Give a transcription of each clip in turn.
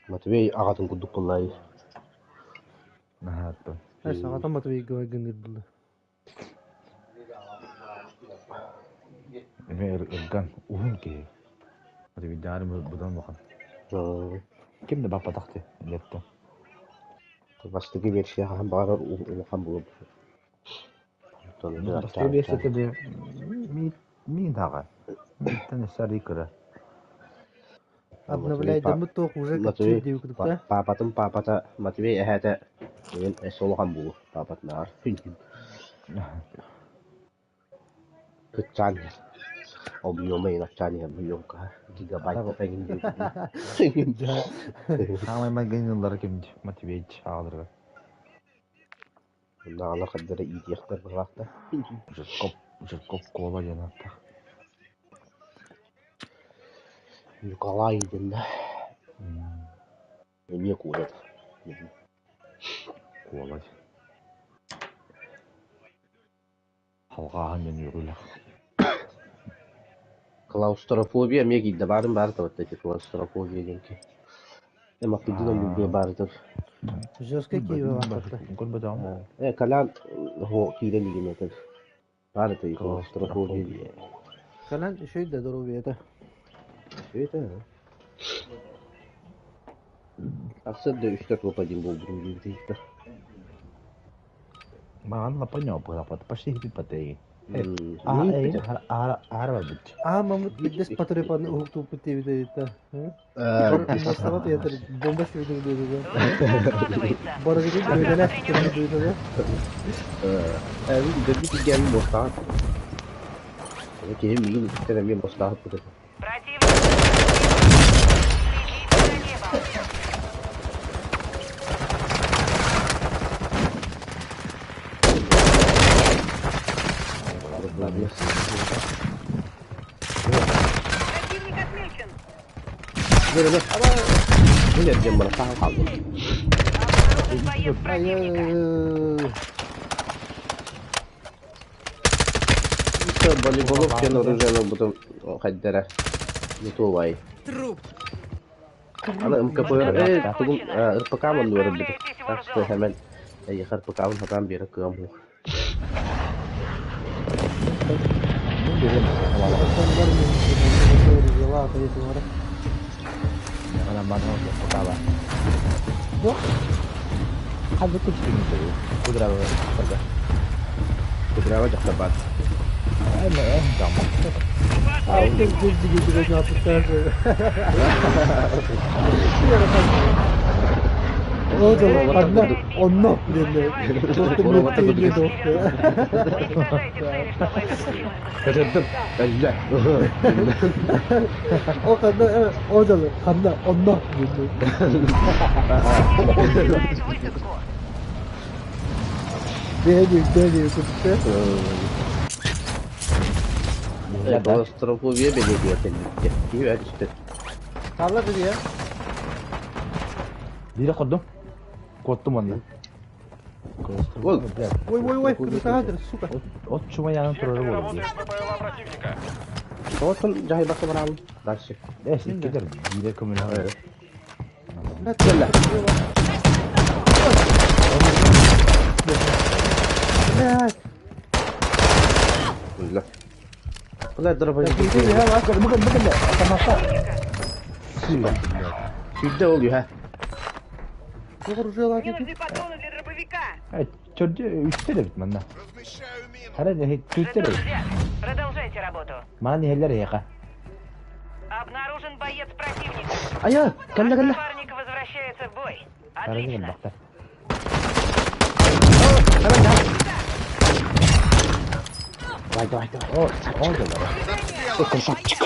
Матвей аҕатын курдук буоллаҕай. Наһааттан. Саҕата Матвейга майгынныыр дылы. Эмиэ ырган, уһун киһи. Матвейдааҕар быдан улахан. Ким да баппатах дии, илэттэн. Бастакы версия хаһан баҕарар улахан буолар. Бастакы версията да миин даҕа. Мииттэн өссө арыый кыра. Обновляйдаммыт туох уже Матвей кыччыыр диэбит да? паапатын паапата Матвей эһээтэ мин өссө улахан буолуо паапатынааҕар кыччаан иһэр объема иһин аччаан иһэр объемка гигабайт эҥин Саамай майгынньыллара ким Матвеич аҕаларыгар. Оннооҕор хардары иитиэхтэр быһалаахтар. Жирков, Жирков Кола диэн ааттаах. Николай диэн да эмиэ куорат. Куола диэн. Халҕааһын диэн үөрүүлээх. Клаустрофобия эмиэ киирдэ баарын баар табатта ити клаустрофобия диэн киһи. Эмакпитин ойуурга баарытыр. Жесткий киеве баахтарта. Көрбөтөҕүм. Э, Колян һо киирэн игин этэр. Баар это клаустрофобия. Колян үчүгэй да доруобуйата. Үчүгэй да. Арсен да үстэ топ один буолбутум диэбитэ. Маҕан лапа ньооппут почти хиппатей. Аа мамыт биддес патрепаны уһуктууппут диэбит Бомба театр бомба сибидин диэбит. Барыгытын бөдөнө бөдөнө. Дөрбү тигэн бостаах. Киһи миигин үтүктэн эмиэ бостаах кутат. Противник отмечен. Мин эрдем бара сахан хааллым. Обнаружен боец противника. Волейболов диэн оружие ылбытым хайдара не то Труп. Аны МКПР тугун РПК манныгар ылбытым. Так что хэмэн эйиэхэ РПК-бын сатаан биэрэ кыам суох. Кудрява дьахтар баар. Онно Көтөрдүм өллө. О ханна о дьалы ханна онно Бэйи бэйи кутта. Клаустрофобия бэлиэтигэр кэлбиттэр. Киһи өрүстэр. Хаалла бирия. Биирэ хордум. Куоттум онно. Ой, Ой, ой, ой, крутаатыр, сука. От чумайаанын турары буолуо дии. Тоҕоттон дьаһайбакка бараабын. Дальше. Э, иккитер биирэ көмөлөһөр. Кэллэ. Блядь. Өллө. Бля, дробовик. Бүгін бүгін тамаша. Сүүрдэ ол үһэ. Оружие Мне нужны патроны для дробовика. Э, чөрдү үстер эбит манна. Хара не түттер Жетон эбит. взят. Продолжайте работу. Мана нехеллер эйха. Обнаружен боец противника. Айа, кэллэ кэллэ. Напарник возвращается в бой. Хара не Отлично. бахтар. Давай, давай, давай. О, о дьоллоро. Красавчик.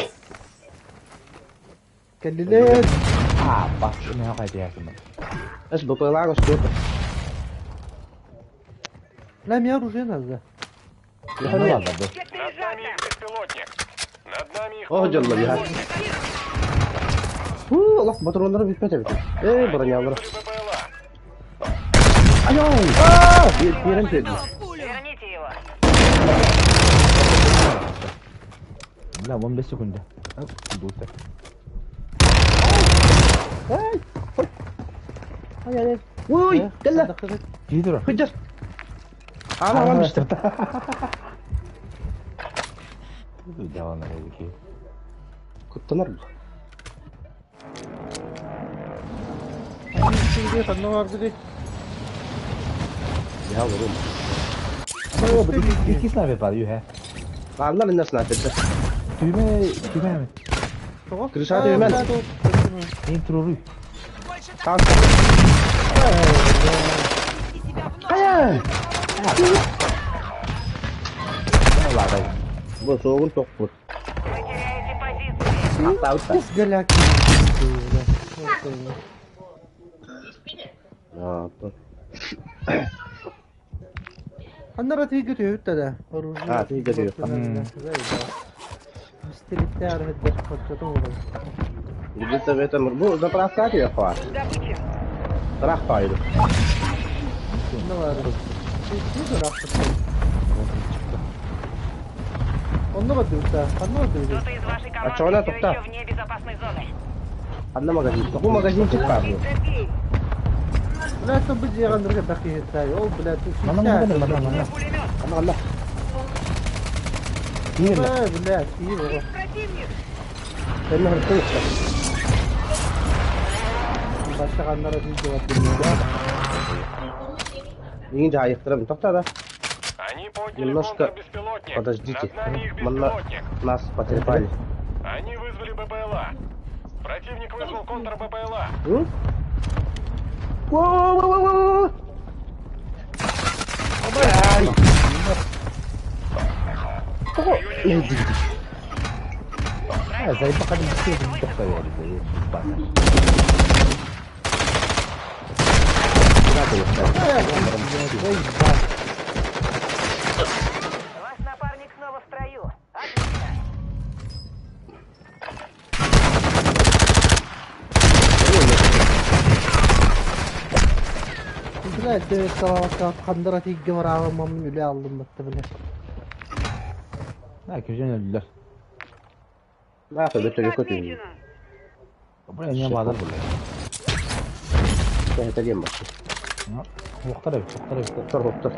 Кэллилэр. А, бас, не хайдыясың. Эс БПЛА что-то. Бля, мне оружие надо. Ну ладно, да. Над нами их беспилотник. Над нами их О, дьоллор я. Хуу, Аллах, патроннары бүппэт эбит. Эй, бронялары. БПЛА. Айой! Биэрэн түһэрдим. Верните его. Бля, 15 секунда. Дута. Ай-ай-ай. Уй, кэллэ. Киһи турар. Кыдьар. Аана аҕам истэ. Дьалан эрэ киһи. Куттанар бу. Я олорум. Икки снайпер бар үһэ. Бааллар иннэ снайпердэр. Түүмэ, түүмэ эми. Крыша түүмэн. Эйин туруруй. Танк. Хайа! Ладай. Бу суоҕун тохпут. Вы теряете позиции. Аттаабыт да. Голяк. Аннара тиийгэ түһүттэ да. Оружие. А, тиийгэ түһүттэ. Стрелиттэр хеддер хотчотун улан. Где-то в этом... Бу заправка түһүөх Добыча. Трах пайды. Ne var? Ne Онно бардыбыта. Ханна бардыбыт. Кто-то из вашей А чё она команды все тут-то? еще вне безопасной зоны. Ханна магазин. Бу магазинчик баар бу. Забей. Блядь, бу дьиэҕэ бакыйытай. Ол, блядь, Мана мана мана мана. Пулемет. Ханна ханна. Киирэн. Блядь, киир. Противник. Сен хыртын Башка аннара тиийгэ бардыбыт. Миигин дьаһайыктарым. Тоқта да. Они подняли Немножко контрбеспилотник. подождите. Над нами их Манна беспилотник. нас потрепали. Они вызвали БПЛА. Противник вызвал контр БПЛА. М? Воу-воу-воу-воу! Ай! Тоҕо? Зайба хадым бисте тохта берди. Баса. Ваш напарник снова в строю. Отлично. Блядь, салаватка хандара тиийгэ бараабы мамын үлэ алдым батта, блядь. На, көжөн өлдүлөр. На, өтө көтү. Бу эмне бадар бул. Это дем башы. Октар эбит, октар эбит. Октор, октор.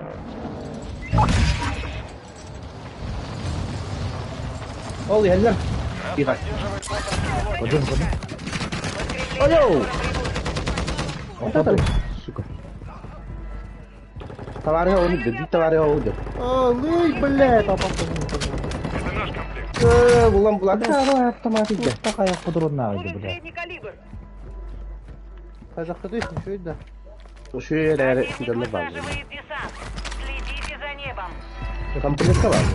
Ол иһэллэр. Тихо. Поддерживает контрбеспилотник. Один, один. Ой-оу! Октар. Сука. Товарищ он идет, товарищ он идет. Ой, блядь, папа. Это наш комплект. Булан булан. Да, автомат идет. Такая патронна Нужен бля. средний калибр. Казахта еще да. Уши эрэ Противник дьонно баар. высаживает десант. Следите за небом. Комплектка баар.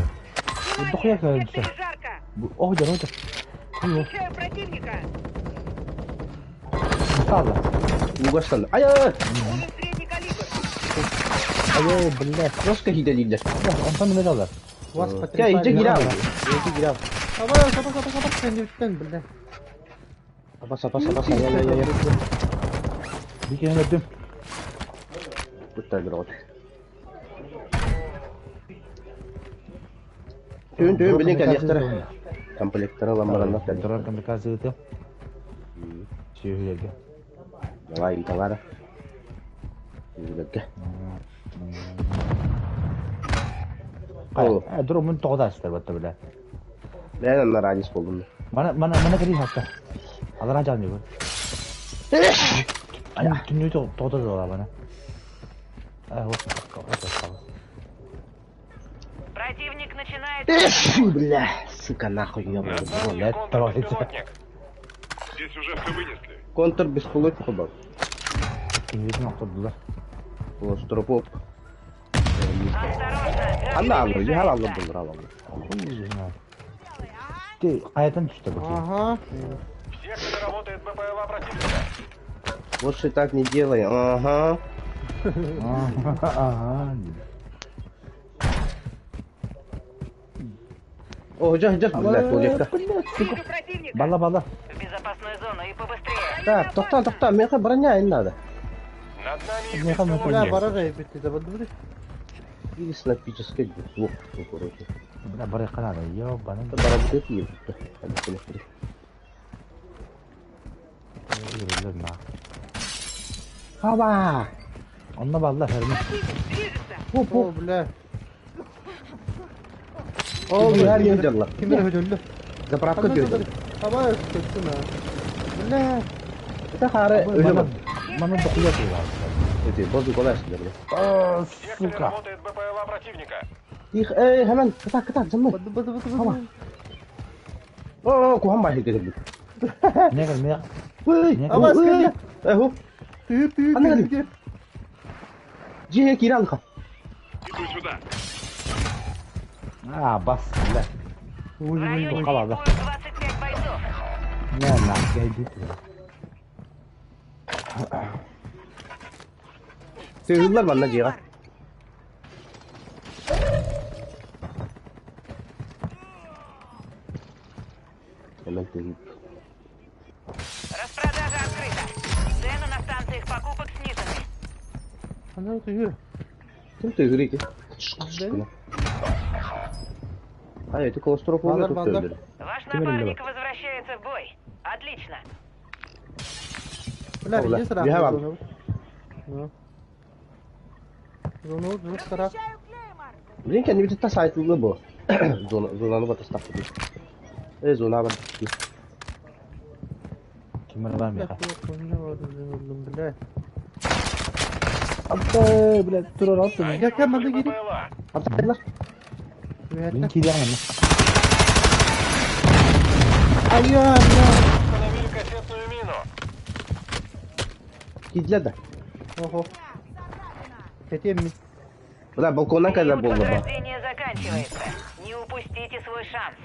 Дохуя Внимание! кажется. В секторе жарко. Ох, жарота. Встречаю противника. Саза. Угастан. Ай ай. Нужен средний калибр. Айо, блядь. Жестко хиделилер. Онтон неме далар? Вас Я потрепали. иди гирав. Иди гирав. Саба, саба, саба, саба, кэнниттэн, блядь. Баса баса баса. Я я я я. Бикени өттүм. Бутта бир от. Түүн түүн билин кэлиэхтэрэ. Комплекттара ламбараннар кэлли. Дрон камикадзе ыты. Сүйүлерге. Давай товара. Үлэргэ. Ол. Дрон мун тоҕо астар батта бля. Мен анна радис болдум. Мана мана мана кери хаста. Алара жан yok. Ай, түннү тоҕо да бана. Ай, вот Противник начинает... Бля, сука, нахуй ёбаный. Над нами Блядь, их контрбеспилотник. Здесь уже все вынесли. Контр беспилотник был. Кингитин октордулар. Стропоп. Осторожно! Анна Газ алды, ял алды приближается. булар алды. Ти каятан түштү бу. Ага. В секторе работает БПЛА противника. Больше так не делай. Ага. Ага. О, жах, жах, блядь, туалетка. Вижу противника. Бала бала. В безопасную зону и побыстрее. Так, тохта, тохта, меха броня не надо. Над нами их Меха Бля, беспилотник. барара битти да бардыбы. Или снайпический двух, ну, короче. Бля, бары канада. Ёбаный. Это барабыт ем. Йөрүлөр на. Хаба! Онно балла ферма. Оп, О, оп. бля. О, her yer canlar. Ким эрэ өллө. Заправка diyor. Аба көттүм а. Бля. Это хары öyle bak. Маны дохуя тула. Эти бозу kolay işler. А, В секторе сука. работает БПЛА противника. Тих, эй, hemen кыта кыта жымы. Бады бады бады бады. О, кухан бахы келді. Не кел, не. Ой, Аба, скажи. Эхо, Түйір түйір Ана түйір. жиhe киралха. Иду сюда. А, бас, бля. В районе Хала, да. действуют 25 бойцов. Не, на, иди. Тыгылар манна жига. Hemen тыгып. Распродажа открыта. Цены на станциях покупок снижены. Ана түйір. Ким тыгыр ики? Ай, это клаустрофобия Балдар, тут балдар. төгүлдү. Ваш Кем эле напарник возвращается в бой. Отлично. Бля, Бля, иди сразу. бега вам. Ну. Зону звук сара. Блин, кенди бит та сайтылды бу. Зона зонаны батастап. Э, зона бар. Ким бар меха. Бля. Апта, бля, турар атты. Они Я кем вызвали надо гири? БПЛА. Аптайлар. Мин кидәм. Ая, бля. Установили кассетную мину. Кидлер да. Охо. Кетем ми. Бля, балконнан кайда Период болду ба. возрождения заканчивается. Не упустите свой шанс.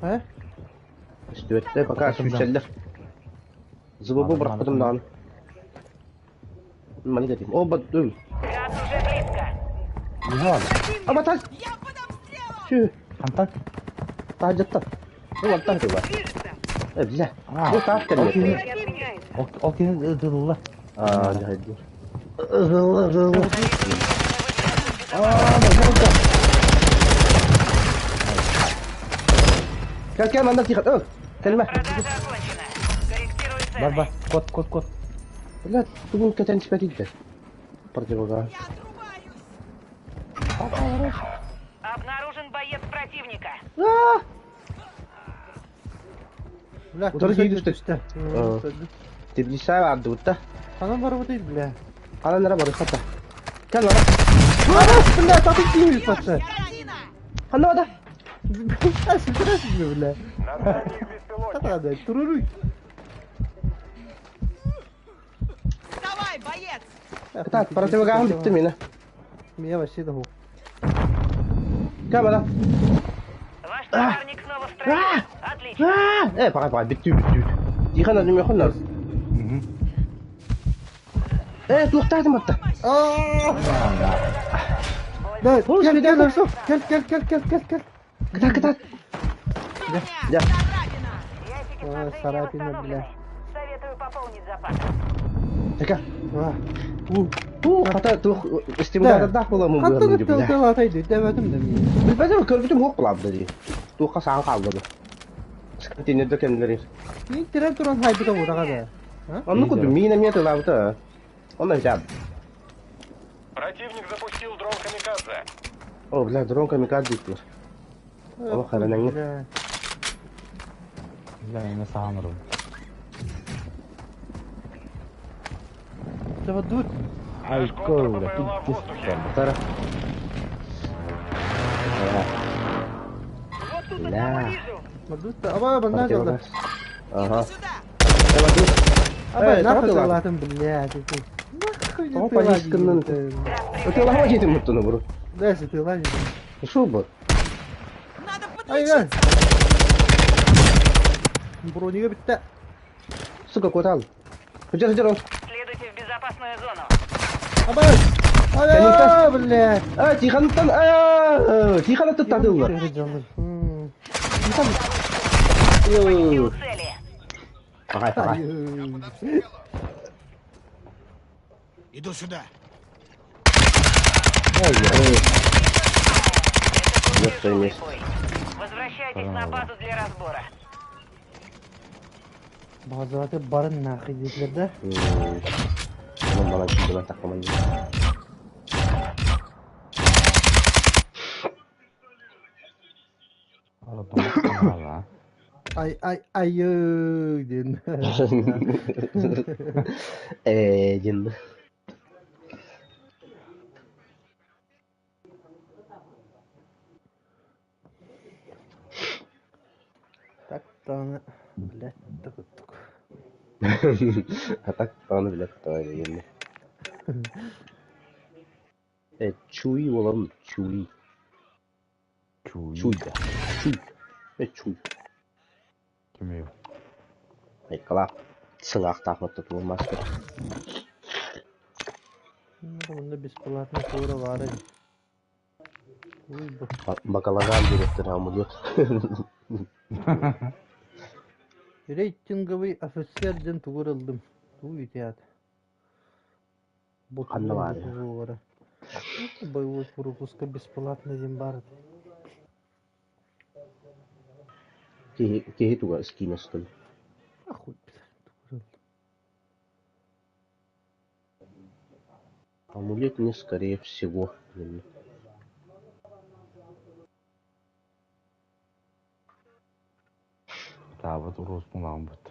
А? Үстүөттэ пока сүүсэллэр. Зыбыбы бырахпытым даҕаны. Маны кэтим. О, баттым. Газ уже близко. Нихал. Аба тас. Сүү. Хантан. Таажаттан. Бу аттан туга. Э, бля. А. Бу таах кэллэ. Ол кини дылла. Аа, жайды. Зылы, зылы. Кел, кел, манда тихо. О, кэлмэ. Продажа окончена. Корректируй цены. Бар, бар. Кот, кот, кот. Бля, тугун кэтэн испэтидде. Противогаз. Обнаружен боец противника. Аа! Бля, Утары киһи түстэ. түстэ. Аа. Теплица ардыбытта. Анан бар бу бля. Харанара барыхата. Кел бара. Арас, бля, татык киһи патша. Ханна да. Ас, бля. На здании беспилотник. Татада, туруруй. Давай, боец! Кытаат, противогазым бүттү мени. Меня вообще да. Кел бара. Ваш напарник снова в строю. Отлично. Аа! Э, пока, пока, бүттү, бүттү. Тихо, на дүмө хоннор. Э, туохтаатым атта. Да, кел, кел, кел, кел, кел, кел, кел, кел, кел. Кытаат, кытаат. Я. Ящики Ой, снабжения царапина, восстановлены. бля. Советую пополнить запас. Така. А. У. Туу, хата туох стимулятор була му Хаттан бу. тыл тыл атай дөбөтүм да мен. Билбетим, көрбүтүм хоп булабы ди. Туохка саан калды. Контейнерде кемдери. Мен тирен туран хайбыта урага да. Онну куду мина мета лабыта. Онна жаб. Противник запустил дрон Камикадзе. О, бля, дрон камикадзе диттер. О, харанаңы. Бля. Бля, мен саанырым. Дөбөт. Ай, Наш кол, контр бля, БПЛА в тут воздухе. Тара. Вот тут Бля. одного вижу. Мадут, аба банна жалда. Ага. Сюда! Аба Э, нахуй тағы латын, бля, ты. Нахуй Тоҕо ты повестканнан. ладин. Өтө жетим муттуну буру. Да, ты ладин. Шу бу. Надо Ай, подлечиться! ай. Бронига битте. Сука, котал. Хыжар, хыжар он. Следуйте в безопасную зону. Аба. Ай, бля. А, Тихоныттан, а, Тихоныттан тадылар. Почти у цели. Пагай, пагай. Иду сюда. Ай, ай. Это был Вот тяжелый место. бой. Возвращайтесь на базу для разбора. Базоваты барын нахуй диэтилэр да? Онон манан киирдимэн таххаман Ай ай айыы диэн. Ээ диэн. Так даҕаны билэт да курдук. А так даҕаны билэт даҕаны диэн. Э, чуй буолабын, чуй. Чуй. Чуй да. Чуй. Э, чуй. Кимий? Айкалаах сыҥаахтаах маттатуон мастер. Онно бесплатно туора баара дии. Уй бу. Бакалаган директор амулет. Рейтинговый офицер диэн тугу ыллым? Тугу итиат? Ханна баарый? Боевой пропуска бесплатно диэн баар этэ. Киһи, киһи туга скина что ли? Ахуй, тугу ыллым. Амулет не скорее всего. Таабыт уруоспун ылааммыт.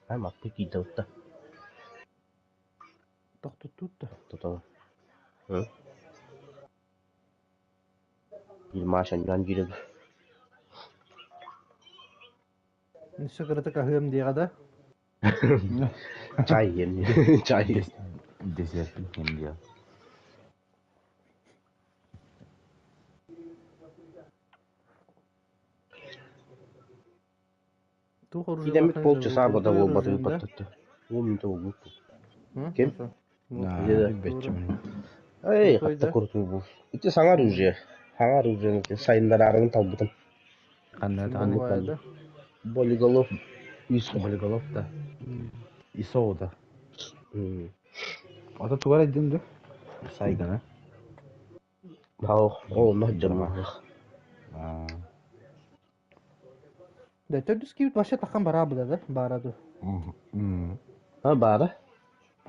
Ай, маппы киирдэ утта. Тохтотуут да. Тотоҕо. Илмаш анньан киирэн Өссө кыратык аһыам диэҕэ да? Чай иһиэм чай Десертин иһиэм диэ. Туох Киирэммит оружиелаахтан полчаса бода буолбатын оружием да? ыппаттатта. Уон мүнүүтэ буолбут. Ким? Наа, билбэччимин. Эй, Крутой хатта да? курутуу бул. Ити саҥа оружие. Саҥа оружиены сайыннараарыбын талбытым. Ханна даҕаны Бывает, да? Болиголов ИСО. Болиголов да. ИСО да. Ото тугар айдын ду? Сайгана. Ол онно сылдьар Да, төрдүс киирбит вообще тахан бараабыда да, баара ду. А баара.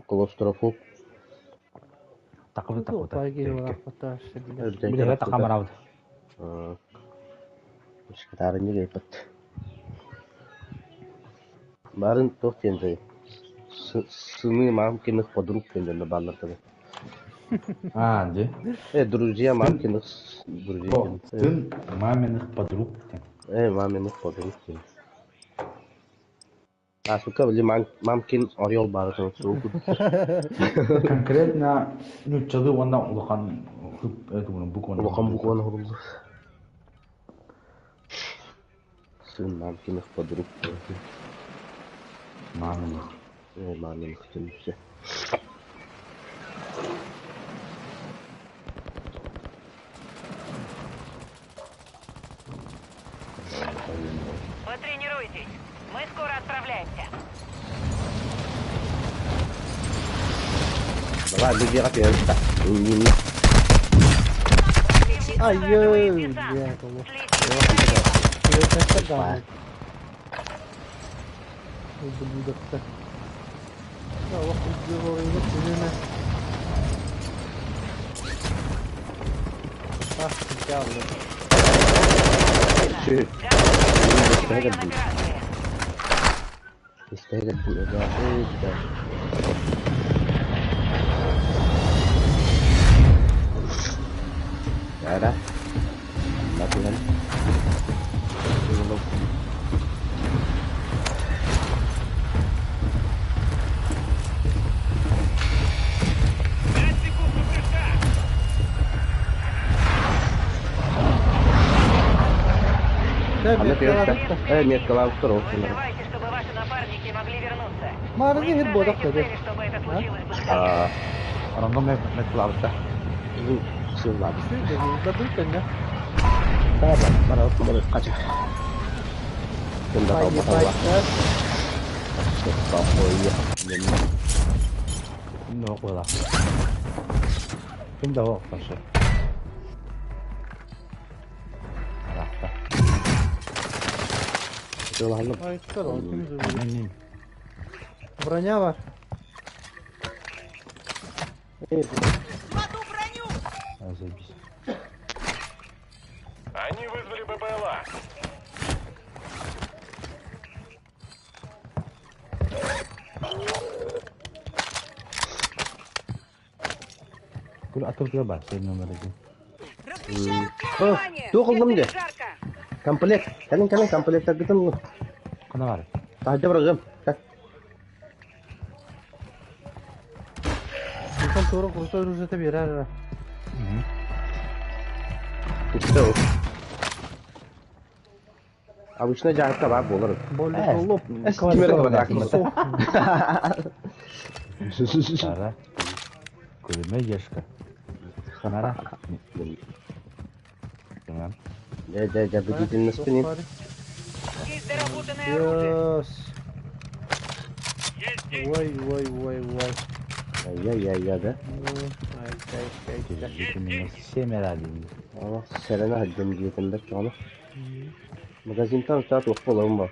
Клаустрофоб. Такыбы такыбыта. Билэҕэ тахан бараабыт. Кытаарынньык ыйыппыт. Баарын туох диэн дьай сыны мамкиных подруг диэн дьонно бааллар дылы. А, ди. Э, друзья мамкиных друзей. Сын маминых подруг. Маминых подруг. А, сука, били мамкин орел баара суох. Конкретно, ну, чалы уонна улахан букваны. Улахан букваны хуруллар. Сын мамкиных подруг. Маминых. Маминых түмсэ. Потренируйтесь. Мы скоро отправляемся. Давай, люди, опять. Противник Ай, высаживает ой, десант. бля, того. Следите за прорывом. Ублюдок-то. Да, вот убивал его время. Ах, дьявол. Готовы район операции. يستاهل الإضاءة ده. تعالى مثلا Пять секунд до прыжка! أنا في меткалаах второго. Выживайте, чтобы ваши напарники могли вернуться. Мары не Уничтожайте бодох цели, чтобы это случилось быстрее. Аа, Рандом меткалаабыта. Сыллаабыт. Дабыл кэннэ. Да, бара бара кача. Кында Ебать, да? Ким да буолар. Ким да вообще. Рахта. Ай, что там? Броня бар. Кладу броню! Заебись. Они вызвали БПЛА. Кul атып бар, сен номер один. Размещаю Туох ыллым дии. Комплект. Кэлин кэлин комплект гытын. Ханна бар. Таһырдьа барыгым. Инсан тура крутой оружие берер. Все. Обычно дьаһыкка баар буолар. Более лоб. Кимер квадрат. Ара. Күлүмэ ешка. Ханара. Tamam. Дьэ, дьэ, дьэ, бдительно на спине. Есть доработанное оружие. Yes. Ой, ой, ой, ой. Ай-яй-яй, да. Ай, ай, ай, ай. Минус 7 один. Ама сэрэнэ сылдьан диэтим бэрт ону. Магазинтан саат уох буоларым бар.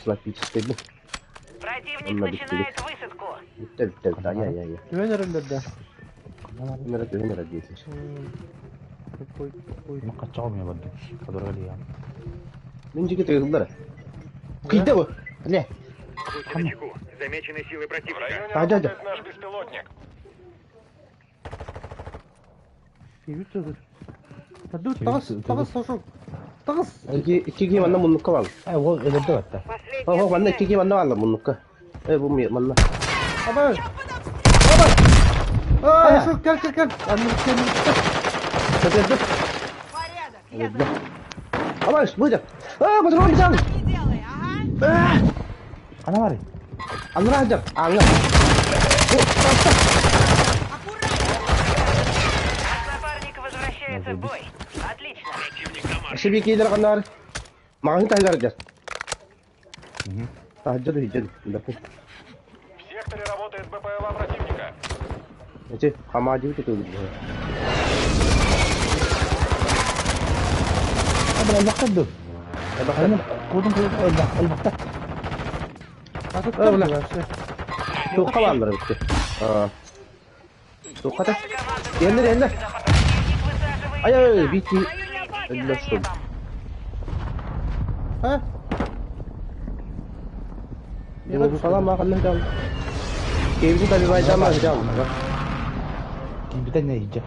Слапический. Противник Он на начинает высадку. Бүттэ, бүттэ, бүттэ. Ай-яй-яй. Түһэн эрэллэр да. Нара түһэн эрэ диэтилэр. Какой, какой. Ну каччаҕым я барды. Кадырга я. Мин жиги тыгыллар. Кыйда бу. Ле. Будьте начеку. Замечены силы В противника. районе А, дядя. работает наш беспилотник. Киви төгүл. Ду таҕыс, таҕыс, сошок. Таҕыс. Икки икки киһи манна муннукка баар. Ай, ол өлөрдө батта. Последняя О, манна цель. икки киһи манна бааллар муннукка. Э, бу манна. Абай. Абай. А, сошок, кел, кел, кел. Анны кел. Көтөрдү. Порядок! Я Өлөрдү. Абай, бу А, патрон битан. не делай, ага! Ханна бар. Анра хадьар. Аңа. Наш напарник возвращается в бой. Отлично. Шиби киилер каннар. Маҕаһыын таһыгар дьар. Таһырдьа иһдьэ. В секторе работает БПЛА противника. Эти хамади тутулду. Абра элбэхтэр ду. Аны кудун кудун элбэх элбэхтэр. Атыттар Бля. вообще. Туохха бааллар эбит. Аа. Туохха та. Наша команда Еннер, еннер. Противник высаживает Ай, ай, ай, десант. бити. Следите Өллө за что. небом. А? Бу фала ма канна дал. Кебин добивай ма дал. Кибитен не иһдьэ.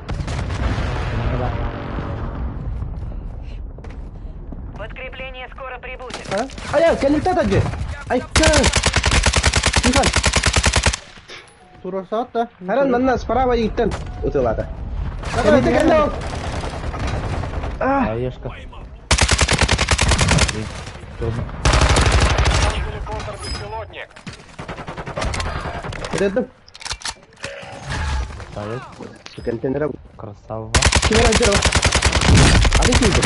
Подкрепление скоро прибудет. Ай, ай, кэлин та же. Ай, кэ. Тихан. Тура саат да. Харан манна справа иттен ытылата. Кэлин кэлин. А, Ешка. Вызвали контрбеспилотник. Көтөрдүм. Ставит. Контейнера. Красава. Кимер ажар. Ады кийди.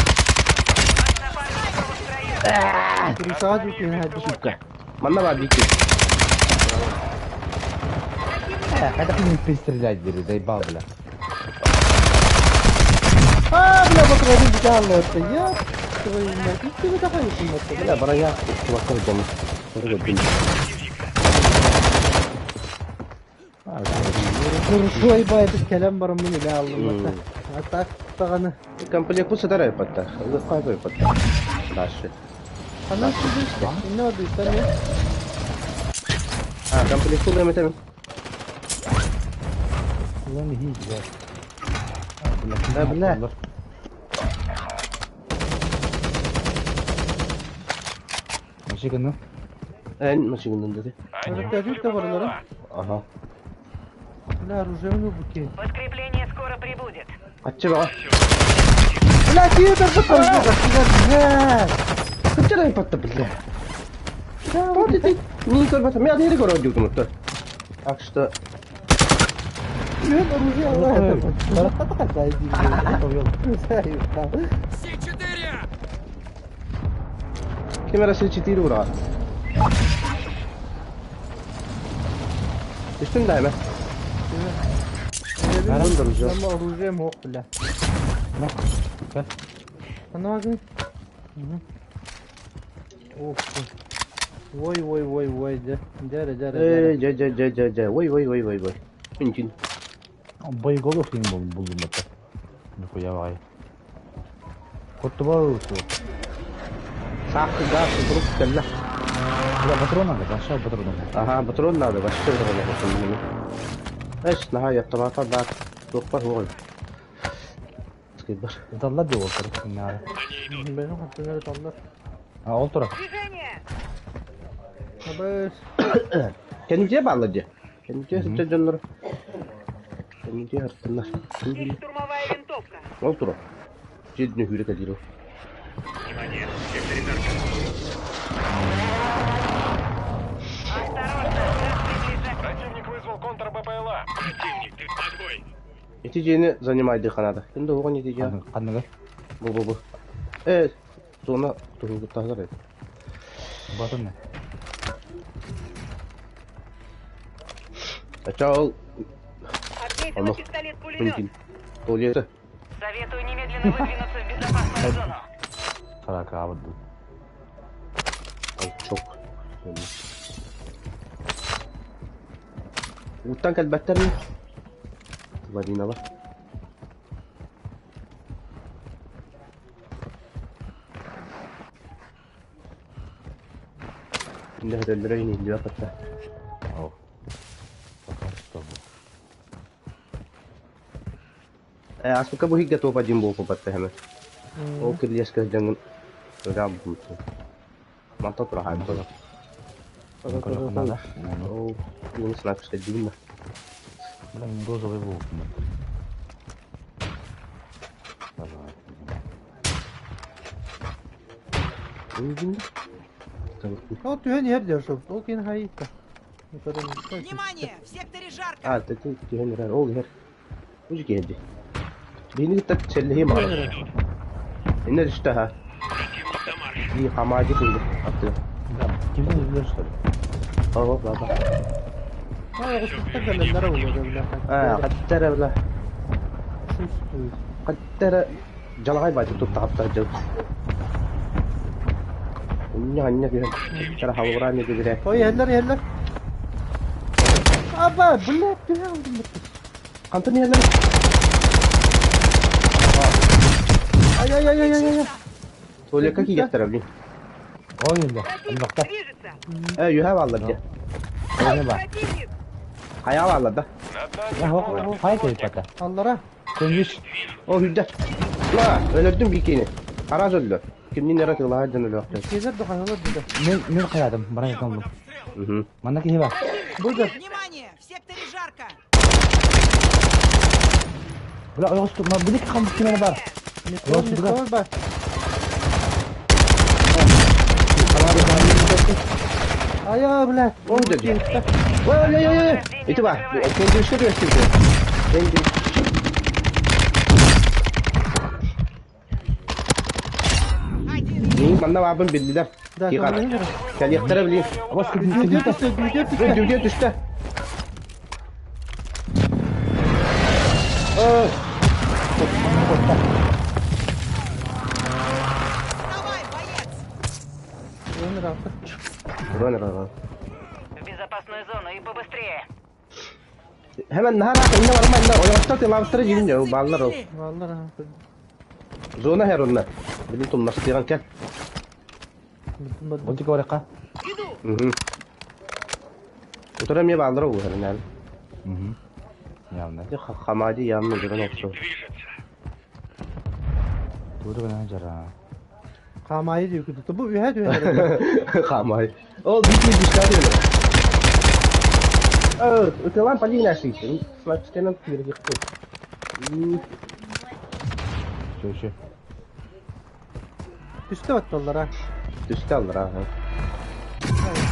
Наш напарник снова в строю. Тура саат үтен хадды. Манна бар бити. Когда ты не перестрелять бери, заебал, бля. А, бля, патроны взял это. Я твою мать. И ты такой не Бля, броня. Чувак, дом. Крутой бай этот кэлэн бараммын илэ аллым. А так даҕаны. Комплект бу сытар айпатта. Ылы кайбай патта. Дальше. Ханна сидишь? Не надо, там А, комплект бу эметем. Ulan iyi güzel. Да, бля. Машина. Эн машинын dedi. Они Это вызвали один товар, БПЛА. да? Ага. Бля, оружие в буке. Подкрепление скоро прибудет. Аччы бага. Бля, ты это бля. Кычыр айпатта, бля. Вот это не көрбөтө. Мен адыгы көрөт жуктум. Так что Түһэн оружие ылла. Ким эрэ С4 ураҕар. Түстүн да эмэ. ನಮ್ಮ оружие мох бля. Анагы. Ох. Ой, ой, ой, ой, да. Дәрі, дәрі, Э, дьэ, дьэ, дьэ, дьэ, дьэ. Ой, ой, ой, ой, ой. Күн-күн. Боеголов диэн буллум бата. Нихуя баҕайы. Куттуба суох. Саахы газ вдруг кэллэ. Бля, патрон надо, большая патрон надо. Аха, патрон надо, вообще патрон надо. Эш, наһаа автомата баар. Туохпар суох. Скайбар. Ыталлар дии уолтар күннээҕи. Бэйэм хаттанар ыталлар. А, ол турар. Движение! Абыс. Кэннитиэ бааллар дии. Кэннитиэ сылдьар дьоннор. Кэннитиэ артыннар. Есть штурмовая винтовка. Ол турар. Дьиэ хүүрэ кэлиир ол. Внимание! В секторе Дарка. Осторожно, газ приближается. Противник вызвал контр-БПЛА. Противник, ты отбой. Ити дьиэни занимайдыы ханаада. Ким да уоҕун ити дьиэ. Ханныгы? Бу бу бу. Э, зона туһугуттаһылар эбит. Батын. Ача ол Отметила Оно. пистолет-пулемет. күн Туалеты. Советую немедленно выдвинуться в безопасную зону. Сарака абыт. Толчок. Ууттан кэлбэттэр ми? Владинова. Инде өллөрө иһиллибэт хатта. О. Пока что. Э, аспыка бу хигге топ один буолпу батта хэмэ. Ол кирлиэскэ дьаҥын ыраа буту. Манта тура хаайбыта. Надо. Ол уну снайперская дивно. Бля, мен розовый был. Давай. Дивно. Ол түһэн иһэр дьэ шоп. Ол кин хайытта. Внимание! В секторе жарко! А, ты ты түһэн эрэр. Ол иһэр. Үз киһи. Бини кытта сэллэһии маҕар. Инне түстэ ха. Противник на марш. Бии хамаадьы курдук аттыга. Да, тебе не что ли? Ого, баба. Оҕустар кэлэллэр ол бля. А, хаттара бла. Хаттара жалаҕай баайты туттаҕаптар дьыл. Унньа анньа түһэн. Тара халураан эдибирэ. Ой, иһэллэр, иһэллэр. Аба, блядь, түһэн алдым. Хантан иһэллэр? Ай, ай, ай, ай, ай, ай. Туалекка киирбэттэрэ блин. Ой, да. Противник Бакта. движется! Э, юһэ бааллар дьэ. Ой, ба. Противник! Хайа бааллар да. Над нами Я хо, хай ты пока. Аллара. Көнгүш. О, хүрдэ. Ла, өлөрдүм бикини. Араас өллө. Кимнин эрэ тылаһа дьон өлүөхтэр. Кезер духаналар деді. Мен мен хаядым, баран калдым. Мгм. Манна киһи бар. Бу да. Внимание! В секторе жарко! Бля, ойгостук, ма билик кам кимene бар. Метро, метро бар. Ай, ай, блядь. О, деді. Ой, ой, ой, ой. Ити ба. Кендишке түстүм. Кенди. Один Мин манна баабын биллилер. Да, Киҕар. кэлиэхтэрэ Кэлиэхтэрэ билин. Абас Дүдү кирдин. түстэ, дүдү түстэ. Дүдү түстэ. Э, Давай, боец! Өмір артық. Рон, рон, рон. В безопасную зону и побыстрее! Hemen нахара инне барма инне ойоттор тылабыстара дьиҥин дьэ бааллар ол. Баллар, аха. Зона хэр онна. Билин тумнастыган кэл. Бутик орека. Иду! Мгм. Утара мне бааллар ол хэр Мгм. Явно. Дьэ хамади явно дьөрөн охсо. Движется. Тугу гына жара. Камайы диyor ki bu ühe dühe. Хамай. Ол бити дишкари. Э, ытылан полина шийт. Смачтенен киргикку. Сөшө. Түстэ батталлар а. Түстэ аллар аха.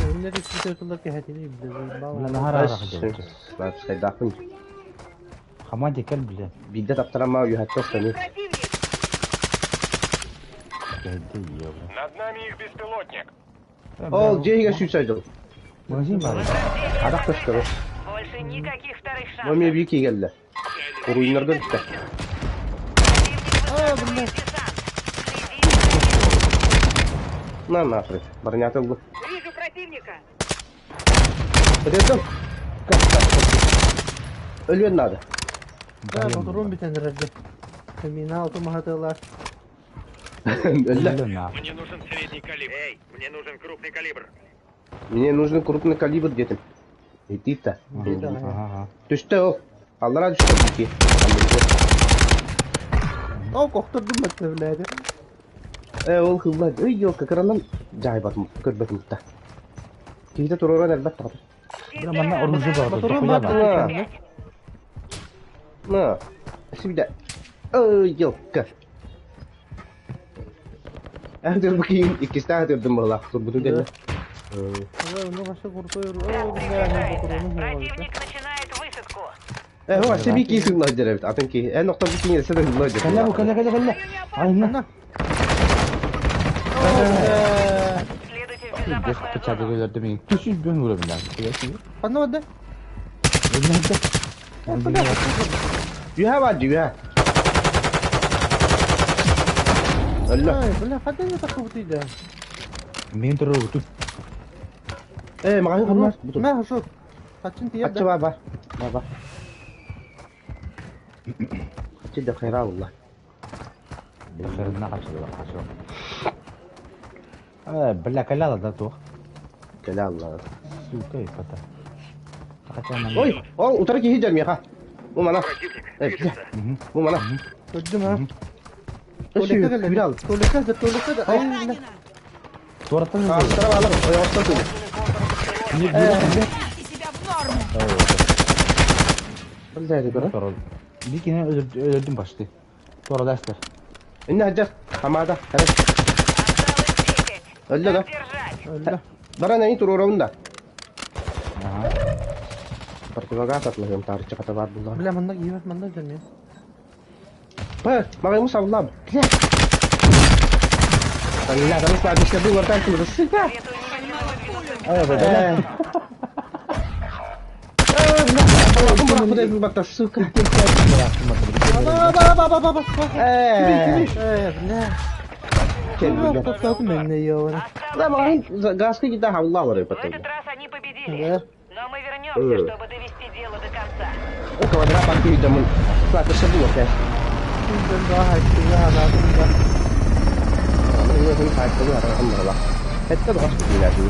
Önüne түстэ батталлар ki hətini bildi. Бля, нахара ара. Смачтайдахын. Хамаде кэл билэ. Биирдэ таптарама үөһэттэн ыстаныы. Противник! Кэһэйдэ ёбра. Над нами их беспилотник. Ол дьиэ иһигэр сүүрсэ дьол. Магазин бар. Атах көстөрө. Больше никаких вторых Бу эмиэ шансов. биир киһи кэллэ. Уруйнарга бүттэ. Противник высаживает десант. Следи за ним. На нахрен. Барнята ыллым. Вижу противника. Ытырдым. Өлүөн наада. Да, ботурун бүтэн эрэрдэ. Мина алтымаһатыылар. Өллө. Мне нужен средний калибр. Эй, мне нужен крупный калибр. Мне нужен крупный калибр диэтим. Итиитта. Түстэ ол. Аллараа түстэ бики. О, кохтордум баттı билээди. Э ол хылла. Ый елка кыранан жаайбатым көрбөтүм та. Киһитэ туруоран элбэх таҕата. Бля, манна оружие бар. Ботурун Дохуя баттı бар. На. На. Сюда. Ой, елка. Эх, бакин иккистээх ытырдым буоллах турбутун кэннэ. Ну, вообще крутой. Газ О, бля, приближается. ботурун Противник начинает высадку. Э, о, себе киһи сылла дьэрэбит. Атын киһи. Эн охтон бу киһи сылла дьэрэбит. Кэлэ бу, кэлэ, кэлэ, кэлэ. Айна. Следуйте в безопасную Бес зону. печатка өлөрдүм. Түшүн бөн ура билэн. Ханна барды? Үһэ бар дии, үһэ. Өллө. Ай, бля, ханна не такыбытый да? Мен туру тут. Э, маҕаһыын ханна? Мә, хошок. Хачын тиер Ачча да. бар, бар. Бар, бар. Ачча да хайра булла. Херына качылы качылы. Э, бля, каляла да туох. Кэлэ алла. Сука, и пата. Хотя Ой, ол утары киһи дьэр миэхэ. Бу мана. Противник Э, движется. бу мана. Көрдүм ha. Өссө Туалетке күрэ ал. келди. Туалетке да, туалетке да. Ай, бля. Ранена! Туораттан Аастара баалар, ойоҕостон тыын. Ставьте себя в норму! Бля, көрө. Бикини өлөрдүм башты. Туорадастар. Инне хадьар. Хамаада. Хара. Осталось 10. Өллө да. Так держать. Өллө. Баран эйин туруорабын да. Ага. Противогаз атлаһыам таарыччы хата баар буллаҕа. Бля, манна киирбэт, манна дьон Па, маҕайым сабыллаам. Бля. Бля, там сладости было, так было. Сука. Советую немедленно выдвинуться в Ай, бля. Э, бля, бырахпыт эбит сука. Ба ба ба ба ба ба. Э, Э, бля. кэлбит. Тоқтатым мен не ёбана. Да, Осталось маҕайым газка кида хавла бар В эбит. этот раз они победили. Да. Но мы вернемся, чтобы довести дело до конца. Квадрат партийдамын. Сладости было, кэ. Күнден daha haytı ya lazım da. Хэтте баҕас күннээти.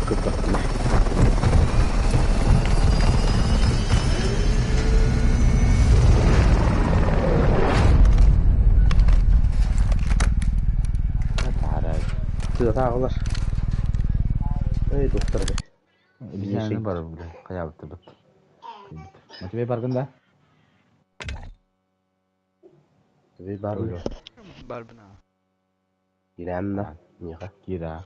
Кыттахтына. Тарай. Тыатааҕылар. Эй, доктор бе. Бизәне бар бля. Кая бит бит. Матвей баргын да? Тебе бар. Барбына. Ирээнна. Миэхэ. Кира.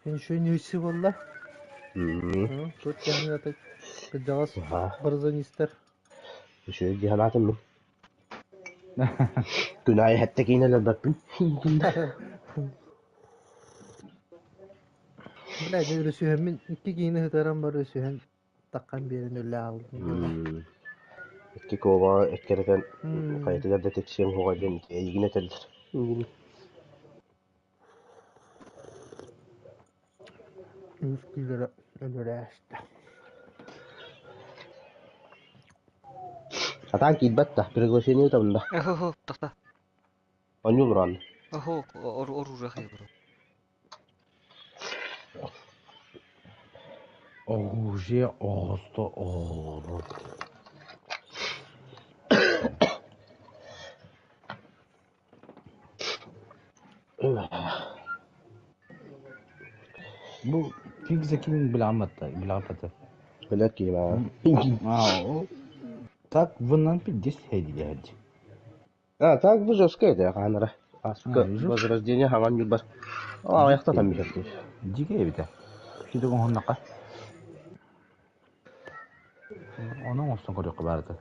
Еще не үсі болла. Мм. Тут яғни аты кыджағас Аха. барзанистер. Үчүгэй дии санаатым мин. Күн аайы хэттэ киинэлэрбэппин. Бля, мен үрүсүһэммин икки киини хытаран бар үрүсүһэн таққан берин өллө алдым. Мм. Икки куобаҕы эккирэтэн Мм. хайатыгар да тиксиэм суоҕа диэн эйигин этэллэр. Үс күллөрө өлөрөөстө. Атаан киирбэт да, приглашение ыытабын да. Охо, тохта. Оонньуу олорон. Охо, оружие хайбро. Оружие оросто оро. Бу кигзе ким биле биле Билэр киһи баа. А, так выннан пиздец хейди хеди. А, так бу жестко это хаанара. Аска А, жестко. возрождение хаҥан ньурбар. Аҕыйахта там миһэрдии. Дьиикэй эбитэ. Күүтэ оҥоһуннахха. Ону оҥостон көрүөххэ баар этэ.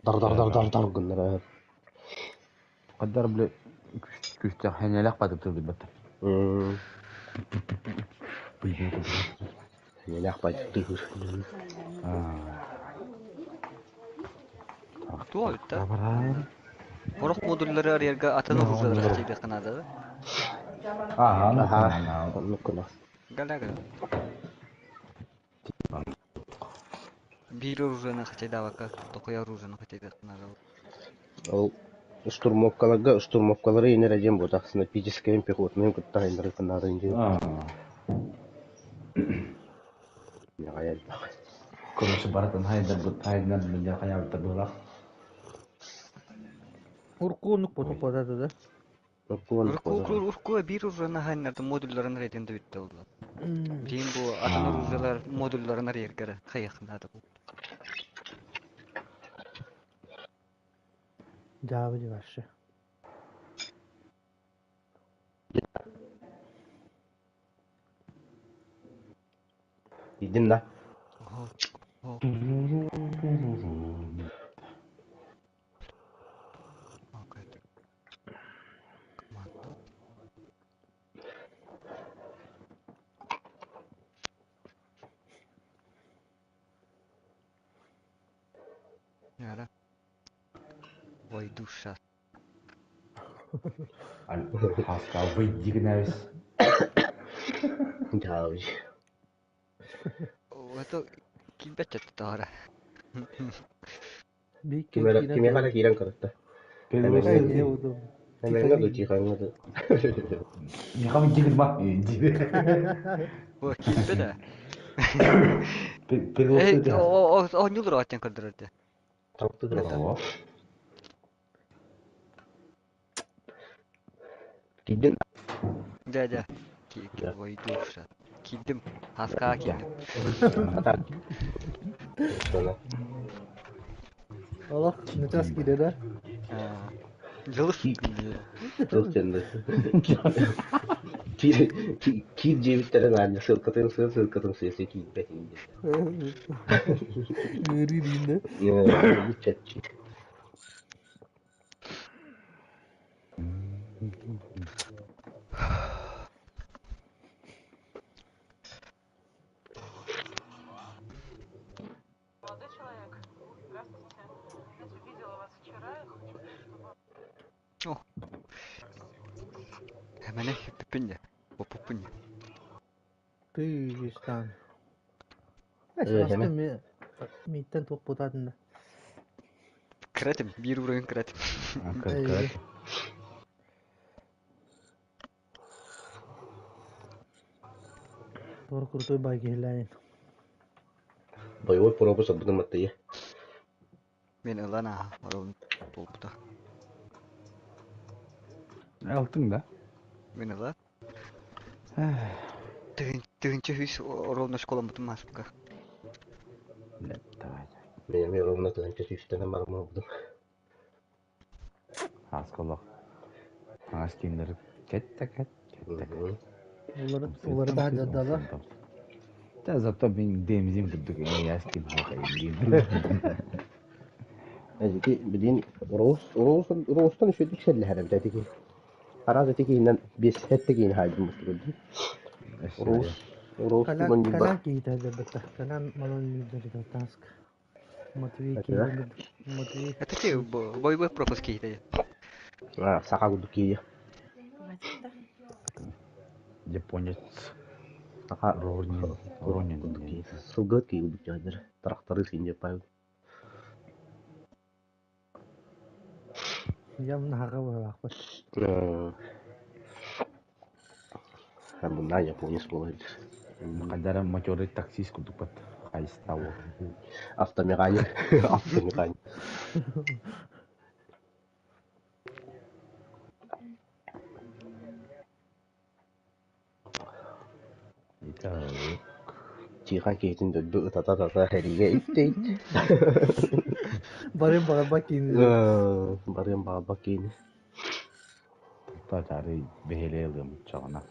Дар-дар-дар-дар-дар гыннара. Хайдах били күүстээх хэнэлээх баатыр тыллыйбаттар. Хэнэлээх баатыр тыһыр. Туох эбит да? Сорох модуллары арыйарга атын оружиелары хачайдыахха наада да? Аха, Оннук гына. Галя гына. Биир оружиены хачайдаабакка, токуйа оружиены хачайдыахха наада. Ол штурмовкаларга штурмовкалары инэрэ диэн буотах снайперскайын пехотнайын кытта айаннарыахха наада диэн. Ньаҕай элбэх. Короче, барытын хайдарбыт хайынан мынньа хайаабыттар быһылаах. Уркуунук ботуппата да. Урку биир оружиены хайнарды модулларын арыйдын да бүттэ буолла. Билигин бу атын оружиелар модулларын арыйаргар хайыахха наада бу. Дьаабы вообще. Иидим да? Яра. Ой, душа. Хаска выйди гнавис. Дьаабы. Это килбэт тара. Кимиэхэ эрэ киирэн көрүттэ. Эмэҥҥэ дуу, Тихоҥҥа дуу. Миэхэ выйди гынма. Бу килбэт ээ. Эй, оонньуулар оттен көрдөрөрдө. Киирдин? Дьэ, дьэ. Ой, душа. Киирдим. Хаскаҕа киирдим. Олох начаас киирэ да? Дьылыс. Дьылыс дьэннэ. Киир диэбиттэрин аанньа сыылкатын сыа сыылкатын сыа киирбэт инде. Ыарыы диин да? Чэччи. О. Мэнэ бүппүн Боппуппун Кыргызстан. Мииттэн туох бутаатынна? Кыратым, биир уровень кыратым. Туора крутой бай киһилээн. Боевой пропуск ылбытым аттыйа. Мен ылан ааһа, оруобун туолбута. Алтың да? Мин ыла. Тыһыынча үс ровно школаммытым ааспыка. Давай. Мен эмиэ ровно тыһыынча сүүстэнэн барым ылбытым. Аасколох. Аас кинилэр кэт да кэт, кэт да кэт. Улары таһдьардала. Да зато мин демизим курдук яскин хоқайдим. Эдики билин роус роус роустан үчүгэй сэллэһэр эбит этики. Араас этикиинэн биэс сэттэ киин хаайдым мустугу. Роус роус Калан калан киһитэ дьарбыта. Калан малон дьарбыта таск. Матвей киһи Матвей. Это те боевой пропуск киһитэ. Саха курдук киһи. Японец. Саха Ронин. Ронин. курдук киһи. Сылгыт киһи курдук дьаһайдар. Тракторы син деп павел. Явно хаға баалаахпыт. Мына японец буолар. Хайдара матерый таксист курдук бат. Хайстау. Автомеханик. Автомеханик. Тихон киһитин дойду ытата-ытата сэриигэ иттейт. Барыан баҕарбат киини. Барыан баҕарбат киини. Татары бэһэлэй ылыам чаҕына.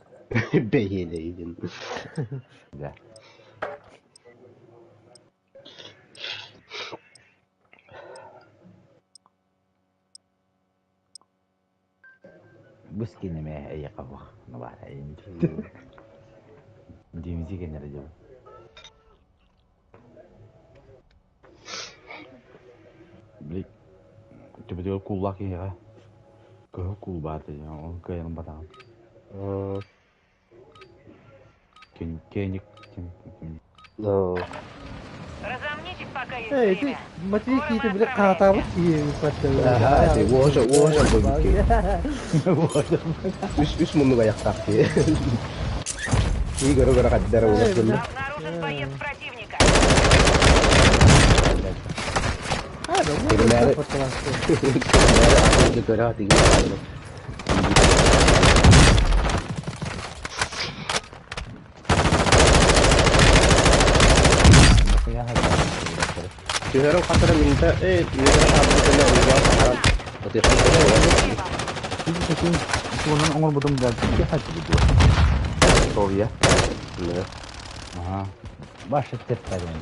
Бэйэлэйдин. Да. Бу скинеме эйэхэ хуах набара Димзи кенере дьэ. Били төбөтүгэр кууллаах киһиэхэ кыһыл куул баар дии, ол кыайан батаҕын. Кеник Разомнитесь, пока есть Эй, ты время. Матвей Скоро мы киһитэ били отправляемся. хаатаабыт киһи Аха, ти уоша уоша буолбут киһи. Үс Үс үс муннук айахтаах киһи. Киһи көрө-көрө хаддара Эй, улар бля. гынна. Обнаружен боец противника. А, да, вот Кирмээри это порталаасты. кирмээри атыыга көрө атыыга Түһэрин хатара минта э үөрэ хаалбыт кэннэ уйбаан сахаран ытыахпын Тугунан оҥорбутум да хаччы дуо. Совья. Да. Ага. Баша теппәрен.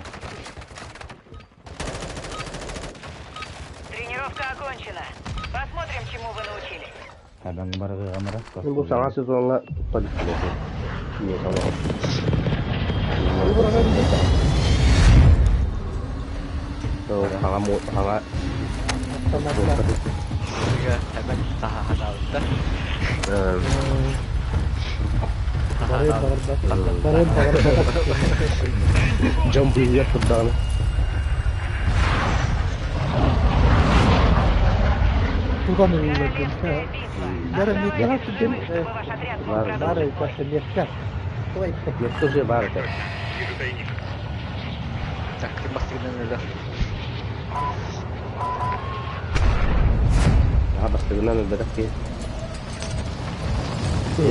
Тренировка окончена. Посмотрим, чему вы научились. Хабан барыгы амара. Бу саҥа сезоҥҥа тутта иликтэр. Миэхэ олоҕор. Хаҥа хаҥа Ыга эбэн хаһаатаабыттар. Барыан баҕарбат. Барыан баҕарбат. Дьон быыһыгар турдаҕына. Тутан ыллар диэн. Королевская битва. Бары Оставайтесь миэккэҕэ в түргэн живых, чтобы ваш отряд мог Баар бары продолжить бой. баша миэккэ. Ой, Миэккэ уже баар этэ. Вижу тайник. Так, ким бастыгынан өлөр. Аха бастыгынан өлбөтөх киһи.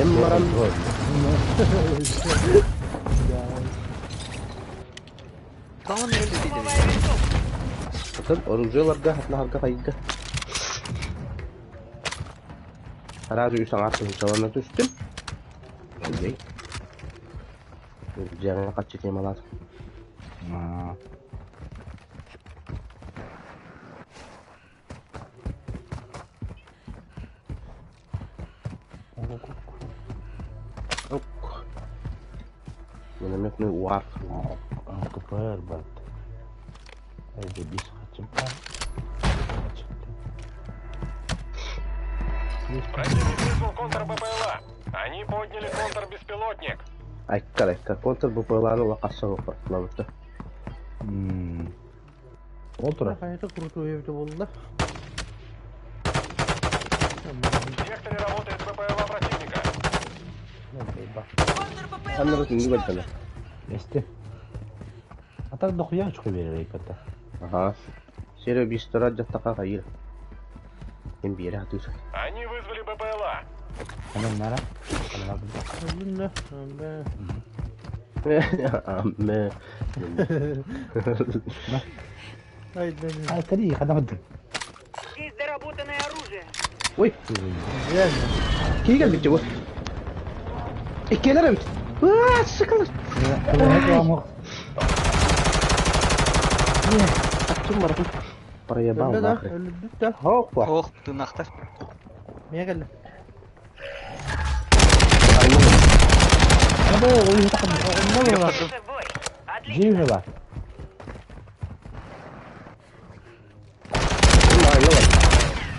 Эм баран Тоҥон өлдө дейді. Штурмовая винтовка. Атын оружиеларга хатнаһарга хайга. Араас үс аҥаар тыһыынчалана түстүм. Үчүгэй. Дьиэҕэ хаччы темалаат. Ок. Минометный уар. КПР бат. Айда бис хачым. Противник вызвал контр-БПЛА. Они подняли контр-беспилотник. Айкка айкка. Контр БПЛАны улакасса охпаттылабытта. Ол тура. Хайта крутой эбитэ буолла. В секторе работает БПЛА противника. Контр-БПЛА Ханнары түннүк уничтожен. өлтөнө. Эсти. А так дохуя очко берер айпатта. Аха. Сере бистора жаттака кайыр. Мен биэре хатыр. Они вызвали БПЛА. Анан нара. Өллүннэ. Амме. Ай, да. Ай, кади, хадамды. Здесь доработанное оружие. Ой, Реально. киһи кэлбит дьэ бу. Иккиэлэр эбит. Аа, сыкалар. Аттым баратын. Проебал Өллө да, нахрен. өллүбүт да. Хоппа. Ох, тынахтар. Миэ кэллэ. Онно буолар. В бой. Отлично. Жиһэ бар.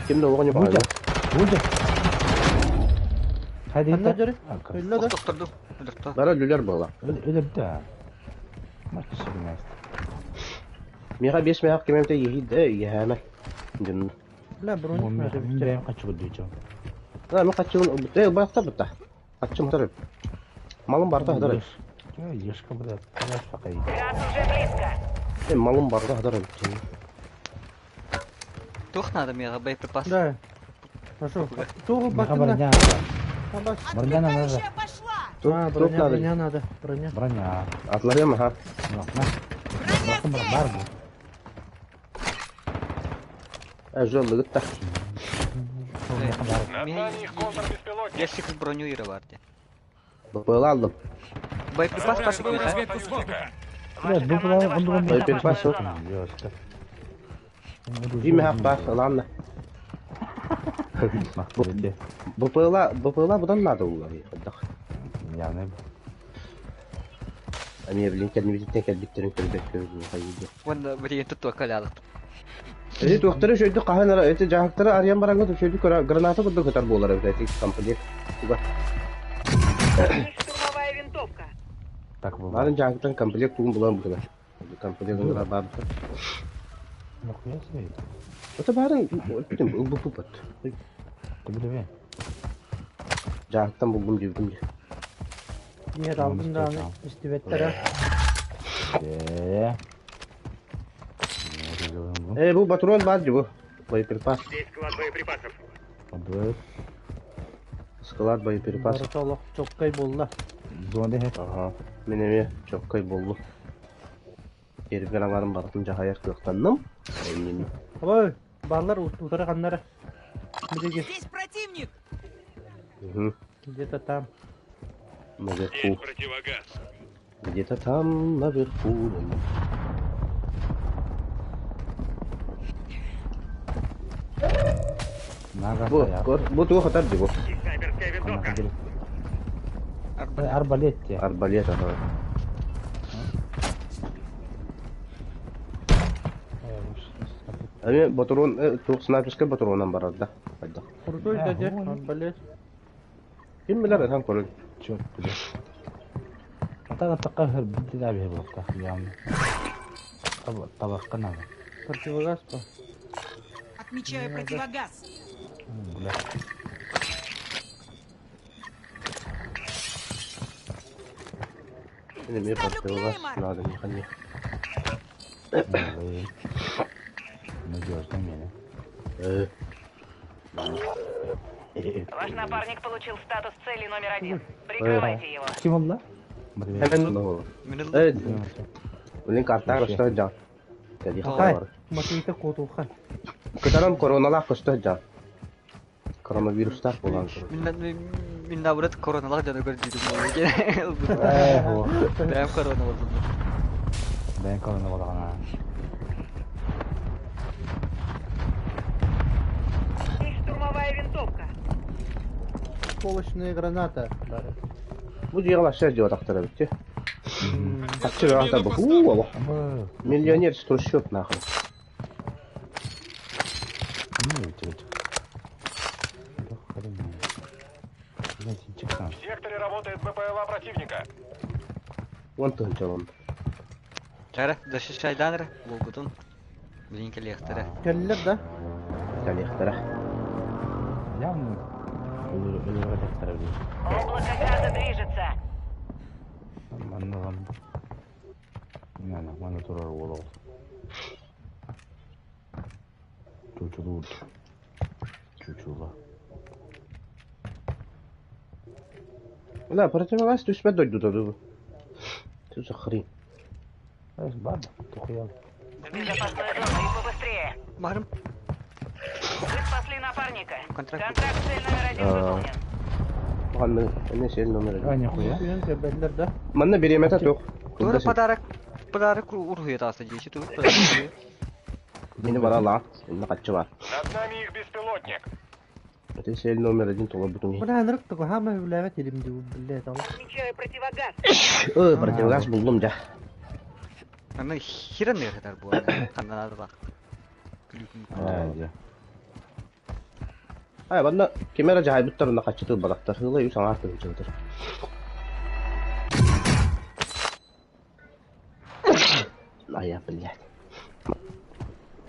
Ким да оҕонньор Бу баҕайы. Бу Hadi Ханна дьөрү? Өллө да. Охторду. Өлөртө. Бара үлүлэр буола. Өлөрдө. Матчы Миэхэ биэс миэхэ ким эмтэ иһиидэ иһээмэ. Дьон. Бля, броник надо Мен бит. бэйэм хаччы көрдүүчүм. Да, мен хаччыбын э байактар бутта. Хаччым хатар. Малым барда хатар. Ешка буда. Факай. Газ уже близко. Э малым барда хатар. Тух надо мега боеприпас. Да. Пошел. Тугу Меха бакына. броня. Броня надо. Отвлекающая пошла! А, Тут броня, надо. броня надо. Броня. Броня. Атларым аха. На. Броня здесь! Бар бу. Э жоллугутта. На здании их контр-беспилотник. Ящик броню ира бар де. БПЛА алдым. Боеприпас Запрашиваю пошли, разведку с воздуха. Ваша команда вошла в Боеприпас безопасную yok. зону. Димэ хаппа, ладно. БПЛА, БПЛА будан надо улар. Yani Эмиэ билин кэлбититтэн кэлбиттерин көрбөккө хайыды. Вон блин тут только лялык. Эти туохтары шөйдү хаһан ара, эти жаһактары арыйан бараҥҥа шөйдү граната курдук көтөр буолар эбит эти комплект. Туга. Здесь штурмовая винтовка. так было. Барын жаһактан комплект тугун булан бутуга. Комплект ура бар. Нахуя себе? Это барын бүтүн ылбыппыт. Ты биле. Жаһактан булдум дебитим. Diğer aldım da hani istibettere. Э. Э, бу патрон бар же бу. Боеприпас. Здесь склад боеприпасов. Склад боеприпас. Барыта олох чоккай болла. Зонда хеп. Ага. Мен эме чоккай болду. Эрген аңарым бартын жахаяр кыктанным. Эмнени. Ой, баллар утара каннара. Где Здесь противник! Угу. где-то там. Наверху. противогаз. Где-то там наверху. Нага. Бу, бу туга хатар ди бу. И снайперская винтовка. Арбалет те. Арбалет ага. Эми патрон, тук снайперский патронан барар да. Хайда. Крутой дядя, арбалет. Ким билер этан көрүн. Чёрт, бля. Ата таққар бити да бе болта. Ям. Таб табаққа надо. Противогаз по. Отмечаю противогаз. Бля. Эми Ставлю противогаз клеймор. надо не хани. Надежно меня. Э. Ваш напарник получил статус цели номер один. Прикрывайте его. Ким oldu? Hemen Минул. Э, блин, карта көстө жан. Кәди Хай, хабар. Матвейта котулхан. Кытарам короналар көстө жан. Коронавирустар болан. Мин наоборот короналар жана көрдүм. Бәм корона болду. Ben korona bolağına. Здесь штурмовая винтовка. Полочная граната. Бу жыгылашар деп атактара битти. Качы ата бу. Уу, алла. Миллионер с трущоб нахуй. Ne bitirdi? В секторе работает БПЛА противника. Он тынчалан. Чара, защищайданыр, болгутун. Блин, келехтере. Келлер да. Талихтара. Явно Облако газа движется. Манна Мана, мана турар болол. Чучулур. Чучула. Да, противогаз түспә дойду да. Ты за хрень. Эс бар, тухуял. В безопасную зону и побыстрее. Барым. Вы спасли напарника. Контракт. Контракт цель номер один выполнен. Манна, эне сел номер. А нихуя. Келлер да. Манна беремете ток. Тура подарок. Подарок урхуя таса жейші тур подарок. Мени бара ла. Энне качы бар. Над нами их беспилотник. Это сел номер один тола бутун. Бля, нырык такой, хама влявать или блядь, алла. Отмечаю противогаз. Э, противогаз булдум жа. Аны хирен не хатар бу. Каннанады бак. Айда. Ай, банна кемера жай буттарына качы тыл балактар. Хыла юс аңар тыл чыгытыр. Ая, блядь.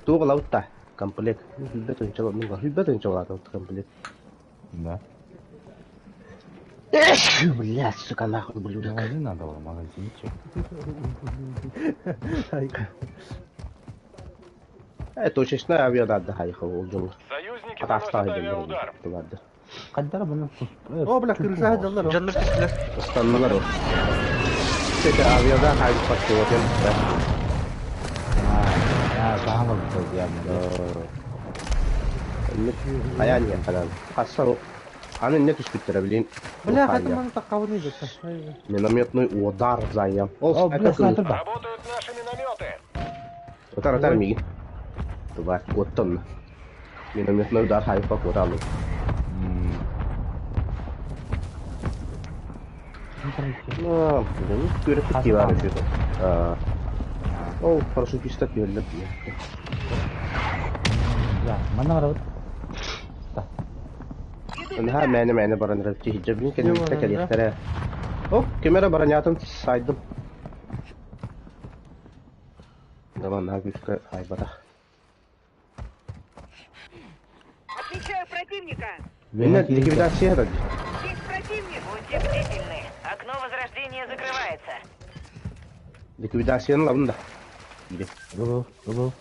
Туга лаутта. Комплект. Хүлбет онча мынга. Хүлбет онча болат комплект. Да. Блядь, сука, нахуй, ублюдок. Магазин надо было, магазинчик. Э, точечно авиадады хайхы ол жол. Союзники наносят Атастағы авиаудар. Туларды. Каддара bunu. О, бля, крыша далар. Жанныр түстүлөр. Ыстаннылар ол. Тете авиада хайып патты отен. А, саһа был я. Аян я калан. Хассар. Аны иннэ түспүттэрэ билин. Бля, хата маны таққабын ыйдыта. Минометный удар заем. Ол О, бля, снайпер да. Работают наши минометы. Отар, отар мигин. Тварь, куоттан. Минометный удар хайпа куоталым. Ну, күрәк кивар еще. Ол парашютиста түһэллэр дии. Да, манна барабыт. Наһаа мээнэ-мээнэ баран эрэр киһи кэнниттэн кэлиэхтэрэ. О, ким эрэ баранятын сайдым. Давай, наһаа күүскэ хайбатах. Отмечаю противника! Инна ликвидация да. Есть противник! Будьте бдительны. Окно возрождения закрывается. Ликвидацияны ылабын да. Иди. Ылы, ылы.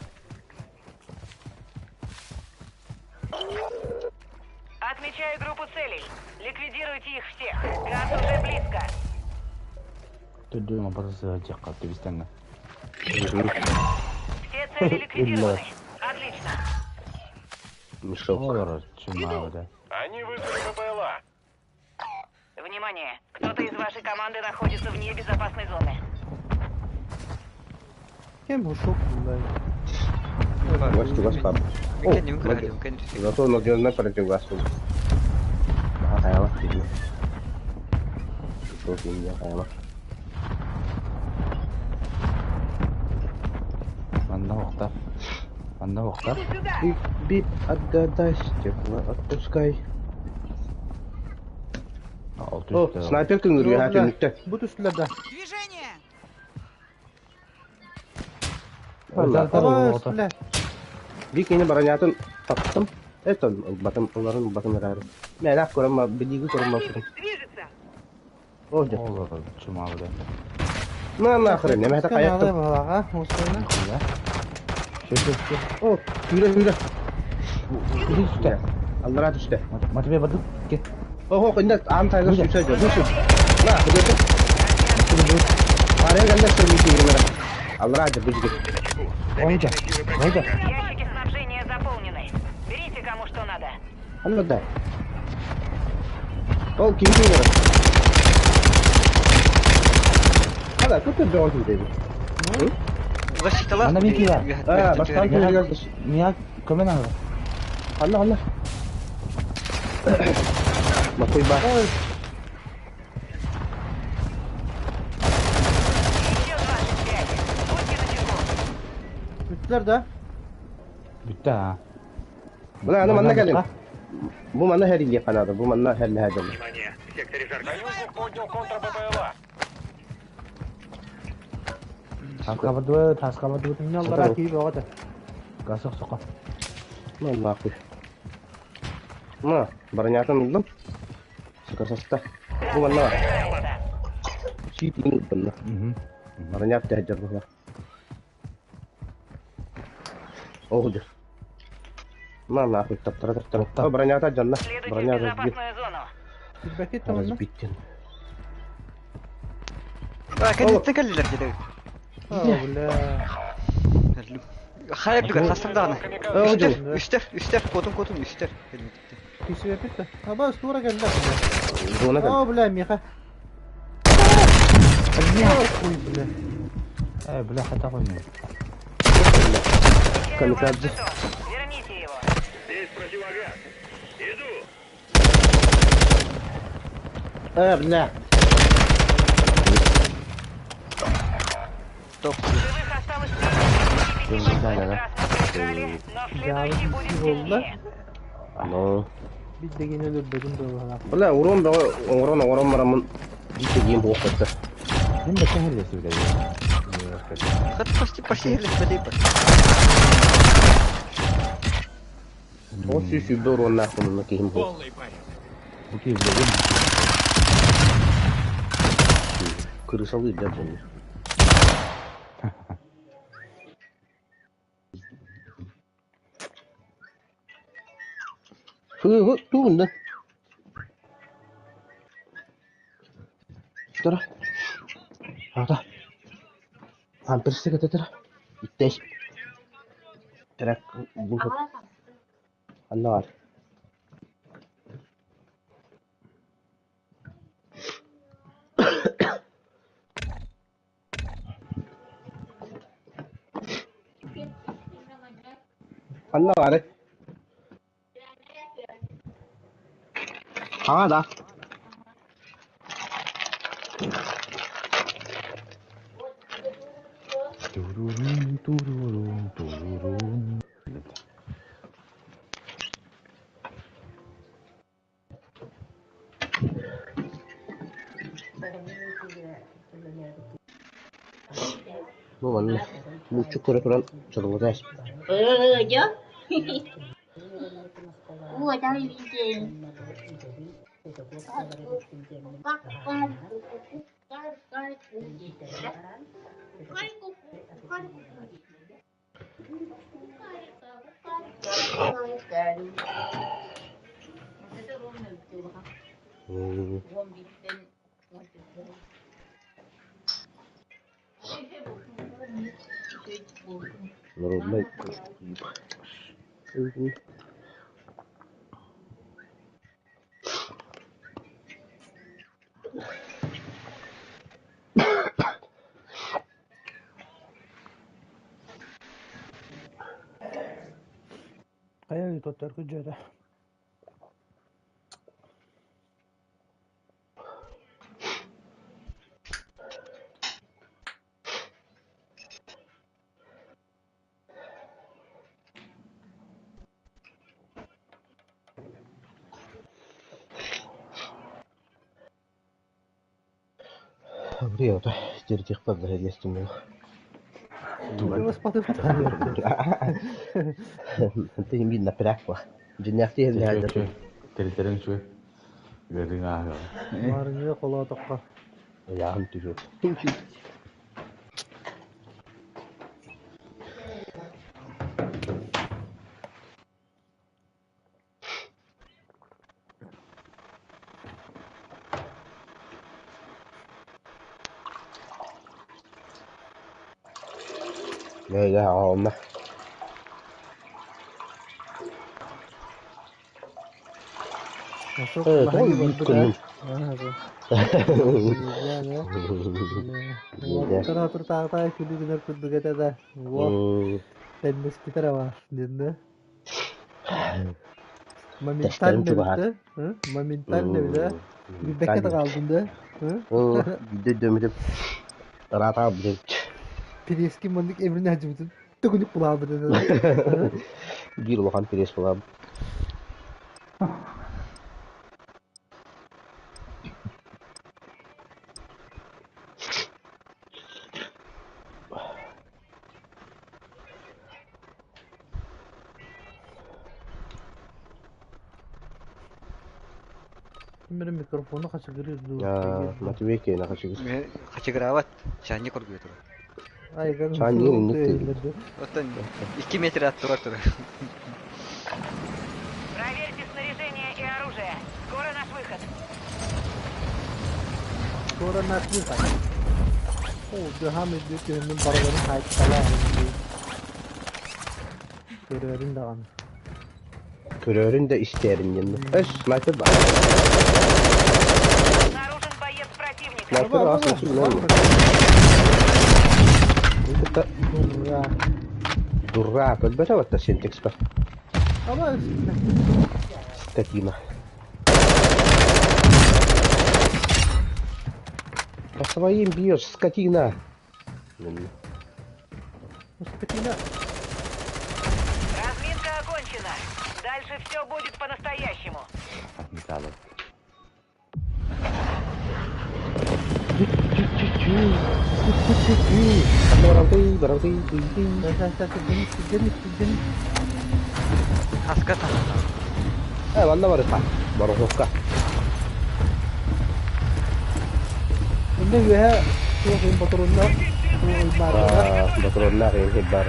Отмечаю группу целей. Ликвидируйте их всех. Газ уже близко. Төрдү мапасы жакка тебистеңге. Все цели ликвидированы. Отлично. Мешок. Олар чумабыда. Они вызвали БПЛА. Внимание! Кто-то из вашей команды находится вне безопасной зоны. Кем ушел, бля? Чугас, чугас пап. Мин кэннибин көрө кэннибин. Зато надежно противогаз. Хайала. Хайала. Манна уктар. Манна уктар. Бип, бип, отгадай, стекла отпускай. Ол О, түстө. снайпер күнгүргө ха түнүктө. Бу түстүлэр да. Движение! Давай, бля. Би кини баранятын таптым. Это батым, оларын батым эрары. Мен ак көрөм, билиги көрөм Противник движется! О, жа. Олар чумабыда. На нахрен, неме хата каяттым. Балаға, осыны. Шö шö шö. О, хүрө хүрө. Түстө. Аллара түстө. Матвей барды. Ке. Охо, инде ан тайга сүсө жо. Сүсө. На, хүдө. Ария гәллә сөрмү кирмәре. Аллара жа бүжге. Ойда. Ойда. Ящики снабжения заполнены. Берите кому что надо. Алла да. Ол ким кирмәре? Ала, көтө бөгөн кимдеби. Защиталар. Ана мен киба. А, башкан киргән. Мия көмөн аңа. Алла, алла. Макой ба. Еще 25. Будьте начеку. Бүттүлэр да. Бүттө а. Бuna аны манна кэлин. Бу манна хәриле канады, бу манна хәрле хәдәл. Внимание, в секторе жарко. Союзник поднял контр БПЛА. Таска барды, таска барды. Аллара кийип оҕото. Гасык сока. Ну, нахуй. На, бронятын улдым. Сыкырсаста. Бу манна бар. Чит иң бунна. Бронят тәһҗер була. Оғды. На, нахуй, таптара таптара. О, бронята жанна. Следуйте в Броня разбит. безопасную зону. Билбэкит онно. Разбиттен. А, кэнниттэн кэллилэр диэри. О, бля. Хайа дүгэр хастан даҕаны. Оғды. Үстэр, үстэр, үстэр, куотун куотун үстэр. Кисибэпит да. Аба, тура кэллэ. Зона кал. О, бля, миха. Ой, бля. Э, бля, хата коймой. Отмечаю ваш Камикадзе. жетон. Верните его. Здесь противогаз. Иду. А, бля. Топ. Живых осталось менее 35. Да, В да, этот да. раз мы проиграли, но следующий будет сильнее. Но. Биддегин өлөрбөтүм буолла. Бля, урон да, урон, урон марамын. Дитегин бу кытты. Мен да кәһәрлесе биле. Хат почти почти херлеспэтей бар. О, сүйсү бер урон нахуй на кихим бу. Полный порядок. Бу ки биле. Крысалы деп бу. Фу, туунда. Тара. Ата. Памперсы кететер. Иттеш. Трак бу. Анна бар. Ханна баарый? Хаҥа да? Турурун, турурун, турурун. Бу манна мууччу көрө туран чорбото эспит. Народнай Хайа ыытаттар күдьүөтэ. Привет, теперь подзарядил. Ты видно прякла. Дьиҥнээхтии иһиллээдэр. Тэрилтэрин үчүгэй. Үөрдүҥ ааһыаҕа. Маарыҥҥа холоотоххо. Ыйааһын түһүө. لا عامة. Суох Тоҕо маһын үүт барбыт көннүм. ээ. Уолаттар туртаахтаа күлүү гынар курдук этэ да, уол тэннэспитэ эрэ баар диэн да. Тэстэрим Моментально чугаһаат. эбит да, моментально эбит ээ. Билбэккэ да хаалдым да. Биирдэ өйдөөммүтүм ыраатаҕа билэбит. Пириэски маннык эмрин сылдьыбытын төгүнүк булаабыт этэ да. Биир улахан пириэс булаабыт. Ким эрэ микрофону хачыгырыыр дуу, тэйиир дуу. Матвей киэнэ хачыгыр. Хачыгыраабат, чаанньа курдук турар. Айган Чаанньыгын инник диир. иһиллэр дуу. Оттон 2 метр аттыбар турар. Проверьте снаряжение и оружие. Скоро наш выход. Скоро наш выход. Оо, дыхам үрдүк күһүммүн барыларын хаайталаа дии. Көрөөрүн даҕаны. Көрөөрүн да истээрин диэн. Өс, снайпер баар. Обнаружен боец противника. Снайпер Аба, аас аба, билэн аба. Кытта Дурра. дураа көрбөтө батта синтекспер. Аба, Скотина. По своим бьешь, скотина. скотина. Разминка окончена. Дальше все будет по-настоящему. Металлы. Баралды, баралды, Түргэнник, түргэнник, түргэнник. Хаска таһынан. Э, манна барыта. Баруховка. Инде үөһэ туох иһин ботуруоннаах туох иһин баардара. Батроннаах иһин бар.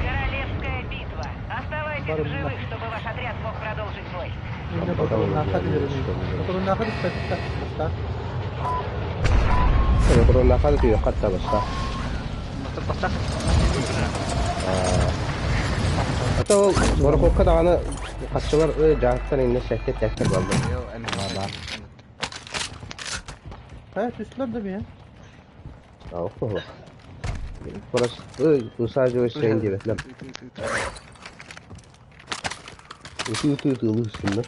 Королевская битва. Оставайтесь в Барымна. живых, чтобы ваш отряд мог продолжить бой. Инде ботуруоннаахха түһэрин. Ботуруоннаахха түспэттэр. Бастаан. Батроннаахха да түһүөххэ да баста. Мотор бастах. Ата ол Баруховка даҕаны хаччылар дьаһахтар иннэ сэттэ тэстэр буолла. Йо, эми. Хайа түстүлэр да миэ. Ох, Просто высаживайся диэбэтилэр. Ытыы-ытыы ытыылыы сынна.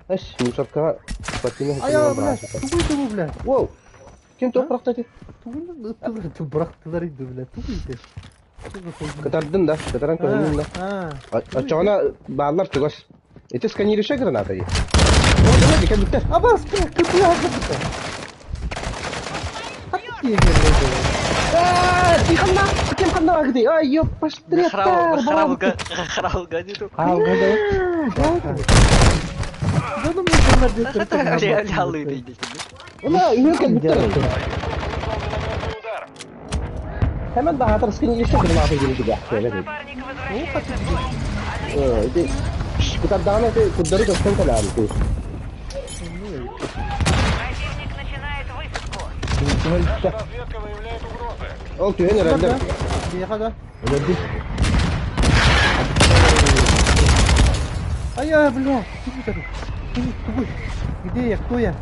Эс, мусоркаҕа спортивный Айа, бля, тугуй тугу, бля? Воу! Ким туох бырахта ити? Тугун ыттылар, бырахтылар иди, бля, тугуй ити? Кытардын да, кытаран көһүннүн да. Оччоҕуна бааллар чугас. Ити сканирующая граната дии. О, кэлбиттэр. Абас, бля, кытыа кытта. Ти ханна, ким ханна багды? Ай, ёппаштрета. Хралга, хралга не тут. Хралга, да. Да ну мне Это реально иди. Уна, үйө кэлбиттэр. Hemen daha hatır сканирующая граната диэн дигэ. Напарник возвращается в бой. Отлично. Ити кытардаҕына ити курдары көстөн кэлээр ити. Противник начинает высадку. Наша разведка выявляет угрозы. Ол түһэн эрэллэр. Биэхэ да. Өлөрдү. Ая, бля, тугуй такой. Тугуй, тугуй. Где я, кто я?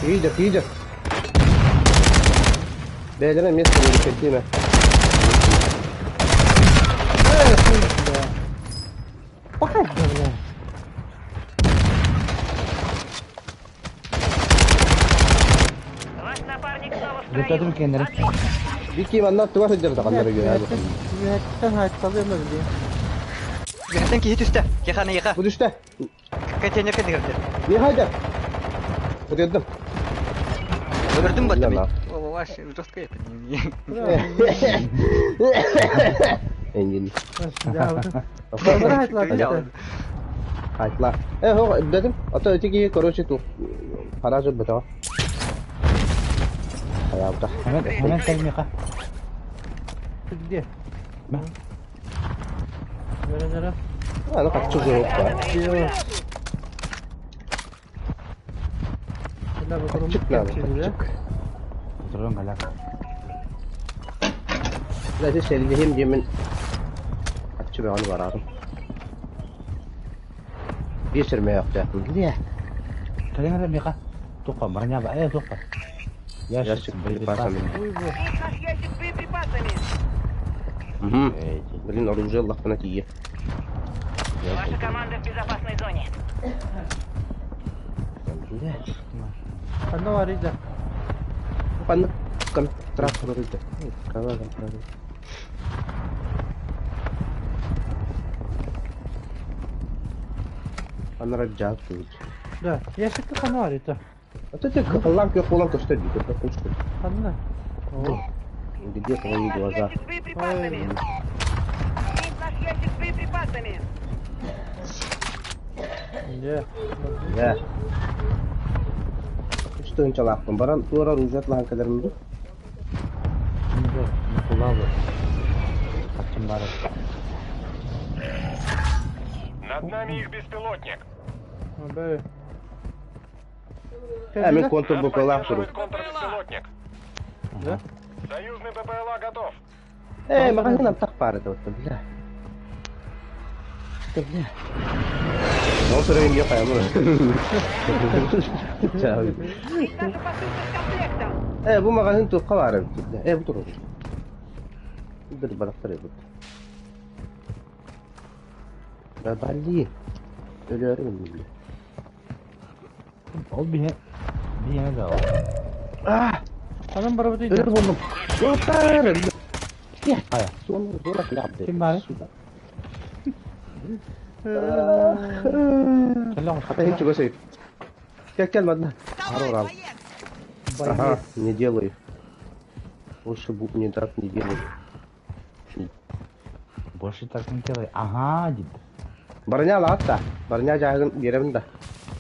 Видят, видят. Бэйэлэрэ эмиэ сканирующайдыы мэ. Эй, хуй, бля. Пока, бля. Ваш напарник снова в Өлөртөтүм строю. кэннэрин. Отлично. Бики манна туга сылдьар даҕаннар үгү. Үһэттэн хаайталыам эбили. Үһэттэн киһи түстэ. Кехана еха. Бу түстэ. Контейнер кэннигэр. Не хайдар. Өтөрдүм. Өлөрдүм баттым. Ла. О, ваш жестко это. Энгин. Бара хаайталаата. Хайтла. Э, хо, дедим. Ата эти киһи, короче, ту харажы бытаҕа. Хаябыта. Hemen hemen кэл миэхэ. Ты где? Мэ. Нара, нара. Аны хаччы журук ба. Бля, Хаччык надо, хаччык. Отырон кэлэр. Даже сэллиһим диэмин хаччы бөҕөнү барарым. Биир сирмэйэхтээхпин. Лиэ. Кэлиҥ эрэ миэхэ. Туохха броня ба э туохха. Ящик Ящик с боеприпасами. Есть наш ящик с боеприпасами. Мгм. Блин, оружие лахпана тиийэ. Ваша команда в безопасной зоне. Лиэ. Ханна бар ида. Панна контракт көрүлдэ. Кала контракт. Анара жаак тугут. Да, ящикка ханна бар ида. Ата те кыллан кök болан көстөр дии көстөр. Ханна. Где твои Наш глаза? ящик с боеприпасами. Есть наш ящик с боеприпасами. Де. Я. Что инчалааппын баран туора оружие лахан кэлэрим ду. Кулабы. Хаччым бары. Над нами их беспилотник. Бэ. Э, мин контур Нас букалаах турук. поддерживает контрбеспилотник. Да? Союзный БПЛА готов. Э, магазин антах пары да вот, бля. Бля. Ну, сырым я пойму. Чао. Есть наша посылка с комплектом. Э, бу магазин туохха баар эбит, бля. Э, бу турар. Бир балактар эбит. Да бали. Өлөрүм бля. Ол биһи биһиэнэ да ол. А, Ханан барабыт ида. өлөр болдум. Отар. Хайа. Суон дура клябды. Ким баары? Кэлэ оҕус. Хата хин чугас эбит. Кел кел мадна. Давай, Арорал. боец! Ага, не делай. Лучше будь не так не делай. Больше так не делай. Ага, дит. Броня лаатта. Броня жаагын беремин да.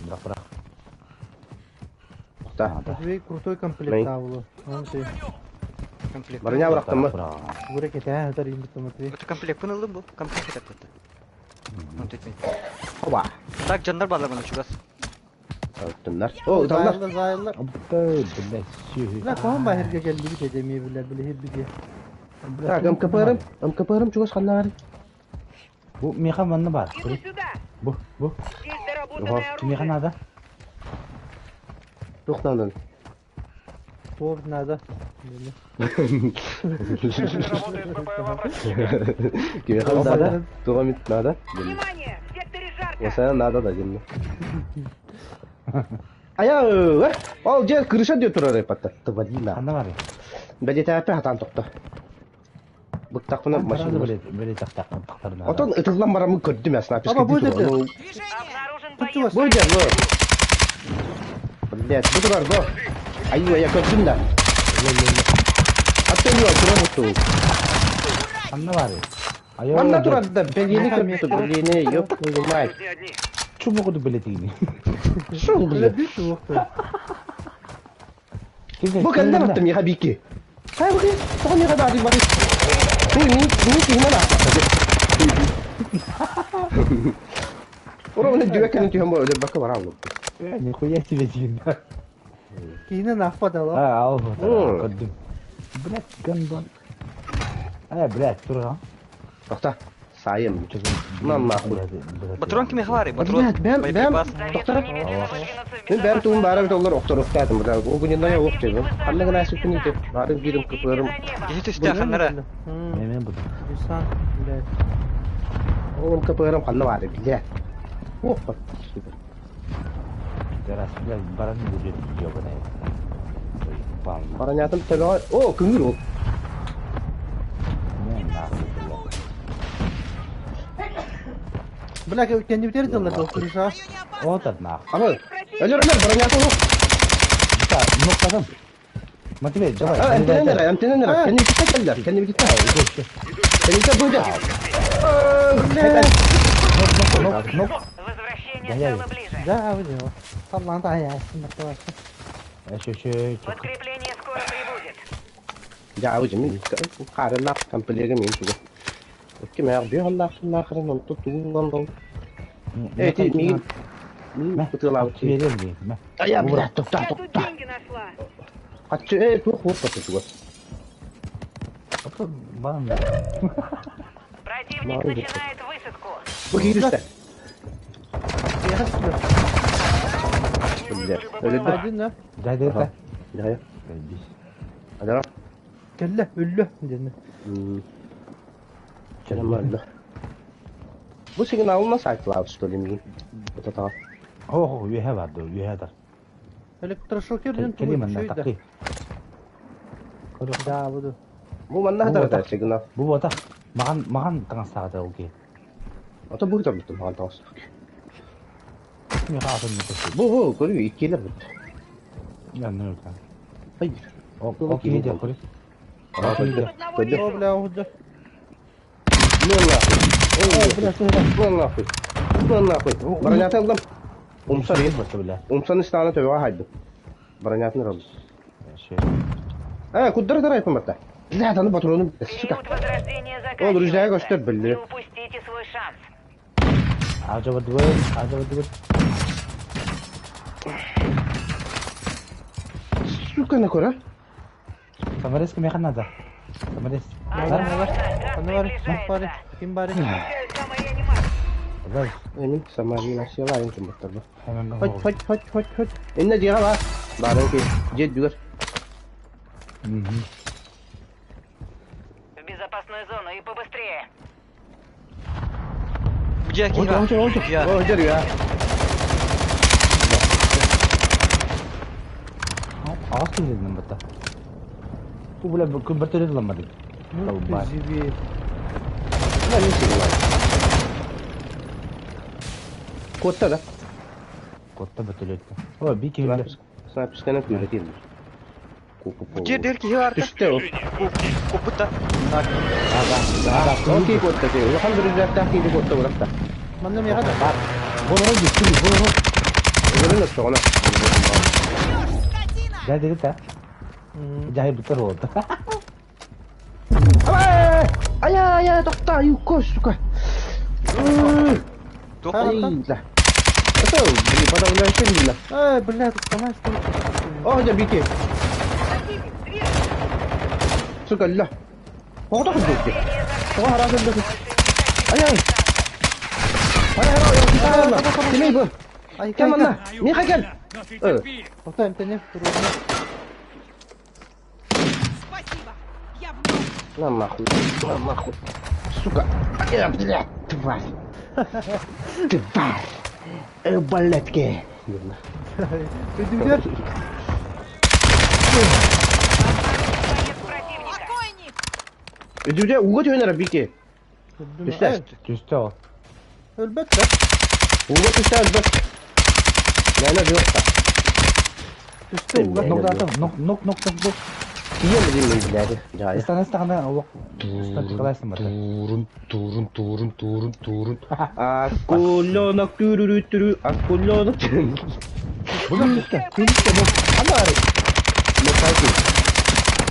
Бырах бырах. Да. Матвей крутой комплект Мэй. аулы. Он ты. Комплект. Броня бырахтым мы. Гурек это это римбит Матвей. Это комплект пын бу. Комплект это это. Ну тут мен. Оба. Так жандар балар мына чугас. Öttümler. О, ыталлар. Зайылlar, зайылlar. Абы, блядь, сүһү. Бля, коһон баһырга келди бит эми биле биле бит. Так, МКПРм, МКПРм чугас ханна Бу миэхэ манна бар. Иду сюда. Бу, бу. Здесь доработанное Кимиэхэ оружие. надо? Туох наадан? Туох надо? Работает БПЛА противника. Кимиэхэ надо? Туох эмит надо? Внимание! В секторе жарко! Осана надо да диэн. Айа, ол дьэ крыша диэ турар эппаттар. Тварина. Ханна баарый? Бэлиэтээппэ хатаан тохто. Быктахпына Машина машина. били тахтарына. Отон ытыллан бараммын көрдүм я снайперский Аба, бу турар. жерде. Ну, Движение! Обнаружен Тут боец. Бу жерде, бу. Блядь, бу турар, бу. Айуу, я көрдүм да. Аттан юу турар бу. Ханна баарый? Айо. Манна турар да, бэлиэни көрдүм, бэлиэни, ёп твою мать. Тут не одни. Чубугу билетигини. Шо, блядь? Бля, туохту. Бу кэллэ баттым яха бики. Хай бу тоҕо миэхэ даадый бары. Бу мин мин киһинэн аахпата. Ура уна дьүө кэлин түһэн бу өлөрбөккө барааллым. Нихуя себе диин. Киинен аахпат ала. А, ал көрдүм. Блядь, гандон. А, блядь, турган. Тохта. Сайым. На нахуй. Патрон кимиэхэ баарый? Патрон. Блядь, бэм бэм Боеприпас. Советую доктора. немедленно выдвинуться в Мин бэм безопасную туун баара зону. доллар охторуктаатым буда. Ол күнүн ох дебим. Ханна гына сүкүн итеп. Бары бирим Следите кыпырым. за небом. Киһи түстэ ханнара. Мен буду. Десант, блядь. Оҕом кыпырым ханна баары блядь. Опа. Раз, блядь, баран будет ёбаная. Бам. Баранятым төбөҕө. О, күңүр ол. Не нахуй, блядь. Бля, кэннибитер дыллар дыл крыша. В районе опасно! Вот это нахуй. Ама, өлөр өлөр баранятым ол. Да, ну потом. Матвей, давай. А, эмтенен эрэ, эмтенен эрэ. Кэннибититтэн кэллэр, кэннибититтэн. Кэннибититтэн быйда. Бля. Нок, нок. Возвращение Да я- стало ближе. Да, выделал. Талант аясын, Еще, еще, Подкрепление скоро прибудет. Жаа мин хаарылаах компелеге мин туга. Икки мээр биһаллаах сыллаахырын онту тугуллан дол. Эти мин мин кутулаабыт. Верим ли? Ая, блядь, тохта, Я тут тохта. деньги нашла. Хачы, э, тух хуп туга. Бам. Противник Молодец. начинает высадку. Бу киирүстэ. Блядь. Өлөрдө. Один, да? Да, да, да. Жаа. Адара. Кэллэ, өллө, диэн. Чанамарда. Бу сигналына сайтлаабыт что ли мин. Тата. О, үһэ бар, үһэ бар. Электрошокер диэн Кэлим тугу анна үчүгэй да. такы. Да, буду. Бу манна Бу хатар бота. сигнал. Бу бота. Маган маган таңастаҕа ол ки. Ата бу табыттым хаан таас. Ми хаатын мөтөс. Бу бу көрүү иккилер бит. Я ну та. Ай. О, о киһи дэ көрү. Аа, көрдө. Одного Көрдө. О, вижу. бля, уһуйда. Ну нахуй. Ой, ну нахуй. Ну нахуй. Бронята ыллым. Умсар Ел бота бля. Умсан истаана төбөҕө хайдым. Бронятын ыллым. Шö. Э, куддара тарай куматта. Блядь, аны патрону сука. Период возрождения Ол ружья заканчивается. көстөр билли. Не упустите свой шанс. Ажа бадыбы, ажа бадыбы. Сука на кора. Самарес ким яханада? Самарес. Осторожно, газ Аны бар, ким бар, приближается. ким бар. Включаю самореанимацию. Бля. Эмин самарина села ин куматтар. Hemen Хоть хоть хоть хоть хоть. Инна дига бар. Барын ки. Жет бүгөр. В безопасную зону и побыстрее. Бу дьиэ киһи Ой, баар. ой, ой. Дьиэ. Ой, жер я. Аас килдин бата. Бу бля күн бер төрөдү ламмады. Ну, Бар. ты живи. На не сигнал. Котта да. Котта бөтөлөттү. О, би килди. Снайперская күрәтил. Куку Бу дьиэ дэр киһи баар. Түстэ ол. Куппута. Ага. Окей, котта те. Улахан бир киди котта уракта. Манна миэхэ да. Бар. Болору бүттү, болору. Өлөрүн өттөҕүнэ. Скотина! Да, да, да. Жай бутар болду. Ай, ай, ай, тохта, юкко, сука. Туох Ай, да. Это, блин, подавляющий мина. Эй, бля, тут сама что ли? О, дьэ, бики. Противник, движется. Сука, ля. Оҕото курдук. Тоҕо хараатын да. Больше не Ай, ай. Ай, ай, ай, ай, Кимий бу? Ай, Кэм манна! Миха кэл! Но ты Э. терпи. Отой эмтэнэ туруорна. Спасибо. Я в норме. На нахуй, на нахуй. Сука! Э, блядь, тварь! Тварь! Э, блядки! Үрдүгэр. Боец противника. Покойник! Үрдүгэр ууга түһэн эрэ Бики. Түстэ. Түстэ ол. Өлбөт да. Ууга түстэ өлбөт. Мээнэ дьуотта. Түстэ ууга. Нок нок нок нок нок нок. Тиийэн билим мин билээри. Дьаайа. Ыстан ыстаҕына олох ыстан тыкалайсың бата. Туурун, туурун, туурун, туурун, туурун. Акуленок түрүрү акуленок. Бу да түстэ. Түстэ бу. Ханары. Нокаути.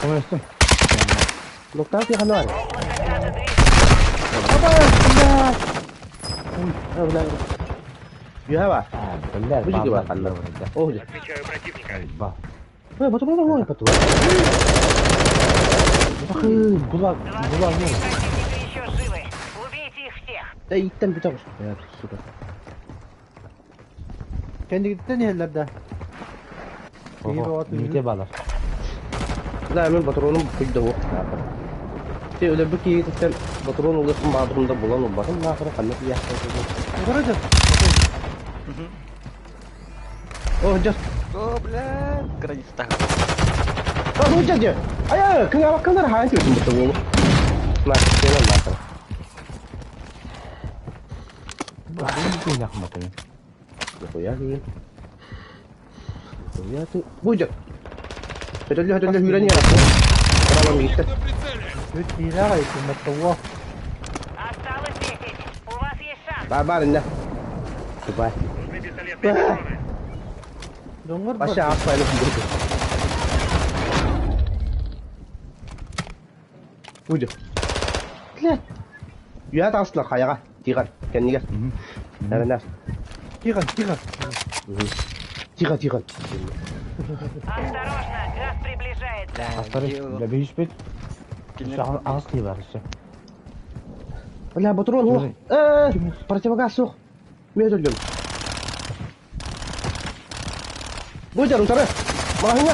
Көмөстүм. Нокаути ханары. Облако газа 200. Юхава. Бля, Бу жиги бар ханна. О, жи. Отмечаю противника. Ба. Ой, батурун ой, батурун. Гулаг, гулаг 23 не. противника еще живы. Убейте их всех. Да иттен бүтэ бу. Я, сука. Кэннигиттэн иһэллэр да. Мите балар. Да, мен патроным күйді оқ. Те өлі бір кейітіттен патрон олықтың бадырында болан олбатын нақыры қанны кияқты. Утары дьон. О, жас. О, бля, граница тағы. А, ну жас же. Ая, кың абаққандар хайын төтін бұты ол. На, сенен нақыры. Бу не ахмат мен. Нахуя дейін. Нахуя ты. Бұй жас. Өтілі, өтілі, хүрен ярасы. Құралам егітті. На прицеле. Үт киирэ аҕай кумматтауа. Осталось 10. У вас есть шанс. Бар, бар, инне. Тупай. Нужны пистолетные патроны. Доҥор Баша аппайлы бұйды. Бұйды. Үйә тағысылар қаяға. Тиған. Кәннеге. Әрінәр. Тиған, тиған. Тиға, тиған. Осторожно, газ приближается. Астары, бля, бейш бит. Ағыз кей бар еще. Бля, патрон, ох. Э, противогаз сух. Мен өлдім. Бұйдар, утары. Мағына.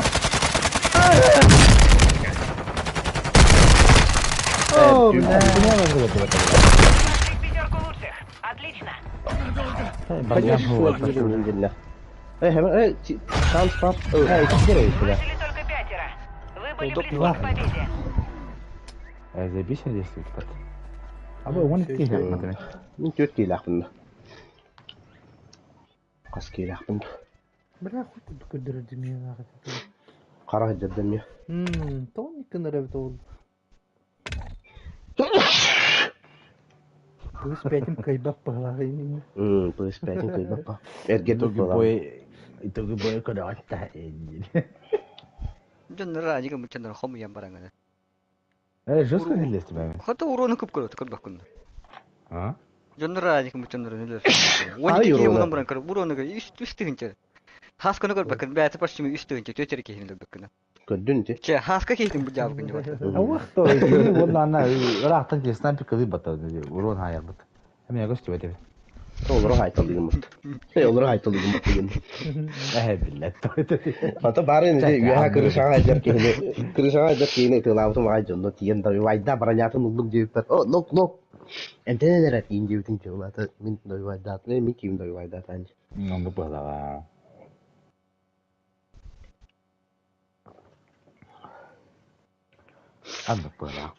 О, бля. Вошли в пятерку лучших. Отлично. Конечно, Э, э, шанс пап. Э, Выжили только пятеро. Вы были Удобно. близки к победе. Э, заебись действует под. А бу он кей ахмат мен. Мен төрт кейлі ақпын. Қас кейлі ақпын. Бля, хуй курдук көрдөрөр димиэн аҕай. Қара жерден мен. Мм, тоник кынар эбит ол. Плюс пятим кайбак паһалаах. Плюс пятин көйбак па. Эрге Итоги тут бой, итоги бой куда-то. Дьоннор анига мучаннар хомуян бараңана. Э, жестко хилес тебя. Хата уроны көп көрөт, көрбөк күн. А? Дьоннор анига мучаннар нелер. Ай, 12 уроны. унан баран көр, уроны үс үс тыгынча. Хасканы көрбөк күн, бәті почти үс тыгынча, төтер кейин көрбөк күн. Көрдүн те. Че, хаска кейин бу жабы күн жабы. А вот то, вот на рахтан те снайпер кылы бата, урон хаяр бат. Эме көстү бете. Олар айтыл деген мұрт. Олар айтыл деген мұрт деген. Э, билет. Ата бары не үйә кырышага жер кейне. Кырышага жер кейне тылабытым ай жонно тиен да вайда бронятын улдук жебип О, нок нок. Энтенер тиен жебитин жолата мин дой вайда, мен ким дой вайда тан. Онды бала. Анды бала.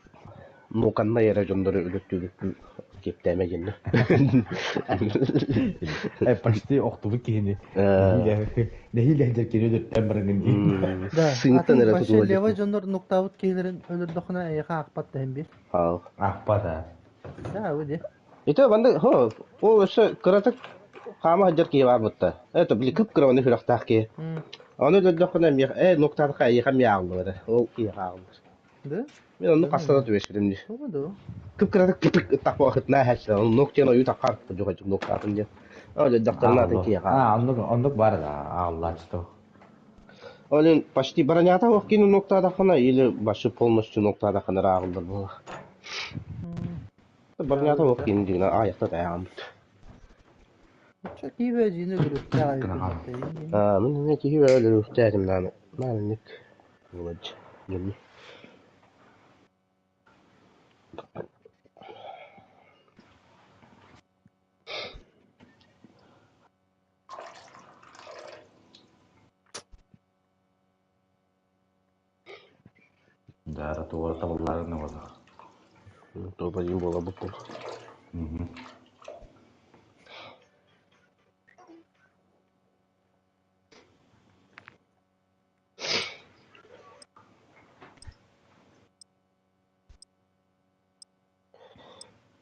Ноканна яра жондору өлөттү кептеме генне. Э, почти октубу кейини. Нехиле жер кейини өттен барыңын. Да, Сыҥтан эрэ атын тутула лева дьип. дьоннор нуктаабыт киһилэрин өлөрдөхүнэ эйиэхэ аахпат дэһин биир. Хаал. Ахпата. Да, үдэ. Ите банда хо, ол өссө кыратык хаама хаджар киһи баар бутта. Это били кып кыра хүрөхтаах киһи. Аны өлөрдөххүнэ эмиэ э нуктаатахха эйиэхэ эмиэ ааллыбыта. Ол киһиэхэ ааллар. Да? Мен онну хастана түбэспитим дии. Тоҕо да? Кып кыратык пипик тахпа хәчтэ. Оны нук диэн ойуу таххар жуга нуктаатын диэн. Ол өлөрдөхтөрүнэ атын киһиэхэ. А, ондук ондук бар да, алла что. Олен почти бронята ох кини нуктаатаххына или башы полностью нуктаатаххына ааҕыллар буолар. Бронята ох кини дигинэ аайахта тайаҕаммыт. Чэ киһи дьиэни өлөрүөхтээх Аа, мин эмиэ киһи өлөрүөхтээх этим даҕаны. Наанньык буолар дьэ. Даара туора табыллаарын оҕолор. Туобайым буола буккул.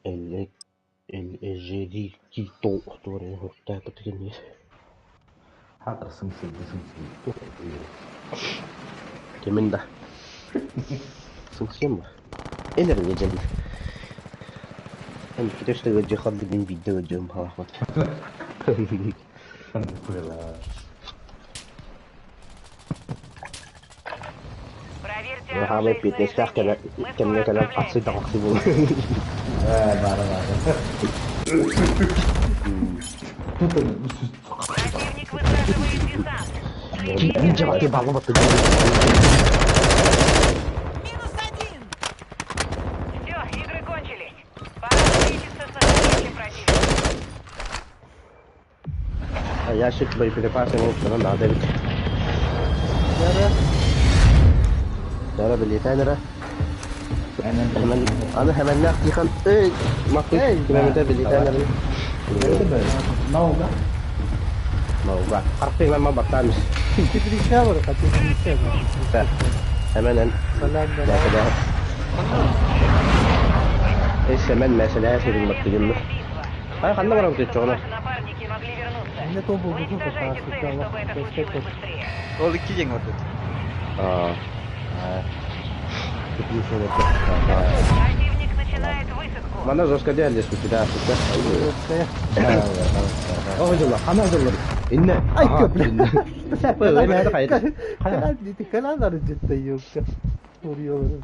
Эллик Эл-эжери-кито туора хуктаапытыгын Хатыр сымсыйды сымсыйды. Кимин да. Сымсыйым ба. Энер дьэн. Эн китеш тыгыджы хаддыгын бидде ыджым халахмат. Проверьте Хаамай оружие и пиэтнэстээх снаряжение. Мы кэмҥэ скоро кэлэн хахсый отправляемся. да хахсый буолар. Ээ, бары бары. Противник высаживает десант. Следите Мин за дьабакты ним. балла батты. Минус один! Все, игры кончились. Пора встретиться с настоящим противником. Ящик боеприпасы муптана надо ведь. Дара Дара билетен Hemen аны hemen тихан эй макты Эй, километр билетен Науга. Мауга. Харпы мен баттамыз. Теплича бар, теплича бар. Hemen Салам да. Эс hemen mesela сөйдүм баттыгын. Ай ханна барам Чтобы төчөгөнө. ваши напарники могли вернуться. Мне то был Уничтожайте цель, чтобы это случилось быстрее. Ол икки день ордут. Аа. Противник начинает высадку. Мана жестко делали сюда, сюда. О, дела, хана дела. Инне. Ай, бля. Бля, Калан арыджытта юкка. Уруйалар.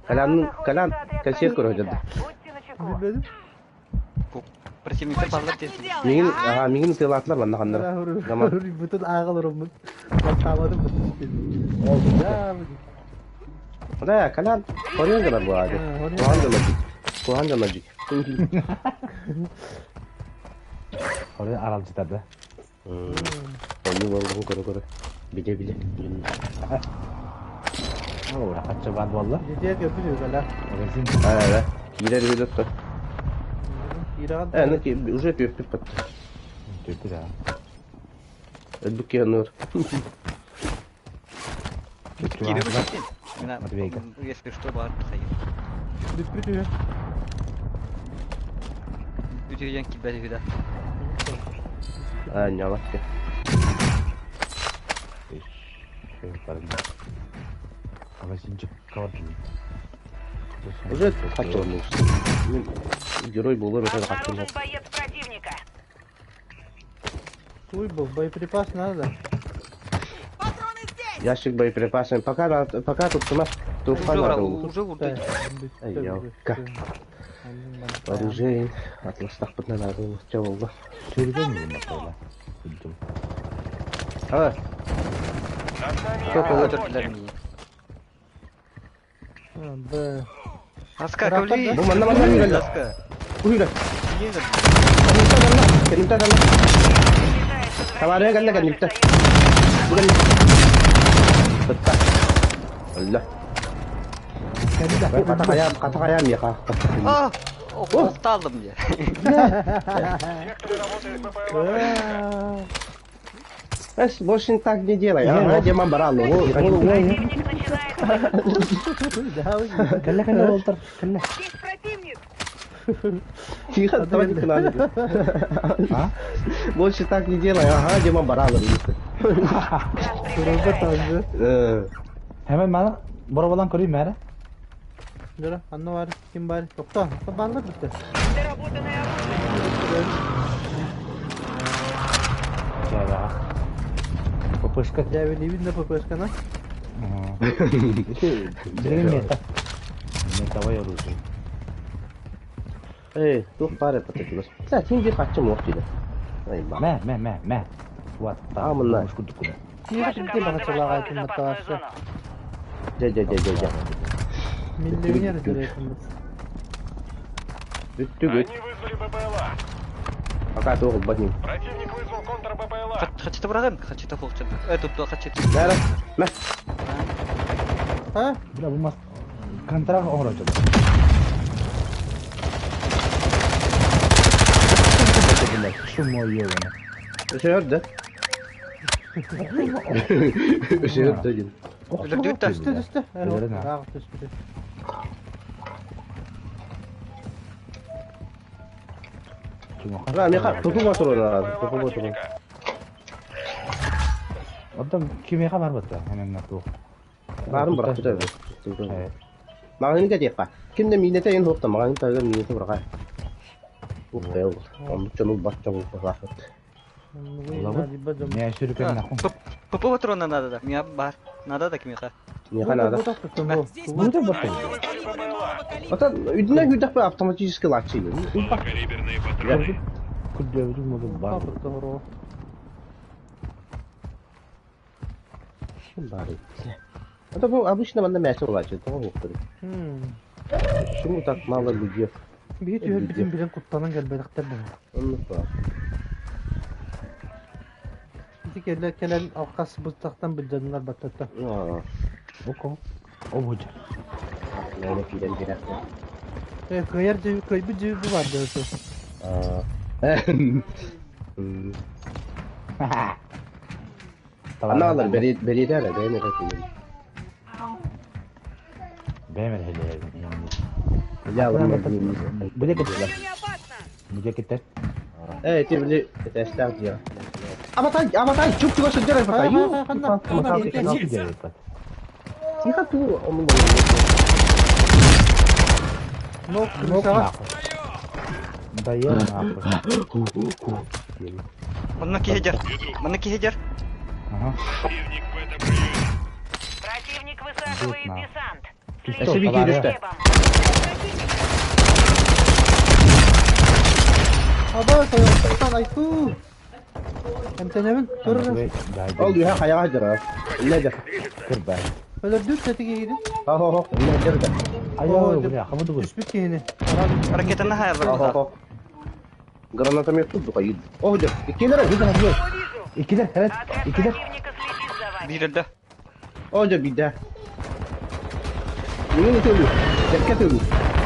На вас Калан, калан, охотится отряд кассет противника. көрөжөдө. Будьте начеку. Билбедим. Противниктер Больше баллар так не десин. делай, Мигин, а? ага, мигин тылатлар манна ханнара. Гама. Бүтүн аагалар оммут. Бастаабадым Да, калан, хорьон гана буады. Кухан гана жи. Кухан гана жи. Oraya аралжытарды. Оны болгон көрө көрө. Биле биле. Ора кача бар болла. Жетият көпү кала. Магазин. Аа, кирер видот. Иран. Э, ну ки уже пеп пат. Төпү да. Эдбүк нур. Кире бу Мина, Матвейка. если что, бар хайыр. Бүт Бүтүгөн кибер хүдә. Аа, нялак. Магазинчик кабат. Уже хотел Герой был уже хотел. Обнаружен боец противника. Туй был, боеприпас надо. Патроны здесь! Ящик боеприпасами. Пока, пока тут у нас тут Уже фанат уже урду. Ай, ялка. Оружие. Атластах под надо чего Сүргөн мен басайла. Бүттүм. А, Над нами Кто кого? Өтөрдүлөр мени. Б. Аска, кавли. бу манна манна манна. Аска. Уйра. Кенимта канна. Приближается Товары канна возвращение кенимта. ваших союзников. Бүгін. Тытта. Алла. Ката каям, ката каям яка. А! Оқталдым я. В секторе работает БПЛА противника. Эс, больше так не делай. Ага, Дима баралу. Противник начинает высадку. Кэллэ кэллэ болтар. Кэллэ. Здесь противник! Тихо, давай не надо. А? Больше так не делай. Ага, Дима баралу. Газ приближается. Э, Hemen bana боробалан көрeyim бәрі. Дара, анна бар, ким бар? Токта, баллар битте. Доработанное оружие! Да. ППшка. Я не видно ППшка на. Бери мета. Метовое оружие. Эй, туох баар эппэтэ чугас. Кстати, син биир харчы муох диилэр. Ай, ба. Мэ, мэ, мэ, мэ. Вот, А, мынна. Муш курдук куда. Киһи Ваша кимтэн команда баҕа чалаҕа вошла в айтын безопасную баттаҕарса. зону. Дьэ, дьэ, дьэ, дьэ, дьэ. Миллионер Бүттүгүт, дэрэтин бүттүгүт. Они вызвали БПЛА. Пока туох ылбат ним. Противник вызвал контр БПЛА. Хачыта бырагын, хачыта хоқчын. Э, тут хачыта. Бәрі. Мә. А? Бля, бу мас контракт оҥорочу. Шумо ебана. Өсөөр да. Өсөөр да дин. Өлөрдүбүт да. Түстэ түстэ. Өлөрөн ha. Ыраах түспүтэ. Ра, меха, тутуга турар, БПЛА тутуга турар. противника. Оттон кимиэхэ барбыта? Ханан туох. Баарын бырахпыта. Маҕаһыыны кэтиэххэ. Ким да миинэтэ эн хуохта, маҕаһыын таһыгар миинэтэ быраҕай. Ух, оннук дьону ылбат дьон быһаахыт. Улабыт. Мэ сүрүкэн нахуй. ПП патрона надо да. Меня бар. Надо да кимиэхэ. Миэхэ надо. Они Буду вызвали бахай. БПЛА. Оттон үрдүнэн күүдэхпэ автоматически лааччыйны. Малокалиберные патроны. Күрдөөбүтүн буду бар. Бары. Это бу обычно манна мясо лааччы, тоҕо хуохтар. Почему так мало людей? Биһи түһэрбитин билэн куттанан кэлбэтэхтэр бу. Оннук баар. Ити кэлэ кэлэн алхас быстахтан былдьаннар баттатта. Аа, Око. Обуж. мээнэ киирэн биэрээхтэр. Э, кыайар дьиби кыайбыт дьиби бу бар дьиби. Аа. М. Анаалар бери бериэтэ эрэ, бэйэм эрэ тиийэн. Бэмэр хеле. Я ылым Буде кет. Не опасно! Буде кеттер. Э, ти били этээстээх дьиэ. Абатай, абатай, чуп-чугас сылдьар абатай. Ха, ха, ха, ханна. Тихо ту, он Нок, крышаҕа. Да я нахуй. Манна киһи Манна киһи Ага. Противник в этом районе. Противник высаживает Дутна. десант. Эссе би киирүстэ. Небом. Аба, тойоттан айтуу. Эмтенебин, турра. Ол үһэ хайаҕа дьара. Инне дьар. Кырбай. Өлөрдүт сэтиги киирин. Хо-хо-хо, инне дьар да. Айо, бля, хамы дугуй. Түспүт киһини. Ракетаны хайалар. Хо-хо-хо. Гранатомет тут духайд. О, дьар. Иккилер, Вижу. Иккилер, херет. Отряд Иккилер. противника следит за вами. Биирэлдэ. О, дьар бидэ. Мин төлү. Дэркэ төлү.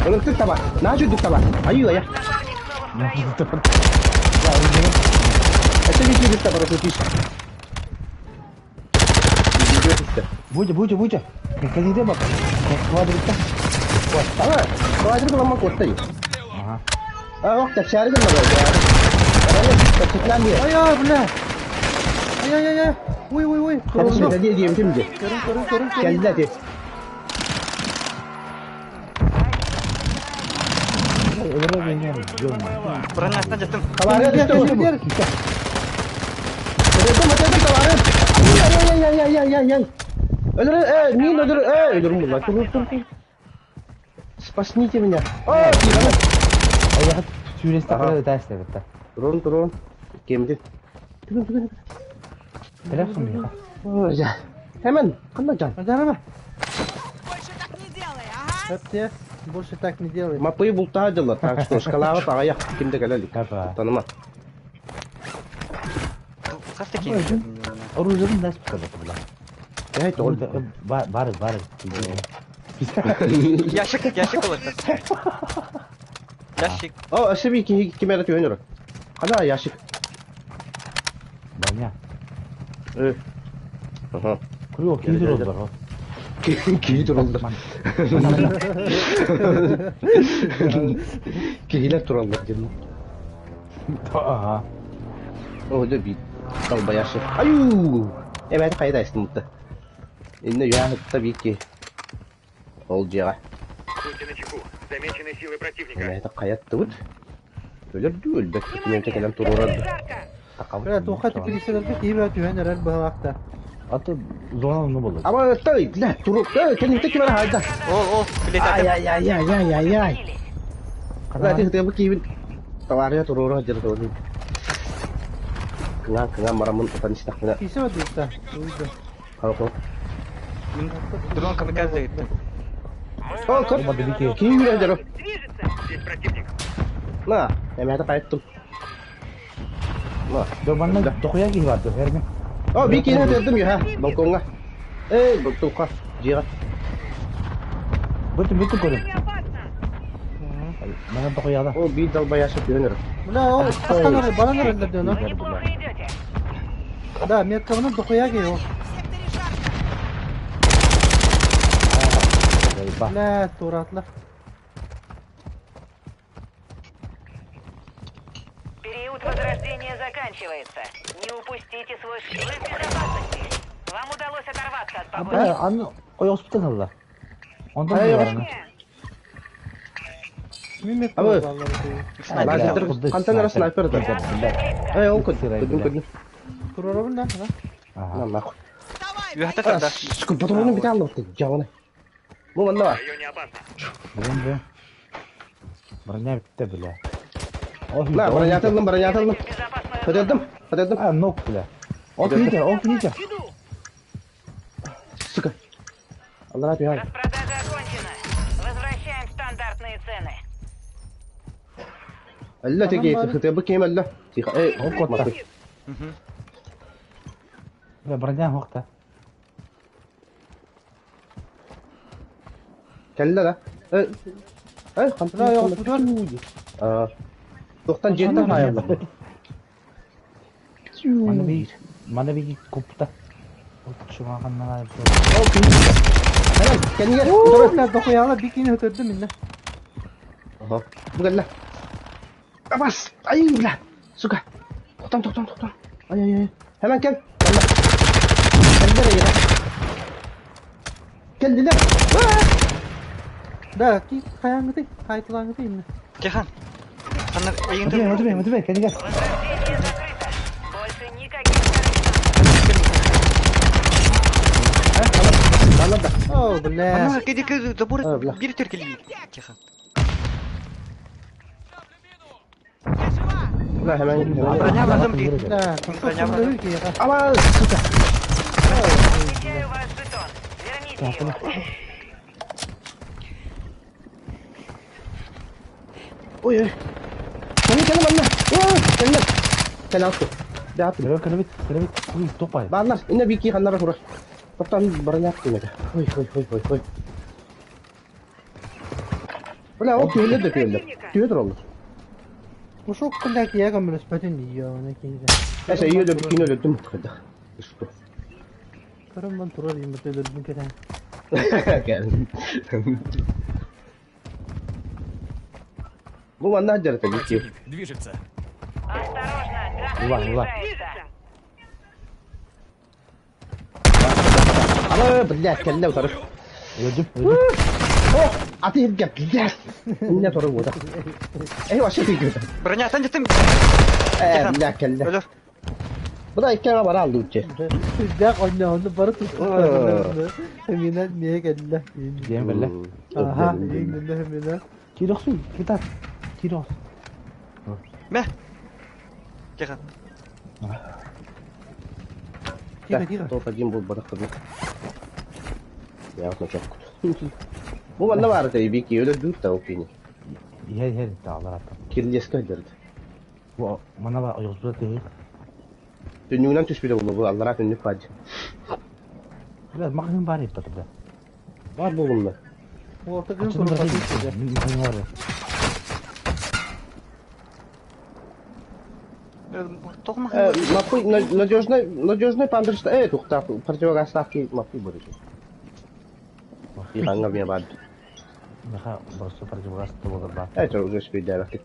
Ылыктык таба. Наачу дук таба. Айыы ая. Напарник снова в строю. Эссе би киирүстэ парашютист. Киирүстэ. Буча, буча, буча. Кэлиде бак. Квадрикта. Ама, квадрик ламма куоттай. Ага. А, ох, тапсаары гынна бай. Тапсытлан бие. Ай, ай, бля. Ай, ай, ай, ай. Уй, уй, уй. Кэлсэ Көрүн, дии диэм ким дии. көрүн, көрүн, көрүн. Кэллэ дии. Өлөрө бенен жон. Бронясына жаттым. Табаары түстэ. Бер. Өтө матады табаары. Ай ай ай ай ай ай. Өлөр, э, мин өлөр, э, өлөрүм була. Тур тур тур. Спасните меня. О, тиганы. Аяқ сүресте кырады тәсте бітті. Турун турун. Кемди. Түгүн түгүн. Телефон миха. О, я. Hemen, кандай жан? Ажарама. Больше так не делай, ага! Өптө. Больше так не делай. Мапы бултаа дылар, так что шкалага тагаяк кимде келелик. Капа. Таныма. Хаста киһи. Оружием дәс бітті бұла. Эй, тол. Бар, бар, бар. Ящик, ящик олар. Ящик. О, эсеби ки кимере түйөнөр. Кана ящик. Броня. Э. Аха. Күрү кийдир олдар. Кийдир олдар. Киһилэр тураллар диэн. Ага. О, дэ би талбаяшы. Аю! Эбэт хайда истимутта. Инне яхытта бики. Ол жига. Будьте начеку. Замечены силы противника. Эбэт каяттыбыт. Өлөр өлбөт. Кимемте келем турурады. Жарко! Бля, туха теперь киһи түһэн эрэр быһалаахта. Аты зона ну болды. Ама той, ля, туру. Э, кенинте кимер хайда. Ол, ол, билет Ай ай ай ай ай ай ай. Кстати, хотя бы киһибин товария туруора сылдьар этэ Кыҥаан кыҥаан бараммын ытан истэхпинэ Кисе одуйда. Уйда. Хорошо. Мин дрон камикадзе ыттым. О, көр! Киһи үүрэн дьоро. Здесь противник. На, эмээтэ хайыттым. На. Дьэ манна дохуя киһи бар дуо, Эрми? О, биир киһини ытырдым үһэ, балкоҥҥа. Эй, туохха, дьиэҕэ. Бүтүн бүтүн көрүн. Манна дохуяла. О, биир долбояша түһэн эрэр. Бля, ол хастан эрэ баран эрэллэр диэн, Вы неплохо идете. Да, меткабынан дохуя киһи ол. В секторе жарко. Бля, туораатылар. Период возрождения заканчивается. Не упустите свой ш... Вы в безопасности. Вам удалось оторваться от погони. Э, аны ойоҕоспутун ылла. Онтон Ай, бараны. Мин метка Абы. баллар. Лазер хантан эрэ снайпер да. Газ уже близко. Эй, ол көрдүм, көрдүм, көрдүм. Туруорабын да, да. На, нахуй. Вставай, Үөһэ боец! тарда. Сука, патроны бүтэ аллыбыт, дьаҕаны. Бу манна В бар. районе опасно. Бүгүн бу. Броня бүттэ бля. Ол На, бронята ыллым, бронята ыллым. Следуйте в безопасную зону. Хөтөрдүм, хөтөрдүм. А, нок бля. Ол кинитер, ол кинитер. Иду! Сука. Аллара түһэн. Распродажа окончена. Возвращаем стандартные цены. Әллә теге Анам бар. хытыбы кем әллә. Тихо. Эй, Ол котта. махуй. Бля, броня хуақта. Кэллэ да. Эй. Эй, хантан. Бля, ойоҕоспутугар. Аа. Тохтан жеттен аялла. Мана би, мана би купта. Чумаганнан Ол кини. Hemen kendine gel. Уу, бля, дохуяла бикини өтөрдүм инне. Ага. Бу кэллэ. Абас. Ай, бля. Сука. Тоқтан, тоқтан, тоқтан. Ай, ай, ай. Hemen gel. Кэллэ. Кэллэ я. Кэллилэр. Да, ки хайаңгыты, хайтылаңгыты инне. Тихан. Ханна эйигин Матвей, Матвей, Матвей, кэлигэр. Возрождение закрыто. Больше никаких вторых шансов. Ана да. О, бля. Манна кеди забор А, бля. биир төркели. Тихан. Я жива! Бля, hemen. hemen. Броня бардым ди. Да, Броня бардым. Ама, сука. Отмечаю ваш жетон. Верните его. Ой, ой. Кэллэ, кэллэ манна. Ой, кэллэ. Кэлэ атты. Бя атты. Кэлэбит, кэлэбит, кэлэбит. Уй, топай. Бааллар, инне бики ханнара турар. Тоқтан броня атты Ой, ой, ой, ой, ой. Бля, ол түһэллэр да түһэллэр. Түһэ тураллар. Ушул бля, я көмөлөспөтүн дии, оны киниде. Эсэ, үйө өлөрбүт, кини өлөрдүм. Хайдах. Что? Көрөн бан турар юм өлөрдүм кетен. Кэл. Бу манна дьарыта бики. Противник движется. Осторожно, газ Ула, ула. приближается. Ала, бля, кэллэ утары. Өлөрдүм, өлөрдүм. О, аты иргэ, бля. Инне турар буота. Эй, вообще тиги. Броня тан жеттим. Э, бля, кэллэ. Өлөр. Бу да икки бара алды уче. Сүрдээх онноону бары туттар. Эминен мие кэллэ. Диэн бэллэ. Аха, иҥнэллэ эминен. Киирохсуй, китат. Киирох. Мэ. Тихан. Тихо, тихо. Топ один был барахтабы. Я вот начал. Бу манна баар этэ бики өлөрдүт да ол кини. Иһэр, иһэр, таалар аттан. Кирилиэскэ өлөрдү. Бу мана ба ойоҕоспута тыһы. Түннүгүнэн түспүтэ буолуо бу аллараа түннүк баадьы. Бля, магазин бар иппата, бля. Бар буолунна. Орта күн Ачын турар бир магазин бар. Тоҕма. Маппый надежный надежный пандырышта э тухта противогазтаах маппый бар эти. Иһанга мия баар. Меха просто противогаз болар ба. Это уже спидәбәкит.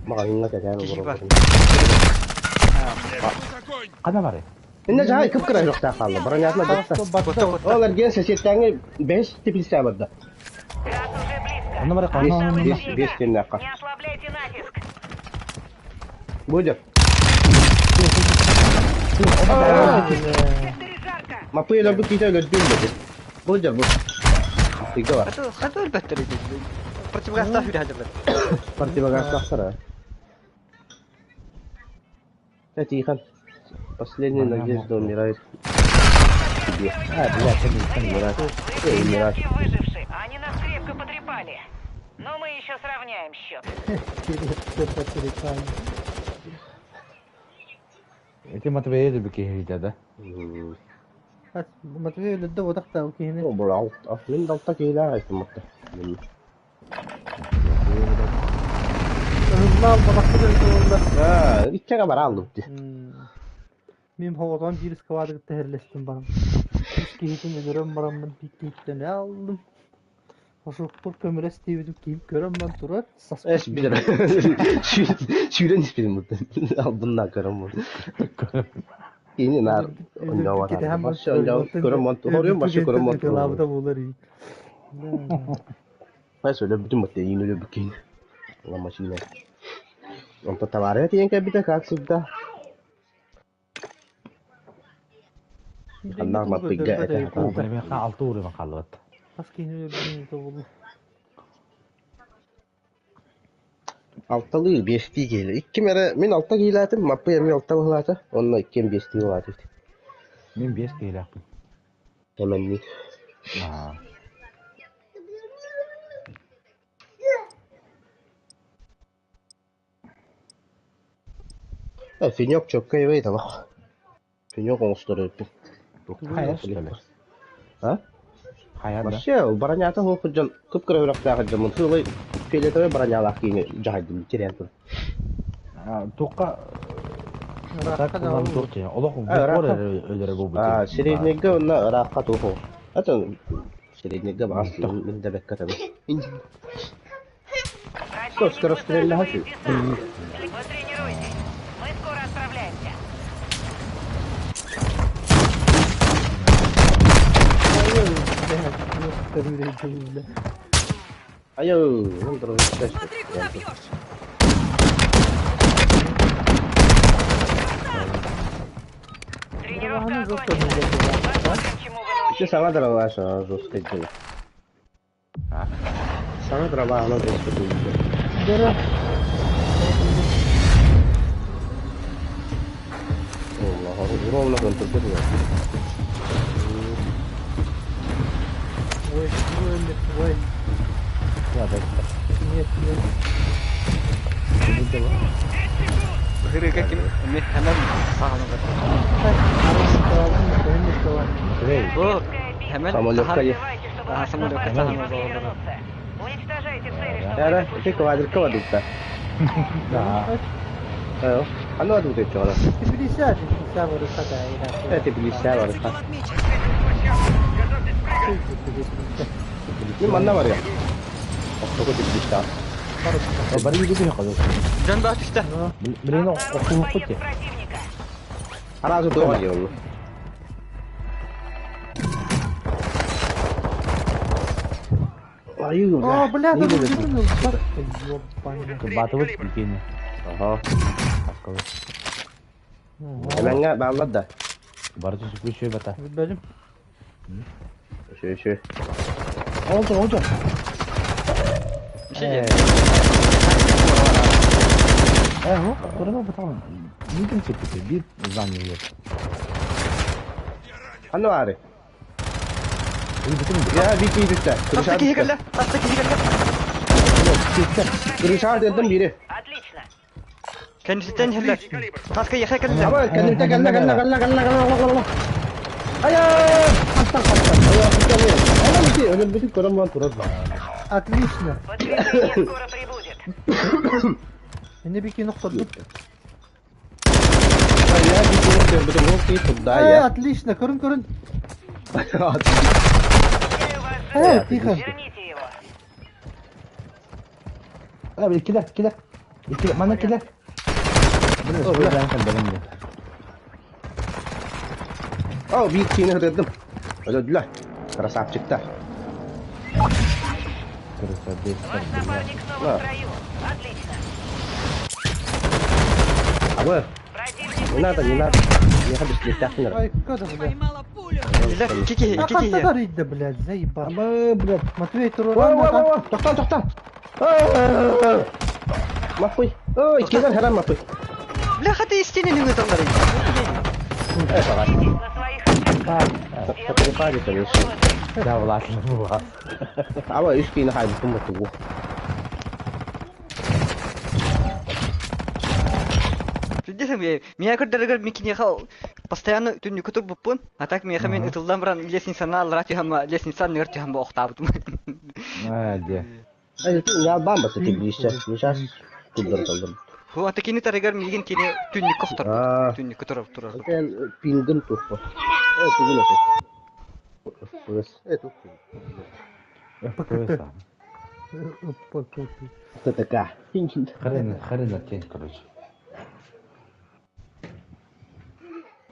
Магазинга кәтән Киһи бар. олорор. Кана бар? Инне жай кып кыра жокта калды. Бронятна батта. Олар ген сесеттәңе 5 типилсе барда. Газ уже близко. Онно бар, кана Осталось Бес, три бес шага. теннәкка. Не ослабляйте натиск. Будет. В секторе жарко! Мапы өлөрбүт ките өлөрдүм деди. Будет бу. Тиге бар. Хата хата өлбөттөр. Противогазтаах сүүрэ сылдьаллар. Противогазтаахтар аа. Э, Тихон, последняя надежда умирает в тебе. А, блядь, умирает. Вы Эй, умирает. десятки выживших. Они нас крепко потрепали. Но мы еще сравняем счет. Крепко потрепали. Ити Матвей өлбүт киһитэ да. Матвей өлөрдө бодахта ол киһини. О, бля, мин алта киһилээх айттым отта. Ыһыллаал бодахта өлөрдө. Аа, иккэгэ бара алдым ти. Мин хоҕотон биир ыскабаады кытта иһэрлэстим баран. Үс киһитин өлөрөн бараммын биир киһиттэн алдым. Ошукпур көмүрэс диэбитим киһим көрөн баран турар, Эс саспыт билэр. Сүүрэн испитим бутта. Албынна көрөн бу. Кини наар Өлөрбүт онньообот кэтэһэн баран Башы онньоо көрөн мон хоруйум башы көрөн мон ытыалаабыта буолар ии. Бас өлөрбүтүм бутта иин өлөрбүт киһини. Ла машина. Онто товарыга тиийэн кэлбитэ как всегда. Ханнаах маппыйга этэ Оо, били миэхэ алта уурунан хааллыбыт. Хас киһини өлөрбүтүн тобулу. Алталыы, биэстии киһилэ. Икким эрэ, мин алта киһилээтим, Маппый эмиэ алта быһылаата, уонна иккиэн биэстии быһылаатыбыт. Мин биэс киһилээхпин. Эмэнниин. Аа. Э, Финек чөккө эбэй талах. Финек оҥостор эбиппин. Хайа что ли? А? Хайа да. Вообще, бронята суох дьон, кып-кыра үрэхтээх дьоммун сыалай фиолетовай бронялаах киини дьаһайдым, тирээн тур. Туохха Ыраахха кулан даҕаны туох дии олох А, буквор ыраахха. эрэ өлөрө буолбут А, дии. среднейгэ уонна ыраахха туох ол. Атын среднейгэ баҕас мин да бэккэ табы. Что, Противник скорострельного высаживает десант. Потренируйтесь. Мы скоро отправляемся. Айо, он Смотри, куда бьешь! Тренировка окончена. Посмотрим, чему вы Еще научились. сама дрова, что жестко дело. А? Сама дрова, она жестко делает. Дөрө. Allah, ровно он тут делает. Ой, ой, ой. Да, да. Нет, нет. Быһырыга ким эми хэмэн саҕана бар. Матвей. Бу хэмэн Самолетка сахан е. Давайте, чтобы Ага, ваши самолетка напарники сахан могли олорор. вернуться. Уничтожайте цели, чтобы Яра, это ты случилось. квадрика водукта. Да. Айо, оно одут чора. Тбилиси, Тбилиси барыха да. Это Тбилиси барыха. Был отмечен. Мин манна барыа. Охтоку Тбилиси. Бары үйгө бир калды. Дьон баа түстэ. Билин Обнаружен окууппут боец дии. противника. Аразы дома делаю. Аю, О, бля, не да буду. Ёбаный. Кыбатыбыт икини. Ага. Аккалы. Эмэнгэ бааллар да. Бары түсүп үшүй бата. Бөлүм. Үшө, үшө. Олду, олду. Bir şey diyeyim. Э, ну, курама баталын. Мидин чепити, бир здание yok. Ханна баары. Уйбутум. Я бит бит Таста киһи кэллэ. Таста киһи кэллэ. Гришар дедим бири. Отлично. Кэнниситтэн иһэллэр. Таска иэхэ кэллэ. Аба кэннибитэ кэллэ кэллэ кэллэ кэллэ кэллэ кэллэ. Ая! Хастан хастан. Ая, хастан. Ана бити, өлөн бити көрөн бан турар ба. Отлично. Подкрепление скоро прибудет. Эне бики нохтордук. Ая, бити бити бу ки туда Э, я. отлично, көрүн көрүн. Встречаю вас Э, живым. тихо. Верните его. А, били килер, килер. Килер, мана килер. Били, били, били. О, бит кини дедим. Өлөдүлөр. Красавчиктар. Красавец. Ваш напарник снова Да. в строю. Отлично. Аба, Противник не надо, не начинает надо. Я хочу слетать. Ай, када, бля. Поймала пулю! Киллэр икки киһи, А икки киһи. хантан арыйда, блядь, заебал. Аба, блядь. Матвей Ва, туруран ва, да. ва, ва, тохтон, тохтон. Маппый. Ой, килер харам маппый. Бляха, ты стены не ыталлар. Э, баҕар. На своих ошибках. Потрепали, конечно. Да, власне була. Ама үс киини хайбытым ботугу. Билдесем, меня көрдөргөр мин киниэхэ постоянно түннүккэ турбуппун, а так миэхэ мин ытыллан баран лестницаны аллара түһэн лестница анныгар түһэн охтаабытым. Ээ, дьэ. Ялбаан басы тибилиисэ. Сейчас куллар Ху, ата кини тарыгар миигин кини түннүккэ охторбут. Түннүккэ турар турар. Эн пингын тухпа. Э, тугун ото. FPS. Э, тух. FPS. ТТК. Хрен, хрен тень, короче.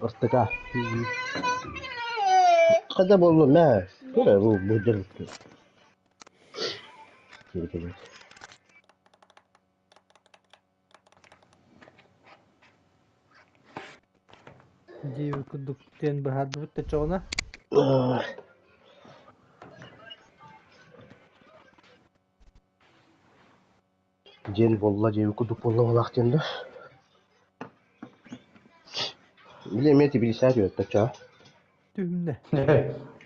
РТК. Когда боллу мэ. Тура бу бу Кири Диэбит курдук диэн быһаардыбыт да чоҕуна. Диэн буолла, диэбит курдук буолла буолаах диэн да. Били эмиэ тибилисээ түһэттэ чаа. Түһүннэ.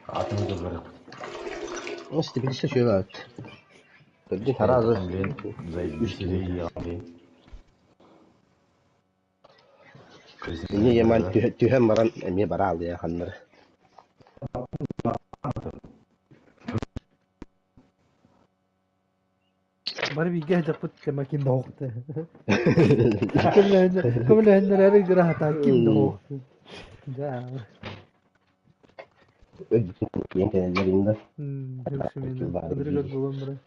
Атын дыллары. Ос тибилисэ сүөбэт. Төрдүн харазы. Заебись, блин. Эмиэ яман түһэн баран эмиэ бара алыа ханнары. Бары бииргэ сылдьыппыт кэм ким да оһохто. Көмөлөһөннөрөөрү гына сатаан ким да оһохто. Дьэ, Өлбүтүн кэлэллэрин да. ынырыгар буолан баран.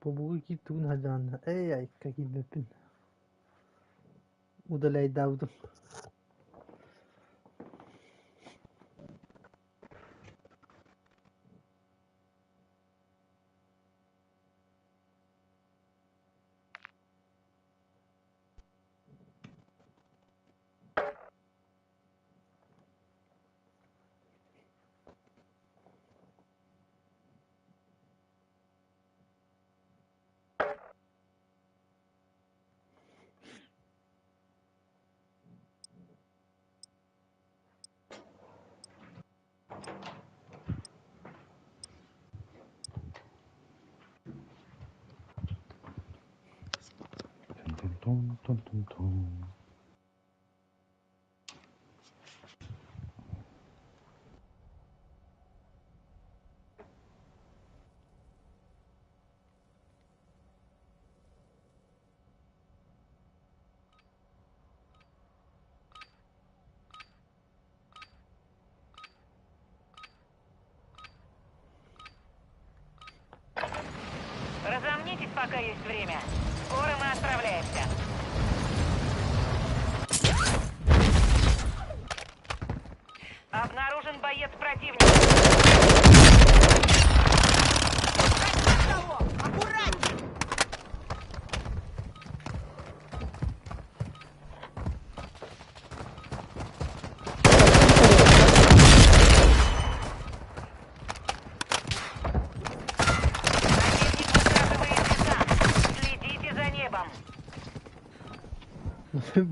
Бобугу киир тугун сылдьаҕын эй айка киирбэппин удаляйдаабытым Тун-тун-тун-тун. Разомнитесь, пока есть время. Скоро мы отправляемся. Обнаружен боец противника. Того! Аккуратней! Противник высаживает десант. Следите за небом.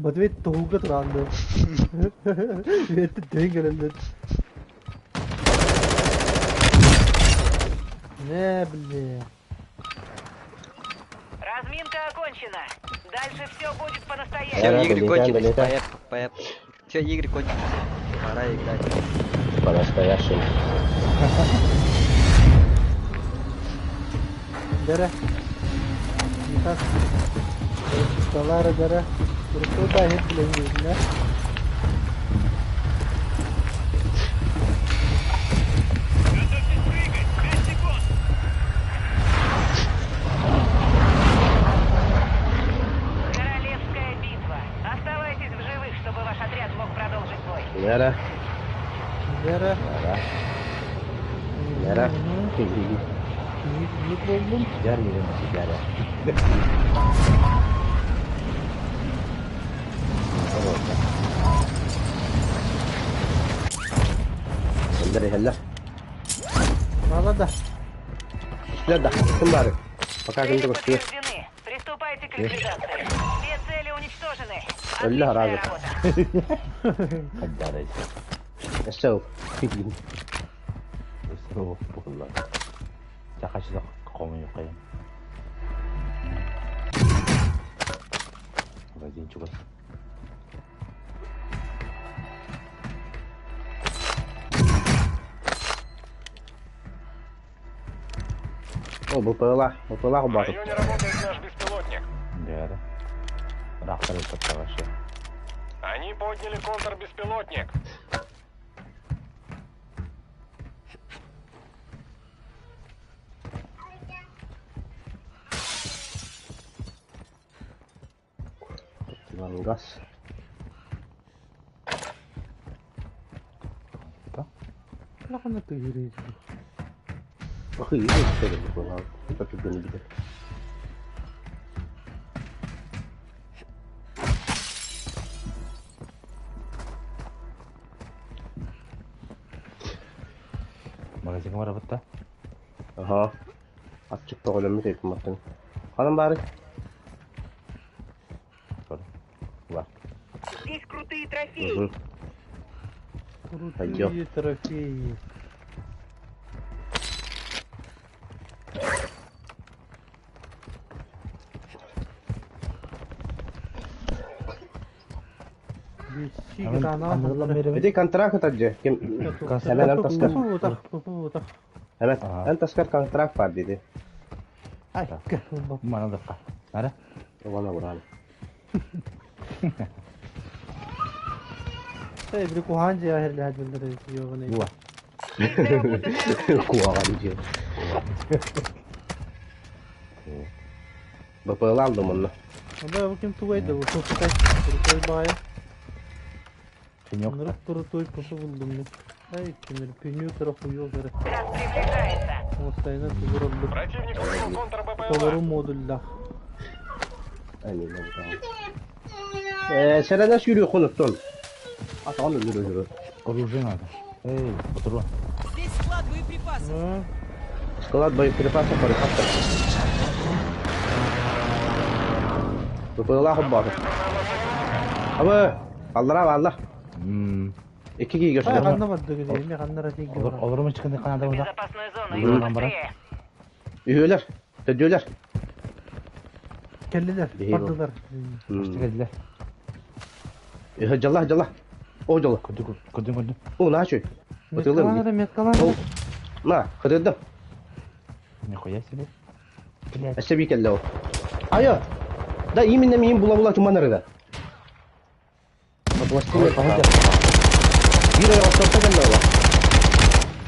Матвей тоһуга тураан Үөттэ төһөн кэлэллэр. Не, блин. Разминка окончена. Дальше все будет по-настоящему. Все, Пора игры долетаем, кончились, долетаем. поэп, поэп. Все, игры кончились. Пора играть. По-настоящему. Дәрә. Никак. Талара дәрә. Урукку да иһит билэҥҥииннэ. Готовьтесь прыгать! 5 секунд! Да. Нера. Кийиит буоллум. Дьар иирэн сидьээрэ. Эллер иһэллэр. Мало да. Үстүлэр да. Ким бары? Пока Цели ким да көстүө. подтверждены. Приступайте к ликвидации. Все цели уничтожены. Өллө Отличная араазы. работа. Хайдаарай. Өссө ол. Өссө буолла. Чахачы хомуйукайым. Магазин чугас. О, БПЛА. БПЛА В баты. районе работает наш беспилотник. Дьээрэ. Ыраахтар ыппаттаҕашы. Они подняли контрбеспилотник. Газ. Да? Лахана тыгыры. Охы, иди, БПЛА. Попиганы бит. Магазиҥҥа барабыт да? Аха. Аччык тоҕоломмут эбит мартын. Ханан баары? Sorry. Бар. Здесь крутые трофеи. Мгм. Пойдём. Крутые трофеи. Бесси Анырылан граната. беребит. Ити контракт атаджы. Ким Hemen эн таскар. Hemen Aha. эн таскар контракт бар dedi. Ай, Мана дакка. Нара? Оған уран. Эй, бир кухан же ахерле хадылдыр йогын. Буа. Доработанное оружие. Куаған же. БПЛА алдым онно. Анда бу ким тугайды бу крутой крутой бая. Пенек. Нырып крутой пусу булдум мен. Ай, кимер пеню кыра хуё кыра. Газ приближается. Остайна тугур oldu. Противник вызвал контр-БПЛА. Толору модуллах. Әне, Э, сәрәнә сүйрі қоныттон. Атаған өлір өлір. Оружие надо. Эй, патрон. Здесь склад боеприпасов. Hı. Склад боеприпасов барикаттар. БПЛА хоббаты. Абы, аллара алла. Мм. Екі киге Ай, шыдар. канна барды гүле, не канна рати Олор олорум чыкын канада В буда. безопасную зону. Мгм. И быстрее. Үйелер, төдөлер. Келдилер, Бейбо. бардылар. Ашты келдилер. Үйе жалла, жалла. О, жалла. Көдү көдү көдү. О, на чөй. Отылым. Меткаланыр, меткаланыр. О, на, кырдым. Нихуя себе. Блядь. Әсә бик әллә ул. Айо. Да именно мин була-була туман арыда. Пластина. Бир ай оттоқта кэллэ ол.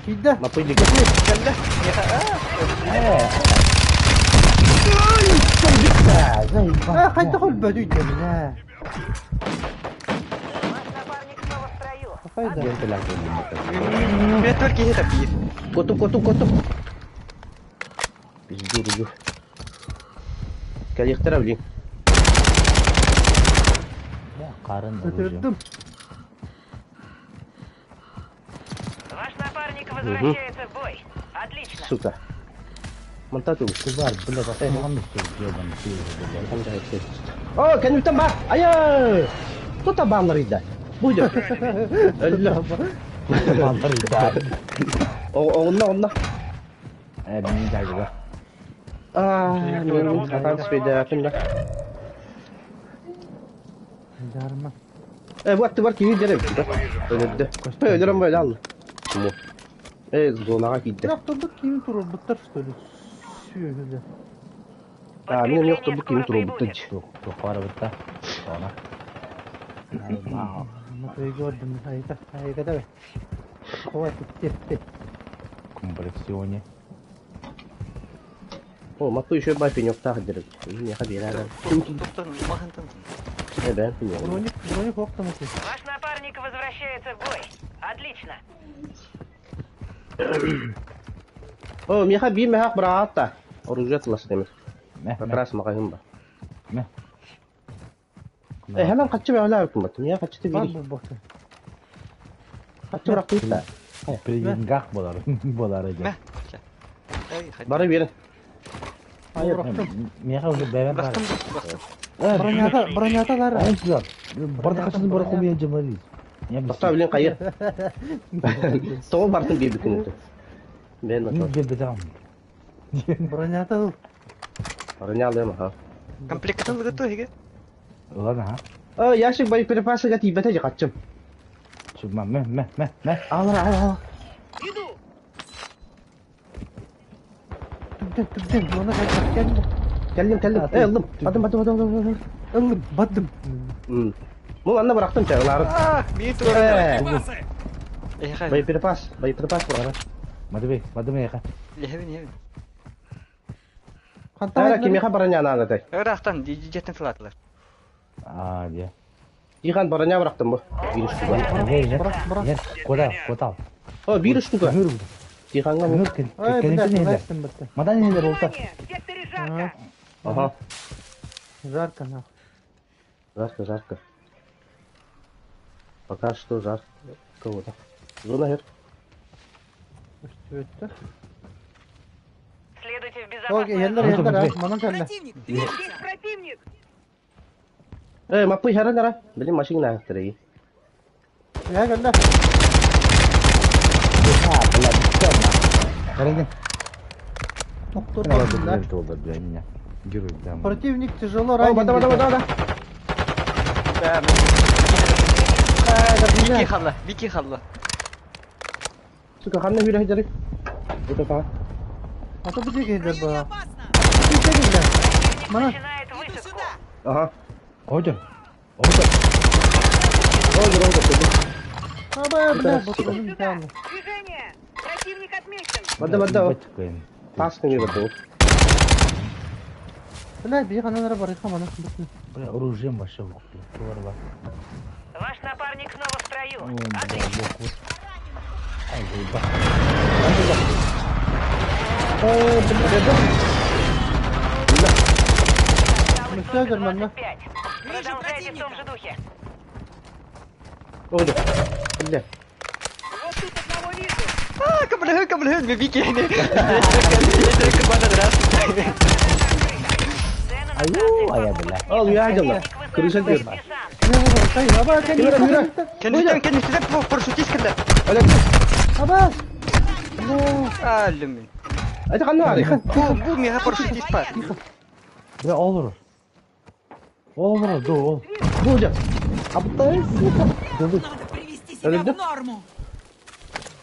Кийде. Мапый дик. Кэллэ. А, хайда хол бөдүй демин, Ваш напарник снова в строю. Хайда. Мен только это бир. Котуп, котуп, котуп. Пизду, рулю. Кэлиэхтэрэ блин. Бля, карын оружие. Өтүрдүм. Ваш напарник возвращается в бой. Отлично. Сука. Монта тул. Кызар, блядь, асылган үстү, ебаный, блядь. О, кэнүтэн бар. Айа! Тута баалар ида. Будет. Өллө. Балдар ида. О, онна, онна. Э, мен жайгыга. А, мен хатан спеде да. Жарма. Э, вот ты бар киви дерем. Өлөддө. Өлөрөм böyle алды. Э, зонага кийди. Бирок турдук кийим туруп буттар что ли? Сүйөһүлө. А, мен Подкрепление yok bu скоро кийим туруп прибудет. бутту. Туох барабыт да. Она. Матвей көрдүм. Айта, айга да. Хватит терпеть. Комплексионе. О, мату еще бай пенек тах дерем. Не хабира. Тоқтон, махантан. Э, бен пенек. Броник, броник октамы. Ваш напарник возвращается в бой. Отлично. О, миэхэ биир мөһөөх быраҕаат да. Оружие тыластымыт. Мэ, Как мэ, раз маҕаһыын бар. мэ. Э, ханан хаччы бөҕөлөөбүккүн баттым. Миэхэ хаччыта Бар биэрий. булбакка. Хаччы бырахтыыт да. При деньгах болар, болар Мэ. эдэ. Эй, хай. Бары биэрин. Бырахтым. Миэхэ уже бэйэм бар. Бырахтым, бырахтым. Э, Бронята, бронята лара. Айн сюда. Барда хаччыны бара хомуйа жамарыз. Я Тоқтаа билин хайы. Тоҕо бартын биэрбиккин этэ. Бэйэн Мин отор. биэрбэтэҕим. Бронята ыл. Барыня алыам аха. Комплектын лыгыту эһиги. Ылан аха. Э, ящик боеприпасыга тиийбэтэ дьэ хаччым. Чума мэ мэ мэ мэ. Алар, ал, ал. Иду! Түгден, түгден. Оны кэллэ, кэллэ. Кэллим, кэллим. Э, ыллым. Бадым, бадым, бадым, бадым, бадым. Ыллым, бадым. М. Ну, анна бырахтым чэ, ылаарын. А, мии турар. Э, Боеприпасы! Эһиэхэ. боеприпас, боеприпас бырахара. Мадыбей, мадыбей эха. Лэһэбин, эһэбин. Хантан Тара айдылар? кимиэхэ бараня наадатай? Ыраахтан, дьиэттэн сылаатылар. Аа, дьэ. Тихан бараня бырахтым бу. Биир штука. Yer, yer, Бырах, бырах. yer. Кода, котал. О, биир штука. Көмөр, Тиханга көмөр Ай, бля, кенетин хелер. тылайстым бітті. Мадан хелер олта. Внимание! В секторе жарко! Ага. Жарко, нахуй. Жарко, жарко. Пока что жарко. Вот. Зона хер. Өстүбөттө. Следуйте в О, безопасную еллер, зону. еллер, а, манан кэллэ. Противник! Движется! Здесь противник! Э, маппы хера нара. Блин, машина хертерей. Я кэллэ. Карагин. Токтор бардым, да. Герой, да. Противник тяжело О, ранен. бада, бада, бада, бада. Вики халла, Вики халла. Сука, ханна хүрэ хертерей. Это та. А то бу дигендер Районе ба. опасно! Противник Мана. начинает Иду высадку. сюда! Ага. Ходим. Ходим. О, громко, сука. Аба, бля, Сука. бутылым Сюда! там. Движение! Противник отмечен! Бада, бада. Тас не бада. Бля, бии ханан ара барыха мана. Бля, оружием вообще. Бар. Ваш напарник снова в строю. О, бля, Отлично. бок. Ай, заебал. Э, бля, Осталось Ну всё, только нормально. 25. Вижу Продолжайте в том противника. же духе. О, бля. Вот тут одного вижу. А, кабылыһын, кабылыһын, мен Вики. Цены на Аю, станциях а я, покупок бля. Ол, я дела. Противник Крыша высаживает дверь. десант. Аба, Кимера, кимера. Кэнниттэн, кэнниттэн парашютист кэллэ. Оля, Аба! А, люмин. это ханна ари. Бу, бу миэхэ парашютист бар. Бля, olur. Olur, dur, ol. Бу, Абтай, сука. Надо привести себя Өлдү. в норму!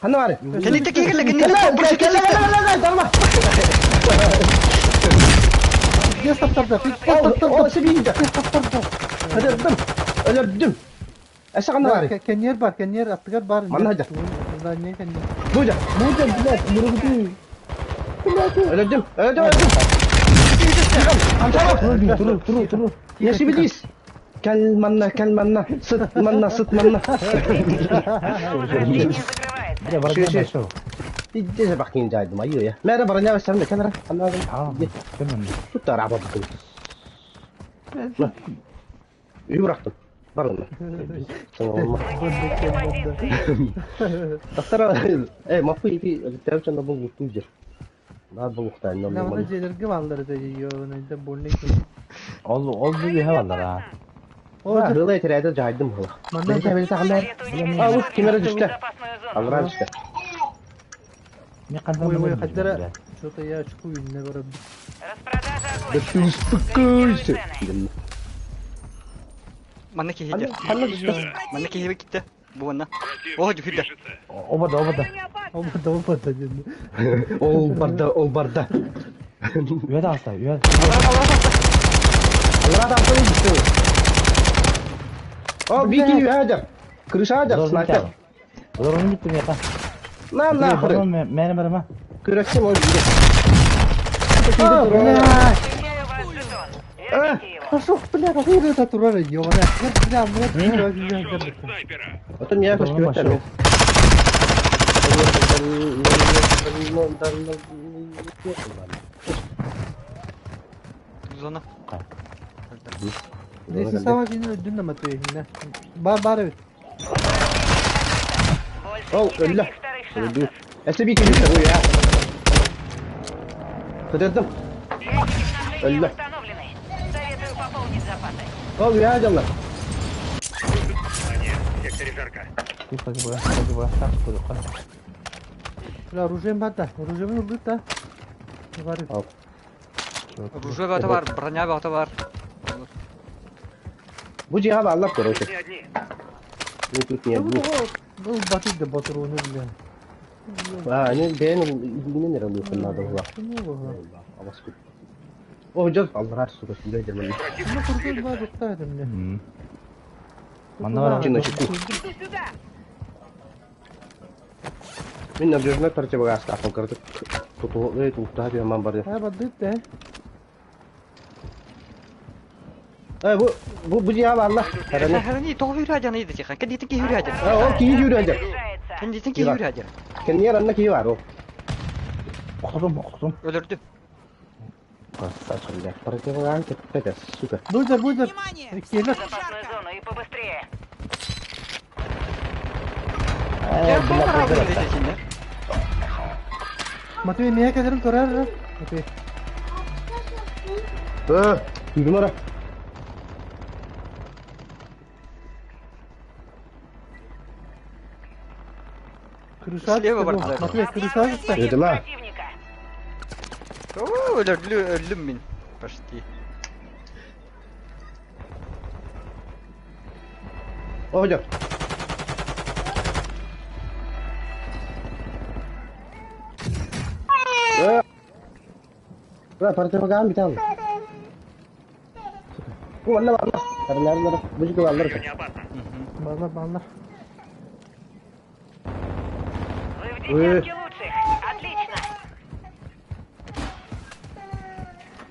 Ханна ари. Кэнниттэн киһи кэллэ, Кэллэ, кэнниттэн парашютист кэллэ, кэллэ. кэллэ, кэллэ, дарма. Пиздец таптарда, пиздец О, таптарда. себинде. Пиздец таптарда. Өлөрдүм. Өлөрдүм. Эсэ ханна ари. Кенер бар, кенер аттыгар бар. Манна хадя. Да, не кенер. Бу, Мужа, блядь, мургу. Өлөрдүм. Өлөрдүм, өлөрдүм. Амсама. Туру, туру, туру. Не себилис. Кэл манна, кэл манна, сыт манна, сыт манна. Зона возрождения закрывается. Бля, барабан Ши, ши. большой. Иди бакин жайдым, айы я. Мәрі бараня бәсәм, кәнәрә. Ханна А, кем Тут араба бакын. Үй бырақтым. Бар онна. Вы теряете позиции. Доктор, э, мапы ити тәвчән бу гуту жер. На бу гутта, на Бля, бу. мана желерге баллар да ёна, да больный. Ол, ол бу бихе баллар, а. О, Рылай тирәдә жайдым хала. Манна Бер бер хала. Советую немедленно А, вот кемера покинуть түштү. безопасную зону. Алран түштү. Мен кандай Ой, ой, билем, хаддара. бля. Что-то я очку не барам. Распродажа Да ты окончена. успокойся. Корректируй цены. Манна киһи дьэ. Ханна түштү. Манна киһи китте. Бу манна. Противник О, дьүһүйдэ. движется. Оба да, оба да. Районе опасно. Оба да, оба да, дедим. Ол барда, ол барда. Üye de alsa, üye. Алран апай түштү. О, бики хаҗар. Крыша хаҗар, снайпер. Олар onu gittim ya. На, на, хрен. Мене барама. Күрәксем ол бики. А, бля. Включаю ваш жетон. Верните его. Пошел, бля, какой это турара, ёбана. Бля, бля, бля, бля, бля. Нашел снайпера. Потом я Потом көшкө пошел. өтәм. Зона. Лестницаҕа киинин үрдүн да Матвей иһиннэ. Бар бар эбит. Больше Ол өллө. никаких вторых Өлдүү. шансов. Эссе би киһи сабы я. Кытырдым. Ящики снабжения Өллө. восстановлены. Советую пополнить запасы. Ол я дьалла. Внимание, в секторе жарко. Бля, оружием бар да. Оружием ылбыт да. Бар эбит. Ал. Оружие бата бар, броня бата бар. Бу жиһа бааллар короче. Не одни. Ну тут не Бу одни. Был батый да батыруны бля. А, они бэйэн илиинэн эрэ ылыахын наада буолла. Абас күт. О, дьон аллараа сука сүрэ дьэрмэн. Ну, курдук бар букта это мне. Манна бар. Чиночку. Иду сюда! Мин надежно противогаз кырдык. Туту эй туттаа диэман бар. А, бадыт да. Э бу бу бу жиһа бааллар. Хараны. Хәрәни тоғы хүрәден ейді тихан. Кәдетін ки хүрәден. А, ол киһи жүрөдө. Приближается. Кәдетін ки хүрәден. Кеннер анна киһи бар ол. Охтум, охтум. Өлірді. Красавчик, блядь. Противогаз кеппет, сука. Буйдер, буйдер. Внимание! Келе. В безопасную зону и побыстрее. Э, блядь, Матвей, меня кәдерін көрәр. Матвей. Э, юрмара. Крыша. Слева бар. Матвей, крыша. Обнаружен Это ма. противника. О, өлірді, өлдім мен. Почти. О, дьон. Э. Бра, противогаз битал. Бу анна бар. Харнар, бу жиги бааллар. Не опасно. Баллар, баллар. Вы в десятке лучших. Отлично.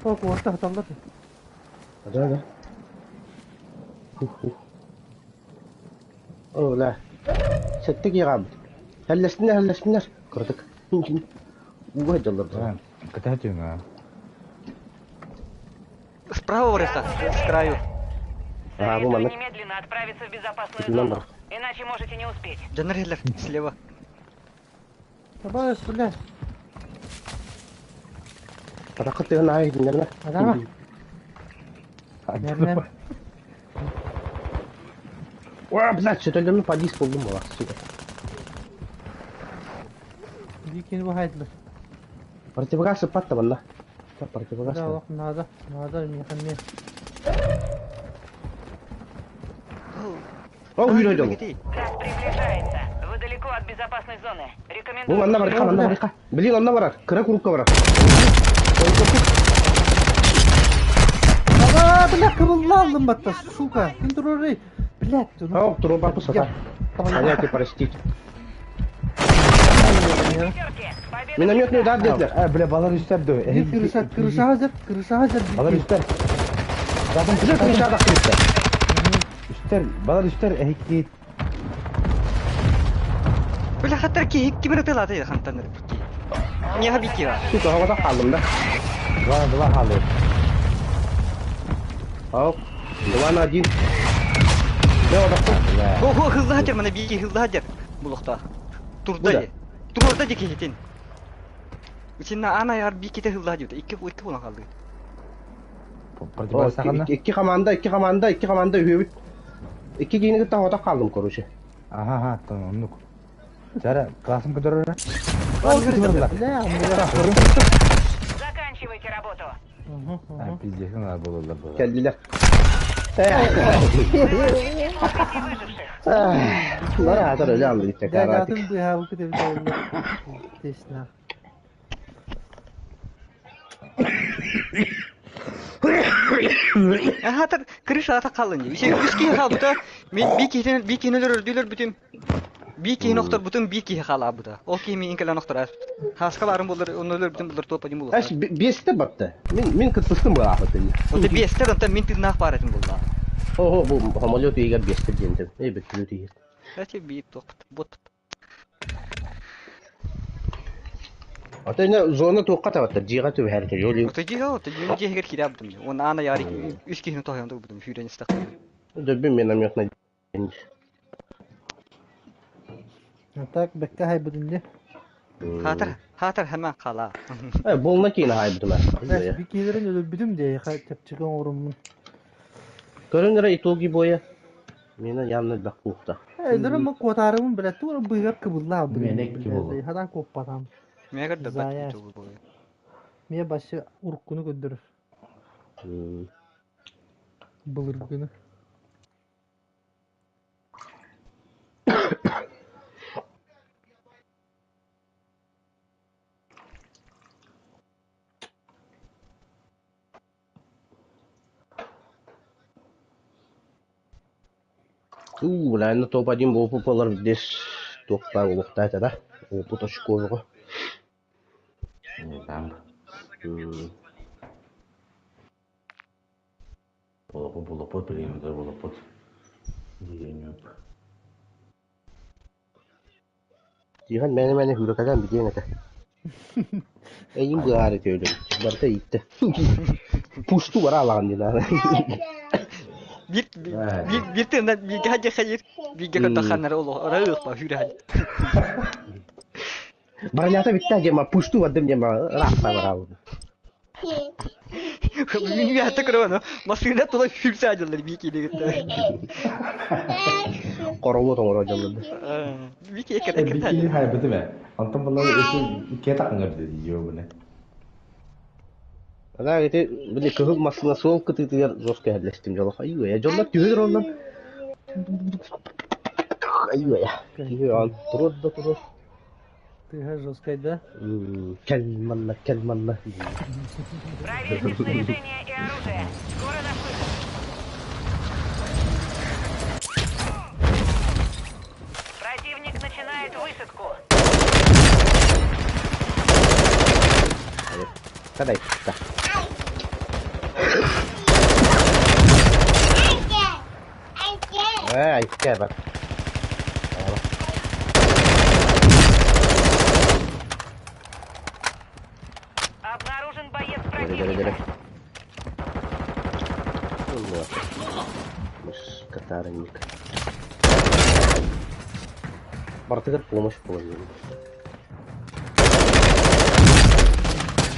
О, орта хаталдар. Да, да. Ух, ух. О, ла. Сеттик яғам. Хәлләстиннәр, хәлләстиннәр. Кырдык. Уга жаллар. Кытаһа түҥ, а. Справа вырыха, с краю. А, бу Советую манна. немедленно отправиться в безопасную Нам зону. бар. Иначе можете не успеть. Жанар хелер, слева. Табарыс, бля. Таракы тыгын ай диннәрмә. Адама. Нернем. Уа, блядь, сөтөлдөрүн подъезд болдум була, сука. Дикин бу хайдлар. Противогаз сыппат манна. Противогаз. Да, лох надо. Надо, механме. О, үйрө жол. Газ приближается. Вы далеко от безопасной зоны. Бу Рекомендую... манна бар, манна бар. Блин, онна барар. Кыра курукка барар. А, бля, кыбылла алдым батта, сука. Ким турар, Блядь, ну. Ау, туру бар пусата. Понятие простить. Пятерки. Победа Минометный удар диэтилэр. Э, бля, балар үстэр дөө. Bir kırışa, kırışa hazır, kırışa hazır. Балар үстэр. Задым Уже крышада кырышта. Үстэр, балар үстэр эхикки. Бля, хаттар ки кимер тылаты хантан. Не хабити ва. Сука, хавада калдым да. Два, два халы. Ау. 2 на 1. Не одақпын. Бля. Ого, хызды хатер, мына бики хызды хатер. Булукта. Бу да. Турда. Турда дики хитин. Ичинна ана яр биките хызды хатер. Икки икки болан калды. Противогаз саханна? Икки команда, икки команда, икки команда үһүбүт. Икки кийини кытта хавада калдым, короче. Аха, аха, тон оннук. Жара, классым көтөрөр. Бля, Заканчивайте работу. А, пиздец, надо было было. Келдилер. Число пяти выживших. Бара атар өлө алды дитте Бля, каратик. атын быха бу кете бит Тесна. Хатар крыша ата калды. Үсе үч ки калды да. Мен бики бики нөлөр дүлөр бүтүн. Бики ноктор бүтүн бики кала буда. Ол ки мен инкеле ноктор. Хаскаларым булыр, онолор бүтүн булыр топа дим булыр. Әш бесте батты. Мин мин кытпыстым бу афаты. Онда бестер, онда мен тыгнах бар этим булла. Ого, бу самолет үйгә бесте дигән. Эй, бит үйгә. Әти би топ бот. Ата ина зона туохха табаттар дьиэҕэ түбэһэр үтэ Ото дьиэ ото дьиэ дьиэһигэр киирээбитим дии. Уонна аана яары үс киһини тоһуйан турбутум сүүрэн истэхпинэ. Дөрбүн минометнай А так бэккэ хайбытын дии. Хаатар, хаатар хэмэ хала. Э, болна киин хайбытым Бэс би киилэрин өлөрбүтүм дии, чэпчэки оҥоруммун. Көрөн эрэ итоги боя. Мина явно элбэх куухта. Өлөрөм бу куотаарыбын билэ туора быыгар кыбылла Миэнэ икки буолла. Хатан куоппатам. Миэ көрдөрбөт Зая. итоги боя. Миэ башы уруккуну көрдөрөр. Былыргыны. Уу, наверное, топ-1 буолбут буолар здесь туохтаах улуохтаа этэ да опыт очкового. Там. Болоппут, болоппут, билигин болоппут. Диэн Тихон мээнэ-мээнэ хүүрэкэлээн бүтүөҥ этэ. Эйим быһаары төлөм. Барыта ииттэ. Пусту бара алаҕын дии наада. Биир биир биир тыыннан бииргэ хадьа хайыр, бииргэ көрдөхханнары олох ора ыыппа сүүрэ хадьа. Бронята бүттэ диэма, пусту бардым диэма, ыраахта бараабыт. Минүөтэ көрөөнө массыына тула сүүрсэ дьыллар бии киилигиттэ. Хоробот оҥоро дьыллар. Бии киэкэ Бикини хайбыты бэ. Онтон булла өсө икки тақыңар диди жобуна. Ана ити били кыһыл массыына суол кытыытыгар жестко эһэллэстим дьолох айыы дьоннор түһүр оннон айыы киһи он туруор да туруор Тыаһа жесткай да? Кэл манна, кэл манна. Проверьте снаряжение и оружие. Скоро наш выход. Противник начинает высадку. Кадай, да. Ай, кэбэр. Обнаружен боец противника. Вот. Катарник. Бартыгар помощь положили.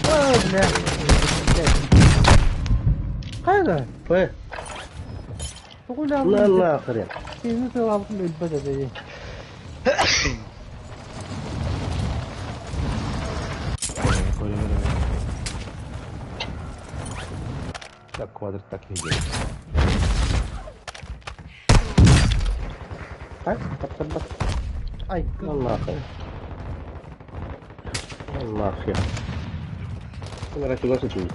А, бля. Хайда? П. Тоҕу На нахрен. Киһини сыалаабытым өлбөт этэ. Так квадрат так не делает. Так, так, так, так. Ай, На нахрен. На нахрен. Наверное, сюда сутулит.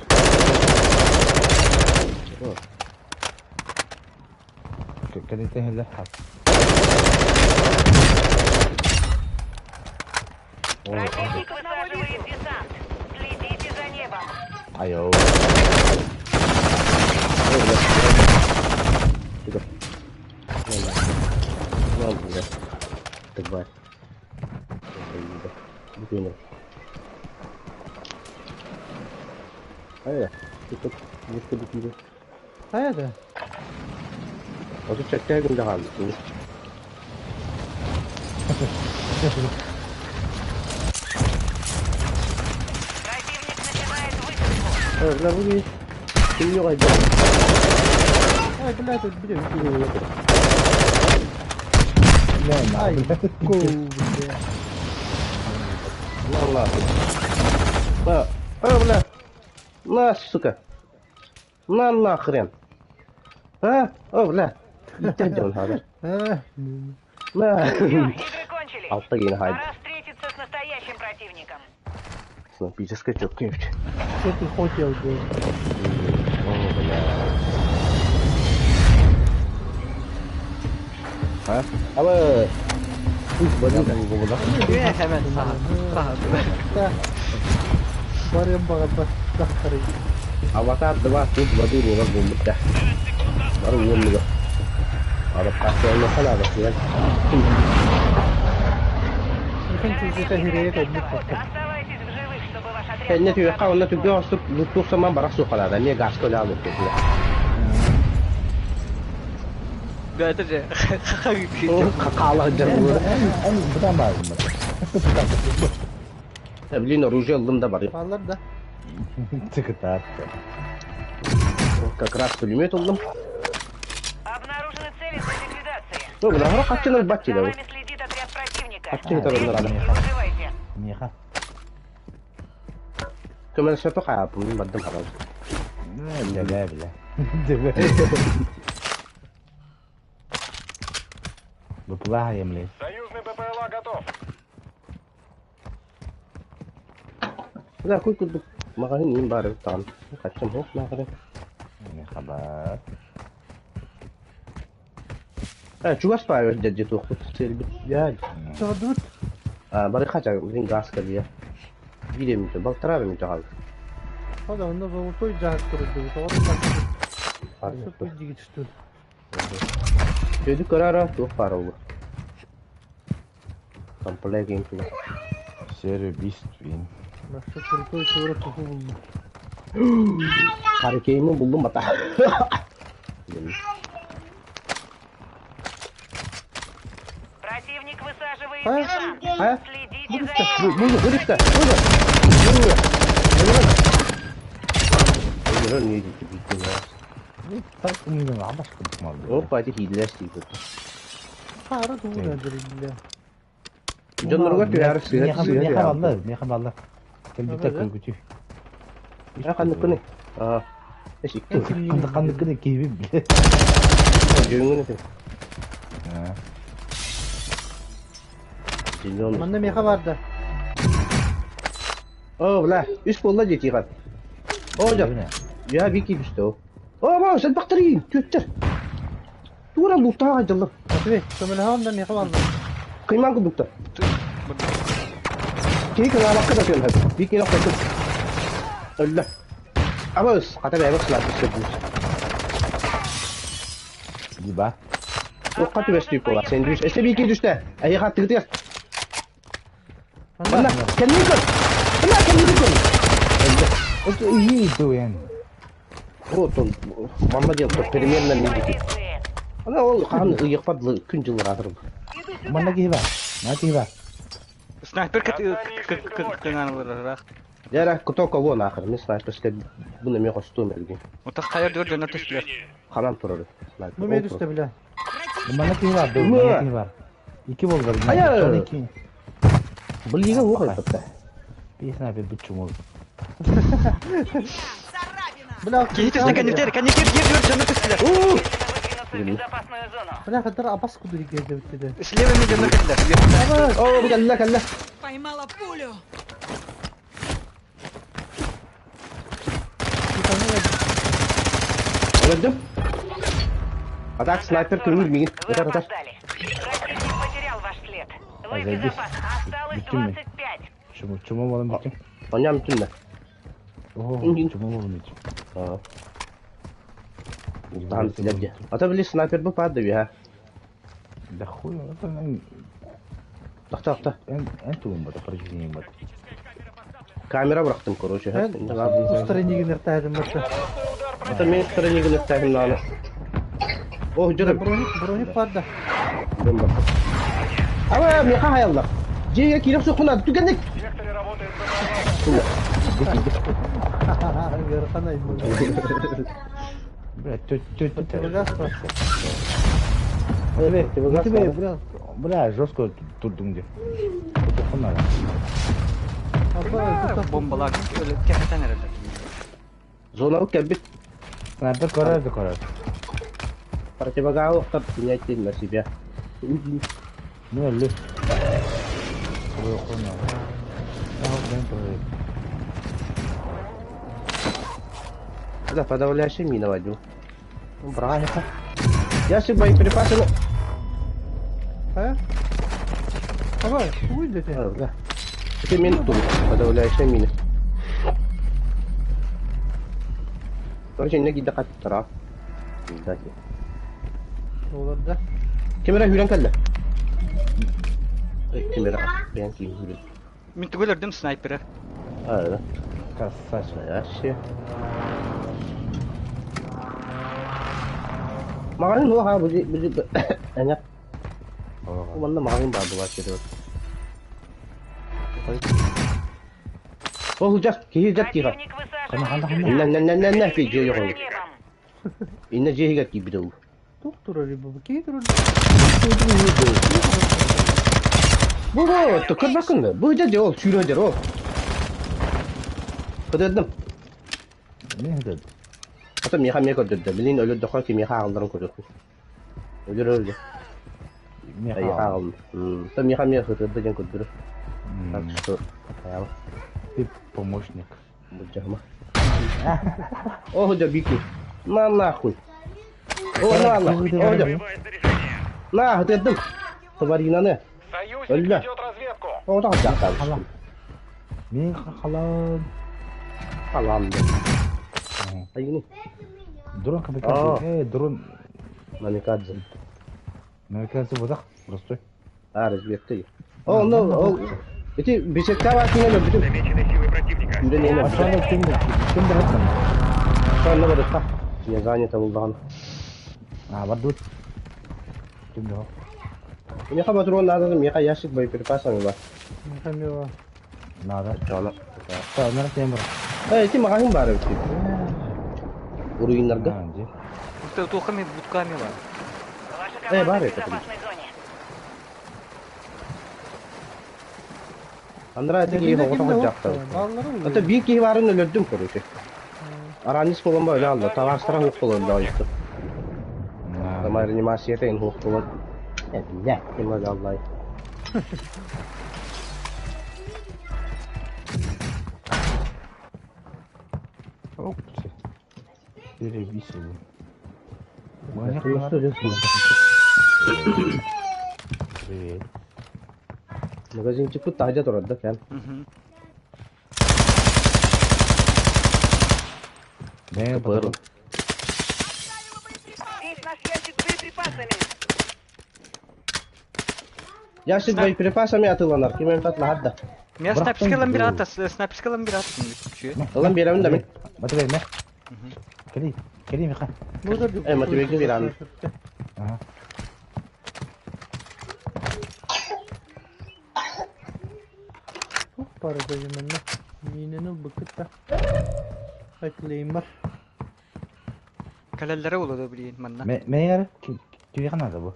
Кэлитэ лэхат. Противник высаживает десант. Следите за небом. Айо. Сюда. На, бля. Тварь. Буквенно. Ай, тут выходит. Хайда? А тут чаттягын да хаалбыт. Противник начинает высадку. Бля, вы Ким yok ayda. Ай, бля, тут бля. Не, Ай, ку, бля. На нахуй. На, а, бля. На, сука. На нахрен. А, о, бля. Иттен хадыр. А, На. Все, игры кончились. Алта кейин хайд. Пора встретиться с настоящим противником. Снайперская четкая. Что ты хотел, бля? О, бля. А? Ала. Ух, бадын буолла. Hemen saha. Saha. Барыам баҕарбат дахтары. Аватар 2 тут воды буолар буолбutta. Бары уоннуга. Адаптацияны санаабат. Михан чугута хирэйэ Замедлить көрбүт ход. папа. Оставайтесь в живых, Кэннэ түһүөххэ уонна түргэн оҕустук луктуур самаан барах суоххалаата эмиэ газка үлэ алыахпытына. Бэйэтэ же Хаала сылдьар буолар. Эн бытаан бааргын Блин, оружие ыллым да барыам. Бааллар да. Цыкытаат. Как раз пулемет ыллым. Обнаружены цели для ликвидации. Ну, бля, хаччын ылбат За дии вами следит отряд противника. Хаччын ытарыннар И выживайте. Миэхэ. Көмөлөспөппө хааппын бардым харал. Бля, бля. Быплаха емле. Союзный БПЛА готов. Бля, куй курдук маҕаһыын иин баар эбит даҕаны. Хаччым суох наахары. Хабар. Э, чугас баар дьэ туохпут сиэлбит. Дьэ. Чоҕдубут. Бары хача, блин, газ кэлиэ. Биир эмитэ, балтараа эмитэ хаалла. Хода, онно золотой дьаһык турдубут. Оҕо да дигит что ли. Чөдү көрө туох баар ол. Комплект геймплей. Серый бист вин. Наша крутой тура туху булду. Харикеймин булдум бата. Противник высаживает А? десант. А? Следите за ним. Музыка, музыка, музыка. Так умный абаш курдук Опа, эти хиилээс диибит. Хаара тугу öldürüldü. Дьонноругар түһэр сыһа сыһа Миэхэ түһэр. баллар, миэхэ баллар. Кэлбиттэр көргүтүү. Ханныккыны? Аа. Эс икки. Ханныккыны киһибин биле. Дьүҥҥүн этим. Зеленый. Манна меха барды. О, бля, үс буолла дии тиҕэн. О, дьэ. Я бики түстэ ол. О, ба, сен бактырыйын, түөттэр. Тура луктаға айдылыр. Матвей, көмөлөһөн да меха барды. Кыйман курдуктар. Киһи кынаабакка да түөн хөп. Бики нохтотун. Өллө. Абыс, хата бэйэбэ сылааппыт сөбүс. Диба. Оққа түбэстүү буолар. Сен дүс. Эсте бики түстэ. Эйи хаттыгытыгар. Манна, кэннин көр. Манна, кэннин көр. Өллө. Это и дуэн. Вот он, мама делал, примерно мидики. Позиции. Ана ол хаан ыйықпат күн жылыратыр. Манна киһи бар. Манна киһи бар. Снайпер кыҥаналарах. Яра кто кого нахер, мен снайперская буны мен костюм элген. Отах хайар дör дьоннор түстүлэр. Ханан турар. Снайпер. Бу мен үстэ биле. Манна киһи бар, манна киһи бар. Ики болдар. Ая! Ики. Билиге оқай бітті. Би снайпер бүтчү мол. Царапина! Бля, Киһи түстэ кэннитер, кэннитер дör дör дьоннор түстүлэр. Выдвинуться в безопасную зону. Бля, хатыр абас куду дигерде битти. Слева ми дьоннор кэллэр. О, кэллэ, кэллэ. Поймала пулю! Өлдüm. Атак снайпер көңүл мигин. Вы Ытар, ытар. опоздали. Противник потерял ваш след. Вы в Зайди. безопасности. Осталось Бүттүм мен. 25. Чума чума болон бүтүм. Оням түннэ. О, чума болон бүтүм. Ултаан силерге. Ата били снайпер бу паады би, Да хуй, это эн Тохто, тохто. эн тугун бата, прочтение бата. Камера бырахтым, короче. Устарынигин иртаһым барды. Ата мен странигин өттәһим нааны. О, жүрүм. Броник, броник барды. Мен бардым. Ама меха хаяллар. Жеге киреп соққына түгенник. В секторе работает БПЛА. Верхана Бля, тө тө тө. Противогаз бар. Бля, бля, бля, жестко турдуң деп. Отохунар. Абба, Бомбалар өлө кэхэтэн эрэллэр. Зона кэлбит. Снайпер көрөр да көрөр. Противогаз оқтар принять на себя. Ну, өллү. Ой, хуйна. А, блин, тоже. Да, подавляющая мина водил. Правильно. Я себе боеприпасы... А? Давай, хуй дети. А, да. Это мин тут, подавляющая мина. Короче, не гида каттара. Да. Олар да. Камера хүрен кэллэ. Эй, камера. Бен ким хүрен. Мин түгөл өрдүм снайпера. А, да. Красавчик. Настоящий. Маҕаһыын суох аа бу эҥэр. Манна маҕаһыын баар буолааччы этэ. Ол дьах киһи дьах киһи. Противник высаживает Инна вертолет. инна инна инна Следите дьиэ за йоҕол. небом. Инна дьиэ иһигэр киирбит ол. Туох турар бу? Киһи турар. Бу бу көрбөккүн да. Бу дьэ ол сүүрэ дьэр ол. Көтөрдүм. Не это? Ата миэхэ эмиэ көрдөрдө. Билин өлөрдөххө кимиэхэ ааҕылларын көрүөхпүт. Өлөр өлөр. Миэхэ Эйиэхэ ааҕыл. ааҕыллар. Та миэхэ эмиэ ытырда диэн көрдөрөр. Так что хайаама. Ты помощник. Былдьаһыма. О, дьэ бики. На нахуй. О, на на. О, дьэ. Боевое снаряжение. На, ытырдым. Тваринаны. Союзник Өллө. ведет разведку. О, таҕа дьахтар. Мин халан. Халан. Айгини. Дрон камикадзе. Э, дрон. Намикадзе. Намикадзе бодах. Простой. А, разведка. О, ну, ол. Ити беседка бар кине бүтүн. Замечены силы противника. Күнден эне. Ашана ким ким бараттан? Сонно барытта. Не занято булдаҕын. А, бардут. Ким да? Миэхэ патрон надо, миэхэ ящик боеприпасами бар. Михамила. Надо. Чоно. Та, нара темір. Э, ити маҕаһыын баар эбит. Уруйнарга. А, где? Туохами будками бар. Ваша Э, команда бар в это. безопасной зоне. Андра ити киһи оҕото дьахтар. Ата биир киһи баарын өлөрдүм короче. Аранис болон ба өлө алла, табаастара хук болон да ойты. Тама реанимацията ин хук болон. Э, бля, ким өлө аллай. Ок. Перевесил. Привет. Магазинчикпут таһдьа турар да кэм. Не, Быр. Здесь наш ящик с боеприпасами. Ящик боеприпасами атыланар. Ким эмтат лаһар да. Мен снайперскалан бир ата, снайперскалан бир ата. Ылан биэрэбин да мин. Матвей, ме. Кели, кели, миха. Э, Матвейга биэрэбин. Ага. Туох баар этэй манна? Миинэн ылбыккыт да. Айклеймер. Калаллары олоду билин манна. Ме, ме, киви надо бу.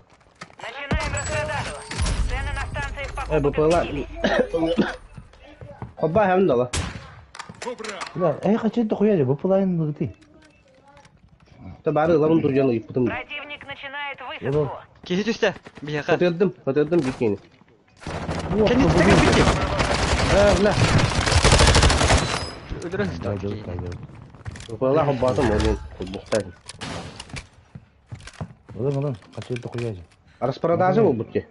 Начинаем распродажу. Цены на станциях Э, покупок БПЛА. изменились. Хобба хэм дала. Да, эй, хочу дохуя, бу пулайн быгты. Та бары ылабын туржан ыйыппытым. Противник начинает высадку. Киһи түстэ биһиэхэ. Көтөрдүм, көтөрдүм бикини. Кэнниттэн кэлбит. Э, бля. Өлөрөн Дайдыл, дайдыл. БПЛА хоббатым олун. Хоббухтай. Улан, улан, хочу дохуя. Распродажа болбут те.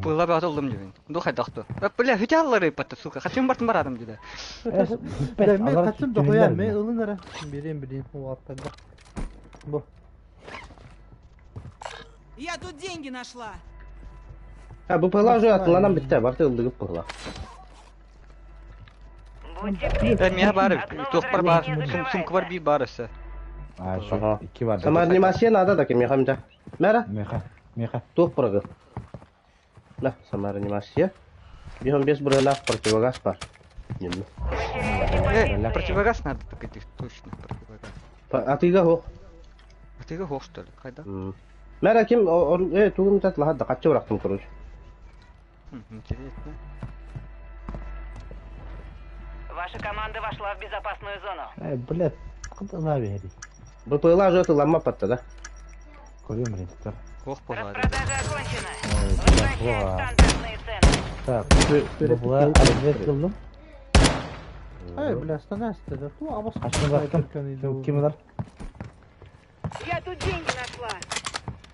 Пыла баат олдум дибин. Ду хайдахту. Бля, хүтэ аллары патта, сука. Хачым бартын барадым диде. Бля, мен хатым дохуя, мен ылын эрэ. Берем билин уаттарда. Бу. Я тут деньги нашла. Ha, БПЛА уже атыланан битте, барты ылдыгып быгыла. Будьте Э, мия бар, Окно туох бар бар, возрождения сумка бар би бар өсө. А, Ага. еще ики бар. Самоанимация надо да кем хамда. Мэра, Меха, меха. туох бырыгы. На, самоанимация. Бихон без бырына противогаз бар. Немне. Вы теряете Э, позиции. противогаз надо так точно противогаз. Атыга хох. А ты хох что ли? Хайда? Мэра ким э тугум тат лахад да качы бырактым короче. Интересно. Ваша команда вошла в безопасную зону. Э, блядь, куда лави эри? БПЛА уже атыланма патта да. Көрөм блин, тар. Хох болар. Распродажа окончена. Ой, Возвращаем бля, стандартные цены. Так, бу разведка кылдым. Ай, бля, станасты да. Ту абас. Качан баттым? Ким алар? Я тут деньги нашла.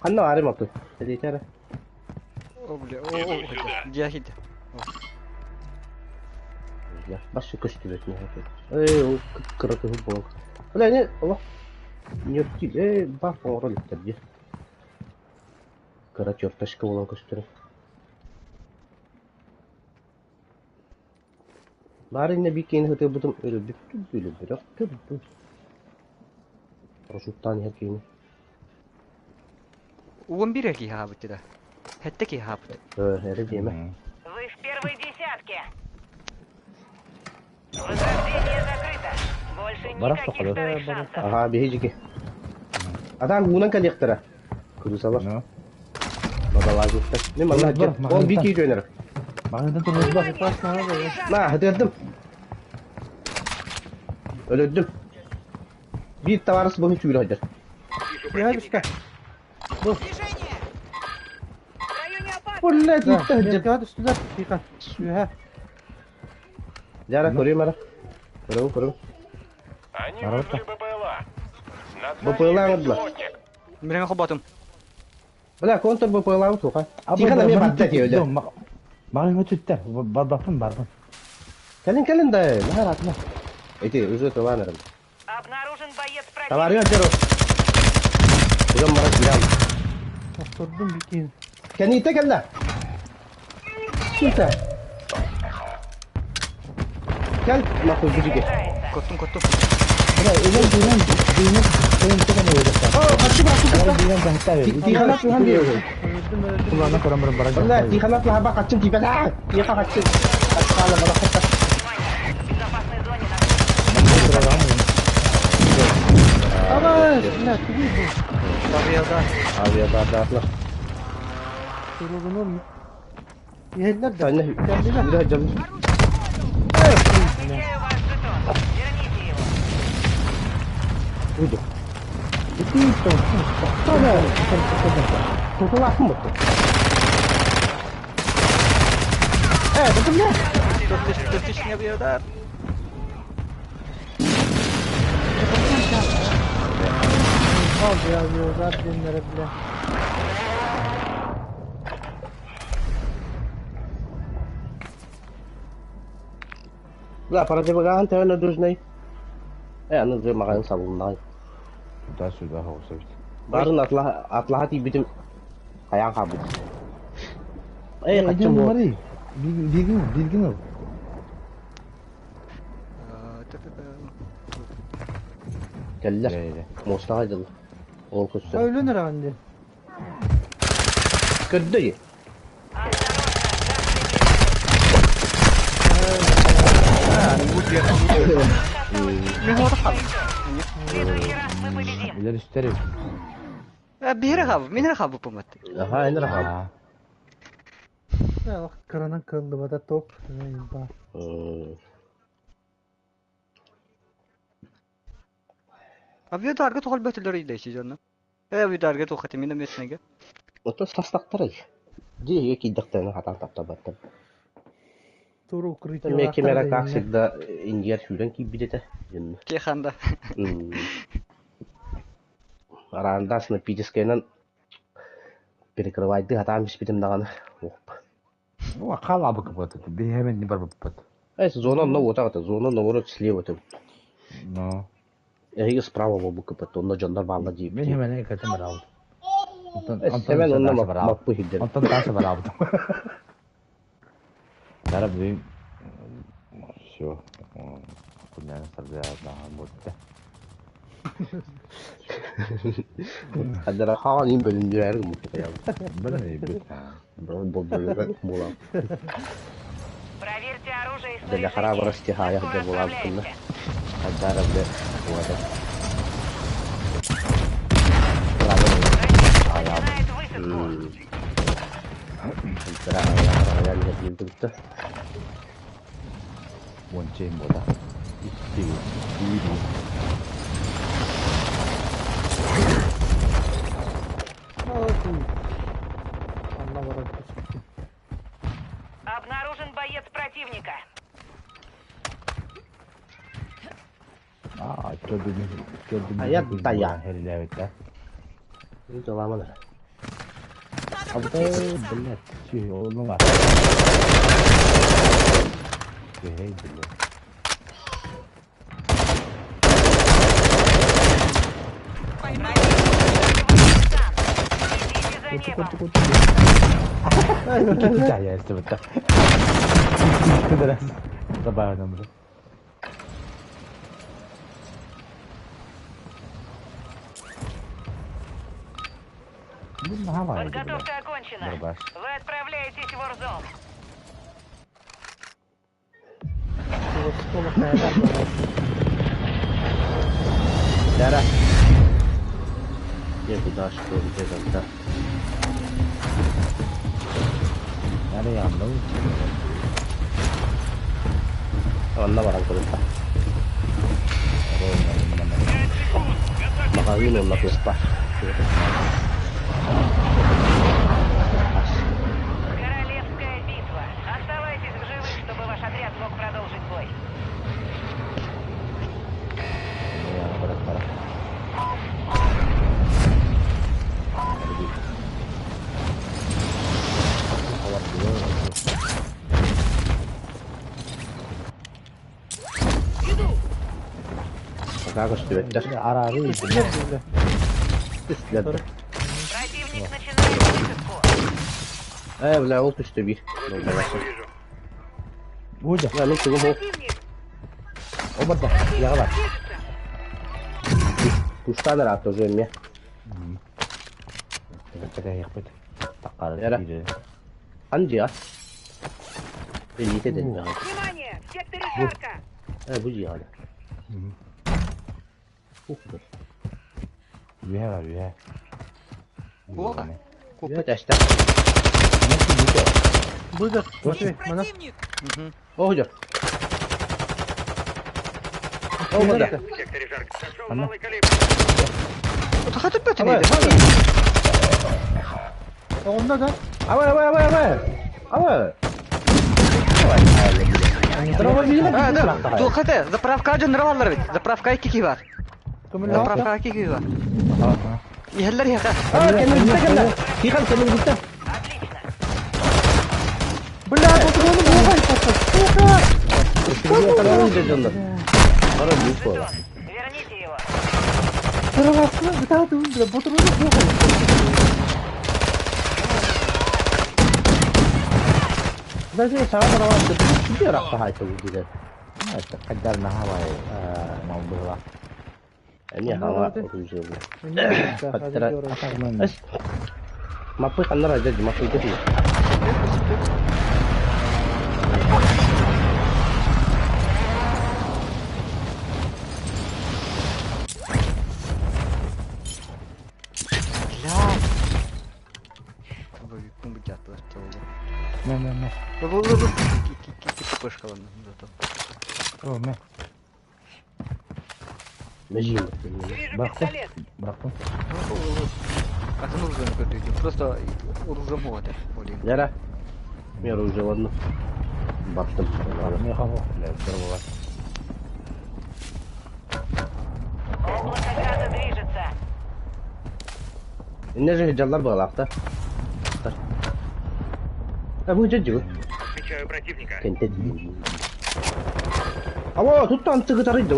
Ханна арым аты. Эдетере. О, бля, о, о, дяхит. Бля, башы көстүбөт не Эй, ол кыракы болон. Бля, не, олох. Не тил, э, бар оңрол иттер. Кыра черташка болон көстүрө. Баар иннэ биир киһини сытыырбытым өлөрбүттүм, өлөрбөтөхтүм. Парашюттаан иһэр киһини. 11 киһи хаабыт да. Хэтте киһи хаабыт. Эрэ диэмэ. Вы в первой десятке. Возрождение закрыто. Больше Барах никаких тоқалы. вторых шансов. Аха, биһиги. Атаан уунан кэлиэхтэрэ. Крысалар. Ну. Водолазниктар. Мен манна Бар, дьэ. Ол биир киһи жөнөрө. Мағындан тұрмыз бар. Припас надо, да. На, хытырдым. Өлөрдүм. Биир табаарыс быһын сүүрэ сылдьар. Я бишка. Движение! В районе опасно. Блядь, Да, иттэ сылдьар. метка түстүлэр. Тихо. Үһэ. Дьара, көрүөм ара. Көрөбүн, көрөбүн. Они Ворота. вызвали БПЛА. Над нами БПЛА оҥордулар. беспилотник. Миреме хоботум. Бля, контр БПЛА туха. Тихон эмиэ барда дии өлө. Мағын өтүттер. Барбаппын, барбын. Кэлин, кэлин да, наһаа ыраатыма. Ити, уже тылаан эрэн. Обнаружен боец противника. Табаарыга дьоро. Дьон баран киирэн. Охтордум бикин. Кэниитэ кэллэ. Сука. Кэл, нахуй, бижиге. Приближается. Коттум, коттум. Бля, өлен дүйнен, дүйнен, дүйнен түген өлөктөр. О, хачы башы кытта. Дүйнен бахта. Тихонат лахан биэҕин. Өлөрдүм, өлөрдүм. Кулана көрөн баран баран. Бля, тихонат лаха хаччын тиипэт. Аа, тиха хаччын. Хаччаала бара хатта. Внимание! В безопасной зоне находится Ама, бля, тугуй бу. Авиада. Авиададаатла. Туругунун. Иһэллэр да. Санна, Кэллилэр. үдэ дьон. Отмечаю ваш жетон. Верните его. Уйду. Тутулаахын бутtu. Э, это бля. Төртүш авиада. Ал я авиодар деннere бля. Бля, парадебагаан төөнө дужнай. Э, аны зы маган салыннай. Сюда, сюда, хоособит. Барын атла атлаха тиибитим хайаан хаабыт. Э, хаччын бу. Мари. Билгин, билгин. Кэллэр. Мостаға дьыл. Ол көстөр. Өлөн эрэ Көрдө дии. В следующий раз мы победим. Билер үстер. Биһире хабы, минере хабы помат. Аха, энэ рахаб. Да, кыранан кыллыбата топ. Ба. Авиадарга тоғал бөтілер үйді ши жонно. Авиадарга тоқаты мен эметнеге. Ото састактар. Дии кийдактаны хатан таптабаттар. Туру укрытие. Мен кемера как всегда индияр сүүрэн кийбит этэ. Дьонно. Кеханда. Арандас на пидискайнан перекрывайды хатан биспитим даҕаны. Оп. Ну, қала быкып бат. Бихемен не бар бат. Э, зона на вот так, зона наоборот слева там. Но. Эһиги справа болбукка бат, онно дьоннор баалла дии. Мен хемен кэтем барабыт. Сэмэн онно маппы хиддер. Онтон тасы барабыт. Дара бу. Все. Куняны сарда да ботта. Хаддара хаан им бөлүндүрэр муку я. Бара бит. Бол бол була. Проверьте оружие и Для снаряжение. храбрости Мы хая скоро где була отправляемся. Хаддара бе вот. Противник начинает высадку. 원체 뭐다. 이때 이리. Анна барар түстү. Обнаружен боец противника. А, чөдү чөдү. А я тая. Херлебит да. Ламана. Абы, блядь, чи оğlum var. Hey, блядь. Следите за небом. Iki tane işte bitti. Забавно, блин. Подготовка окончена. Вы отправляетесь в Warzone. Дара. Я куда что, где там, да. Онно баран кулуппа. Маҕаһыын уонна куоппа. Королевская битва. Оставайтесь в живых, чтобы ваш отряд мог продолжить бой. Пока көстүбэттэр. Түстүлэр. Противник начинает высадку. Э, бля, ол түстэ биир. Бу да. Бля, мин тугум ол. Обарда. Яга бар. Кустан ыраатта уже эмиэ. Таққары Эра. Хан дьиэҕэ. Билиитэ дэннэҕэ. Внимание! В секторе жарко! Э, бу дьиэҕэ. Ух ты. Үһэ бар, үһэ. Куоха. Үһэ тэстэ. Быдыр, Матвей, мана. Противник! О, дьэ. О, да. В секторе жарко. Нашел малый калибр. Хатып бөтен Давай, edi. Онда да. Давай, давай, давай, давай. Давай. А, да. Туохата, заправка дьоннор бит. Заправка икки киһи бар. Заправка икки киһи бар. Иһэллэр иһэхэ. А, кэннин кэллэ. Тихан кэннин бүттэ. Отлично. Бля, патроны буолбай, сука! Бара бүт буола. Верните его. Кыравасына бытаатыбын, бля, патроны буолбай. Даже саҕа барабан киһи ырахта хаайта бу Қайдар наһаа мал быһыла. Эмиэ хаҥа оружие. Ас. Маппый ханнара дьэ маппый дьэ. Бу бу жаттылар. Мэ мэ мэ. Бу бу бу. Ки пышкалан зато. О мэ. Нажим. Вижу Бахта. пистолет. Бырахтым. Атын оружиені көрдүк. Просто оружие могот. Блин. Яра. Мен оружие ладно. Баттым. Мэ хаво. Бля, здорово. Облако газа движется. Инне же жаллар бағалақта. А бу дьэ дьэ. Встречаю противника. Кенте. Аво, тут там тыгытары да.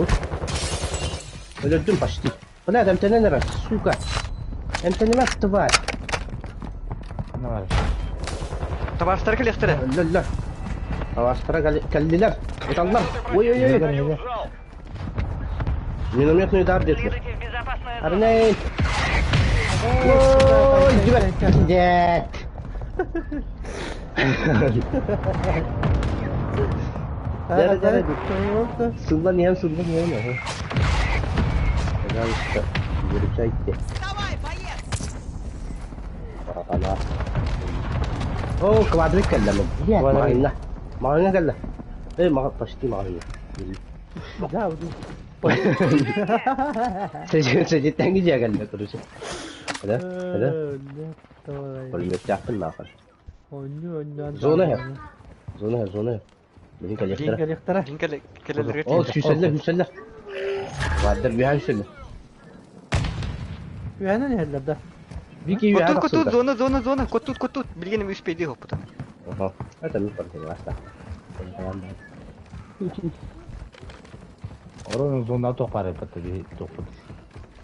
Өлөрдүм почти. Бля, эмтенен эрэ, сука. Эмтенемэ тварь. Давай. Табарстар келехтере. Лөллөр. Авастара кэллилэр. Ыталлар. Ой-ой-ой. Салют сжал. Минометный удар дедилер. Следуйте в безопасную зону. Арней. Ой, дьүбэр. Дед. Дәрі, дәрі. Сылдан иһэн, сылдан иһэн. Пожалуйста, выручайте. Вставай, боец! Ана. О, квадрик кэллэ. Блядь, маҕайна. Маҕайна кэллэ. Эй, мага почти маҕайна. Да, Сәжеттәнге жия кэллэ, короче. Да? Да? Пулеметтяхпын нахуй. Зона хэ. Зона хэ, зона хэ. Билин кэлиэхтэрэ. Кэлиэхтэрэ. Дин келе келелерге О, сүүсэллэр, сүүсэллэр. Ваддар биһа сүүсэллэр. Үһэнэн иһэллэр да. Вики үһэ Котут котут тахсыбыта. зона зона зона котут котут. Билгеним үспейди хоппутан. Ага. Это ми партия Орон зона тоқпары бітті тоқпыт.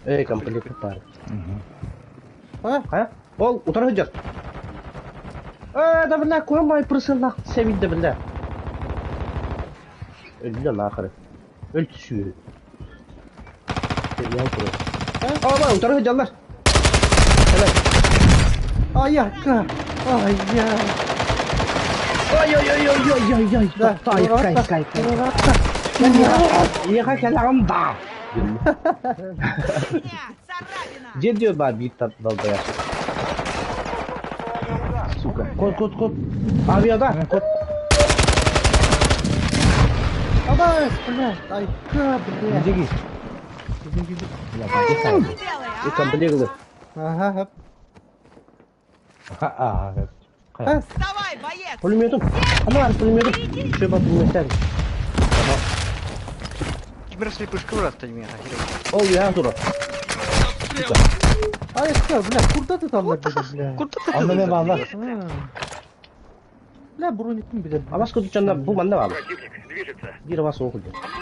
Эй, комплект пар. А? Хайа? Ол, утара сылдьар. Э, да бля, куһан бай прысыллах сэбидде бля. Өллө нахрен. Өл сүүрү. Сериал турар. Ама, утары сылдьаллар. Кэлэн. Айакка! Ай-я! Ой-ой-ой-ой-ой-ой-ой. Да, Кай, кай, кай, кай. Миэхэ кэлэҕин да. Царапина! Где где ба бит долбояш? Сука. Кот, кот, кот. Авиада. Кот. Абаас, блядь, айка, блядь. Диги. Бля, подъехал. Делай, И а? комплект. Ага, хоп. А, а, Вставай, боец! Пулеметом. Ана, пулеметом. Что по пулеметам? Кимир слепышка урат миэхэ. Ол я тура. Айка, блядь, курда ты там бля. Курда Онно мен баалар. Бля, броникпин билэр. Абас көтүчанна бу манна баалар. Противник движется. Бир вас оғыл.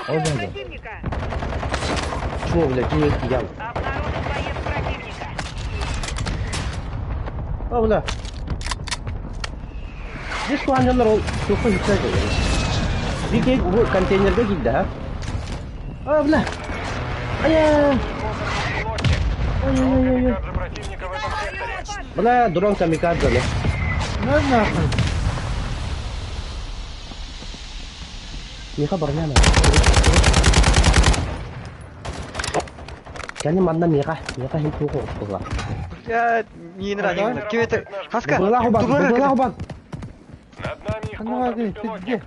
Ол мен Противника! Чмо, блядь, не я. Обнаружен боец противника. А, бля. Здесь куанжандар ол чоққа жүксәді. Бике бу контейнерге килді, ha? А, бля. Ая. Дрон камикадзе противника в этом секторе. Бля, дрон камикадзе. бля. На нахуй. Миха барняна. Кәне манна миха, миха хим туғы құла. Блядь, миин ранен. Ким это? Хаска. Была хубан, Тубара была хубан. Над нами их Ана, ты где? контрбеспилотник.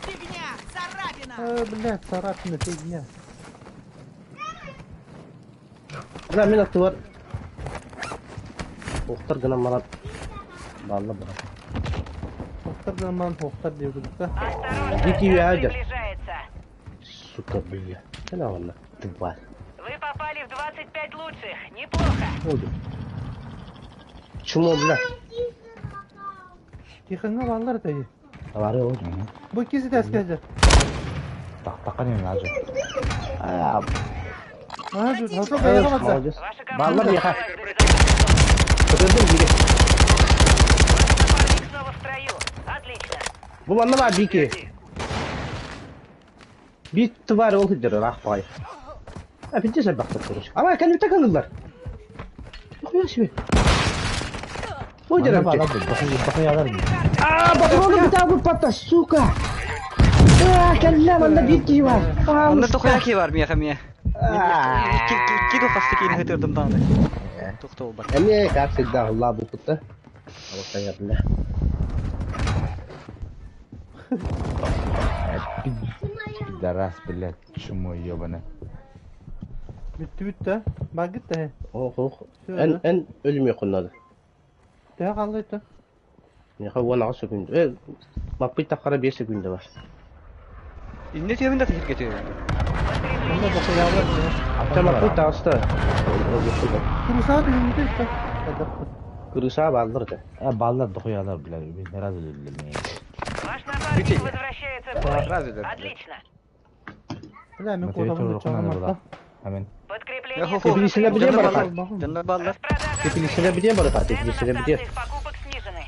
Фигня! Царапина! А, блядь, царапина, фигня. Бля, мен атты бар. Оқтар гына марат. Балла бара. Охтар ман, охтар деп да. Осторожно, Дикий газ ядер. приближается. Сука, бля. Кәне алғанна. Тварь. Вы попали в 25 лучших. Неплохо. Oldu. Чмо, бля. Тихонга баллар да. Авария oldu. Бу кизи дәскәҗә. Тақтаққа немен ажы. А, А, жүр, хошо кайга барса. молодец. Ваша команда Баллар миха. осталась в безопасной Көтердім биге. зоне. Напарник снова в строю. Отлично. Бу манна бар бике. Bir тварь ол хидер рах бай. А битте сәл бақтап короче. Ама кәне таканылар. Хуя себе. Ой, Манна дерәпче. баалар. Бақыялар. А, патроны битә патта, сука. А, кәллә манда бит ки бар. Онда тохуя ки бар миэхэ миэ. Киду хаста киин хытырдым дааны. Тохтоо бар. Эме, как всегда, Алла бу кутта. Алла бля. Пидорас, блядь, чмо ебаный. Бүтті бүтті. Багыт да. Ох, ох. Эн эн ölüm yokunladı. Тә қалды. Миха вон ага секунд. Э, маппый таққара 5 секунда бар. Инне түйөмүн да тихирге түйөмүн. Онда бақыялар. Та маппый тағыста. Курса дүйүндө да. Кырыса балдыр да. Э, баллар дохуялар, блядь, мен разы өлдүм. Ваш напарник возвращается в бой. Разве да? Отлично. Бля, мен Матвей кодамын Туруханов чоңам была. арта. Амин. Подкрепление Хо-хо. скоро Теплицелер прибудет. бile бар. Жандар баллар. Распродажа Теплицелер бile бар. Цены на Теплицелер бile. станциях покупок снижены.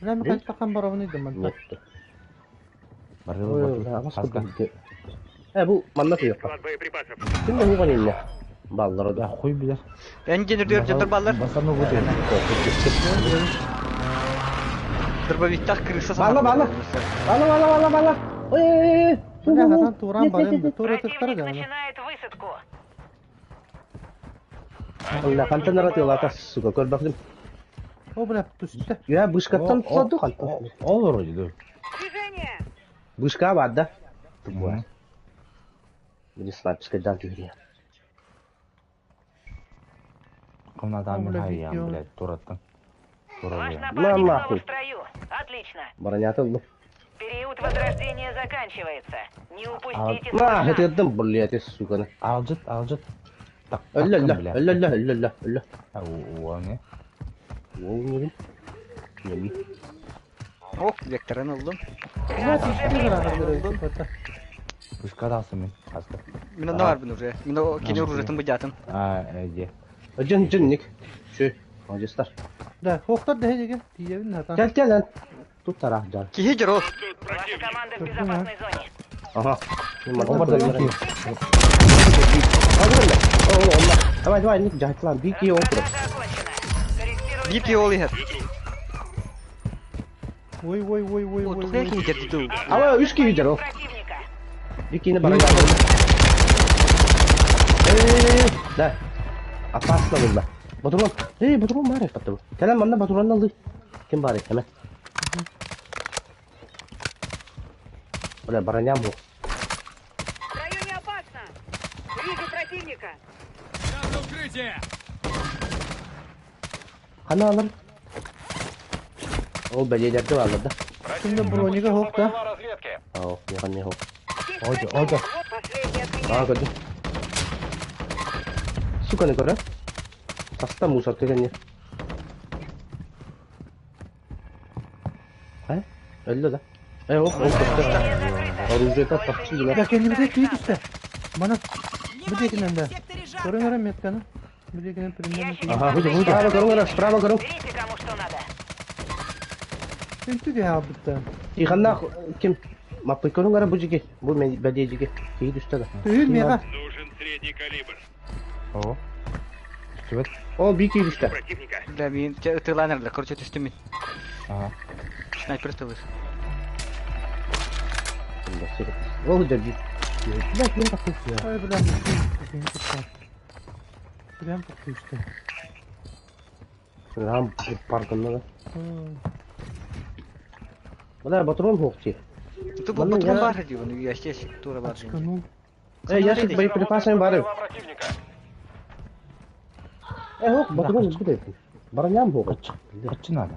Бля, мен кайтпакан барабын идем манда. Нет. Барды Ой, барды. абас күрдү. Э, бу манна түйөк. Склад боеприпасов. Ким бу ган инне? Баллар Да, да. хуй билер. Эн женер жандар баллар. Басаны бу Дробовиктах крыса. Балла, балла. Балла, балла, балла, балла. Ой, ой, ой. Бля, хатан туран барым. Тура тыктар Противник да. начинает высадку. Алла, кантан ратылата, сука, көр бактым. О, бля, түстө. Я бышкаттан тусады кантан. Ол вроде, да. Движение! Бышка бар да. Тупой. Мені снайперська дан тюря. Комната мен Бля, хайям, видео. блядь, тураттан. Тура Ваш я. напарник снова нахуй. в строю. Отлично. Бронятылды. Период возрождения заканчивается. Не упустите На, свой шанс. хытырдым, блядь, сука. Алжыт, алжыт. Так, Өллө, өллө, өллө, өллө, өллө, өллө. Уоне. Ол нерин? Неми? Ох, векторын алдым. Бля, түстө бара. Пушка дасы мен. Аска. Мен онда барбын уже. Мен о кини оружетын быдятым. А, эде. Жын, жын, ник. Шö, молодецтар. Да, хохтар да деген. Тиебин хатан. Кел, кел, lan. Тут тарах, жан. Кихи жер ол. Ваша команда в безопасной зоне. Ага. Ол барда биир киһи. Давай, давай, Ник, жайтлан, бир киһи ол турар. Продажа окончена. Корректируем Биир киһи ол иһэр. Ой, ой, ой, ой, О, ой, тухайа ой. киһи дьэрди дуу. Ама үс киһи дьэр ол. противника. Бир киһини баран Э, да. Опасно было. Батурон. Эй, батурон бар эппатты. Кэлэн манна батуронна ылыы. Ким бар эме? Бля, броням бу. В районе опасно. Вижу противника. Надо укрытие! Хана алар. Ол бэлиэлэргэ бааллар да. Кимде бронига Запустил хоп да. БПЛА разведки. Ау, не хоп. Здесь Ожо, противник. ожо. Вот последний от меня. Аа, көрдүм. Сука, не көрө. Таста мусор кэлэнни. Э? Өллө да. Э, оп, оп, Закрыто. Оружие тахчы гына. Я kendimize киһи түстэ. Мана Внимание! декинен да. В секторе жарко! Көрөн эрэ метканы. Бу декинен примерно. Ящики Ага, с выйди, справа көрүң, справа көрүң. Берите кому что надо. Үнтү киһи аалбыттан. Тиханна ким? Маппый көрүң ара бу жиги. Бу мен бәдие жиги. Киһи түстэ да. Түйүн мега. Нужен средний калибр. О. Түбэт. Ол бир киһи түстэ. Противника. Бля, мин тыланыр да, короче, түстүм мин. Ага. Снайпер тылыр. Ол да бир. Бля, ким такой? Ой, бля, Прям түстэ. Рам паркында да. Бля, батрон хоқти. Ту бу Манна патрон я- бар дии, оны ящик тура бар. Очканул. Э, ящик боеприпасами бары. БПЛА противника. Э, хок, батрон будет. Броням хок. Качы надо.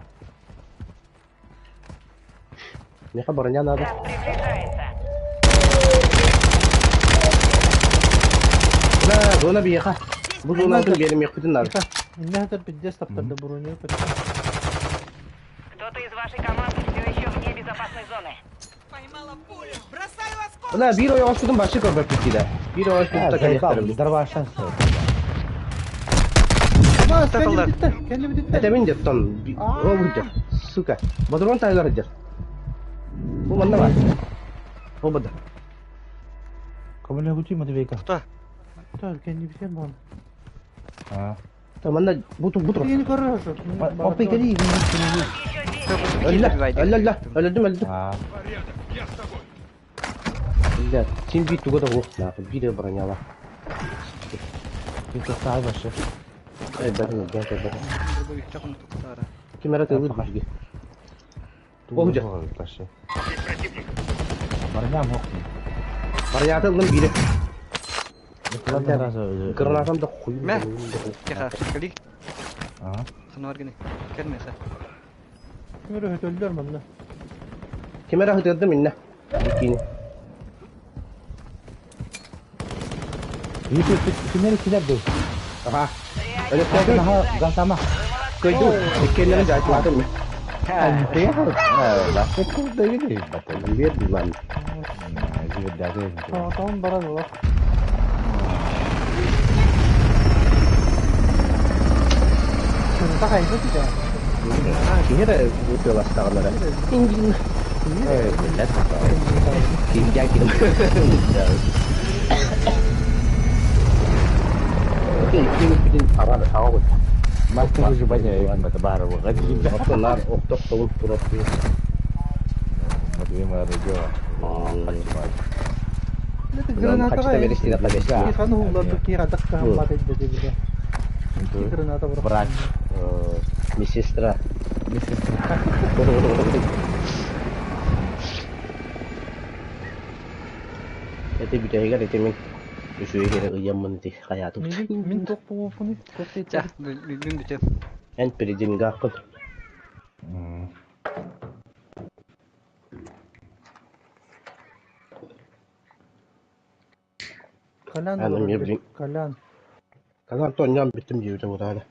Меха броня надо. Газ приближается. Бля, зона бияха. Бу зона берем яқпытын надо. Инна хатар пиздец таптарды броню. Кто-то из вашей команды все еще вне безопасной зоны. Поймала пулю! Бросаю осколок! Бля, бир ой оспытын башы көрбөп кетті. Бир ой оспытын Заебал, калектарым. дарбашан. Таталар. Kendi bitti. Это мен деп тон. О, будет. Сука. Батрон тайлар дер. Бу манна бар. О, бада. Кому гути Матвейка? Кто? Так, kendi bitti man. А. Та манна буту буту. Yeni көрөр. Опа, кали. Еще 10. Өллө, өллө, өллө, өллөдүм, өллөдүм. А. Порядок, я с тобой. Бля, сен бит туга да ох, нахуй, бире броняла. Ты стай башы. Эй, бәрін, бәрін, бәрін. Дробовик чакын туктара. Кемера тылы бізге. Ол жа. Башы. Барням хок. Бронята ылым бире. Гранатам Гранатам да хуй. Мә. Кеха, кали. А. Ханвар гене. Керме ха. Көрө хөтөлдөр манна. Кемера хытырды минне. Бикини. Кимери килер ду. Аха. Өлө көйдү. Аха, гасама. Көйдү. Иккеннен жайтладым. Да, да, да. Бер дилан. Tamam баран ола. Та хайда тиде. Кемера өтө бастағанара. Ингин. Эй, блядь. Ким я ким. Окей, ким бүтүн ара ага гой. Мастер уже баня Иван Батабарова. Нар окток толуп туруп. Матвей Марыгова. Это граната. Хачта берешти да кабеш. Хан хулларды ки гадак кахаммат эдде биле. Граната бро. Врач. Медсестра. Медсестра. Это бүтәгәр это мен үшүгө керек ыяммын ти хаятым. Мин ток бугуфуну. Ча, мин бүтөм. Эн перединга кыл. Калян. Аны мен билим. Калян. Казан тоннан биттим жибитим утады.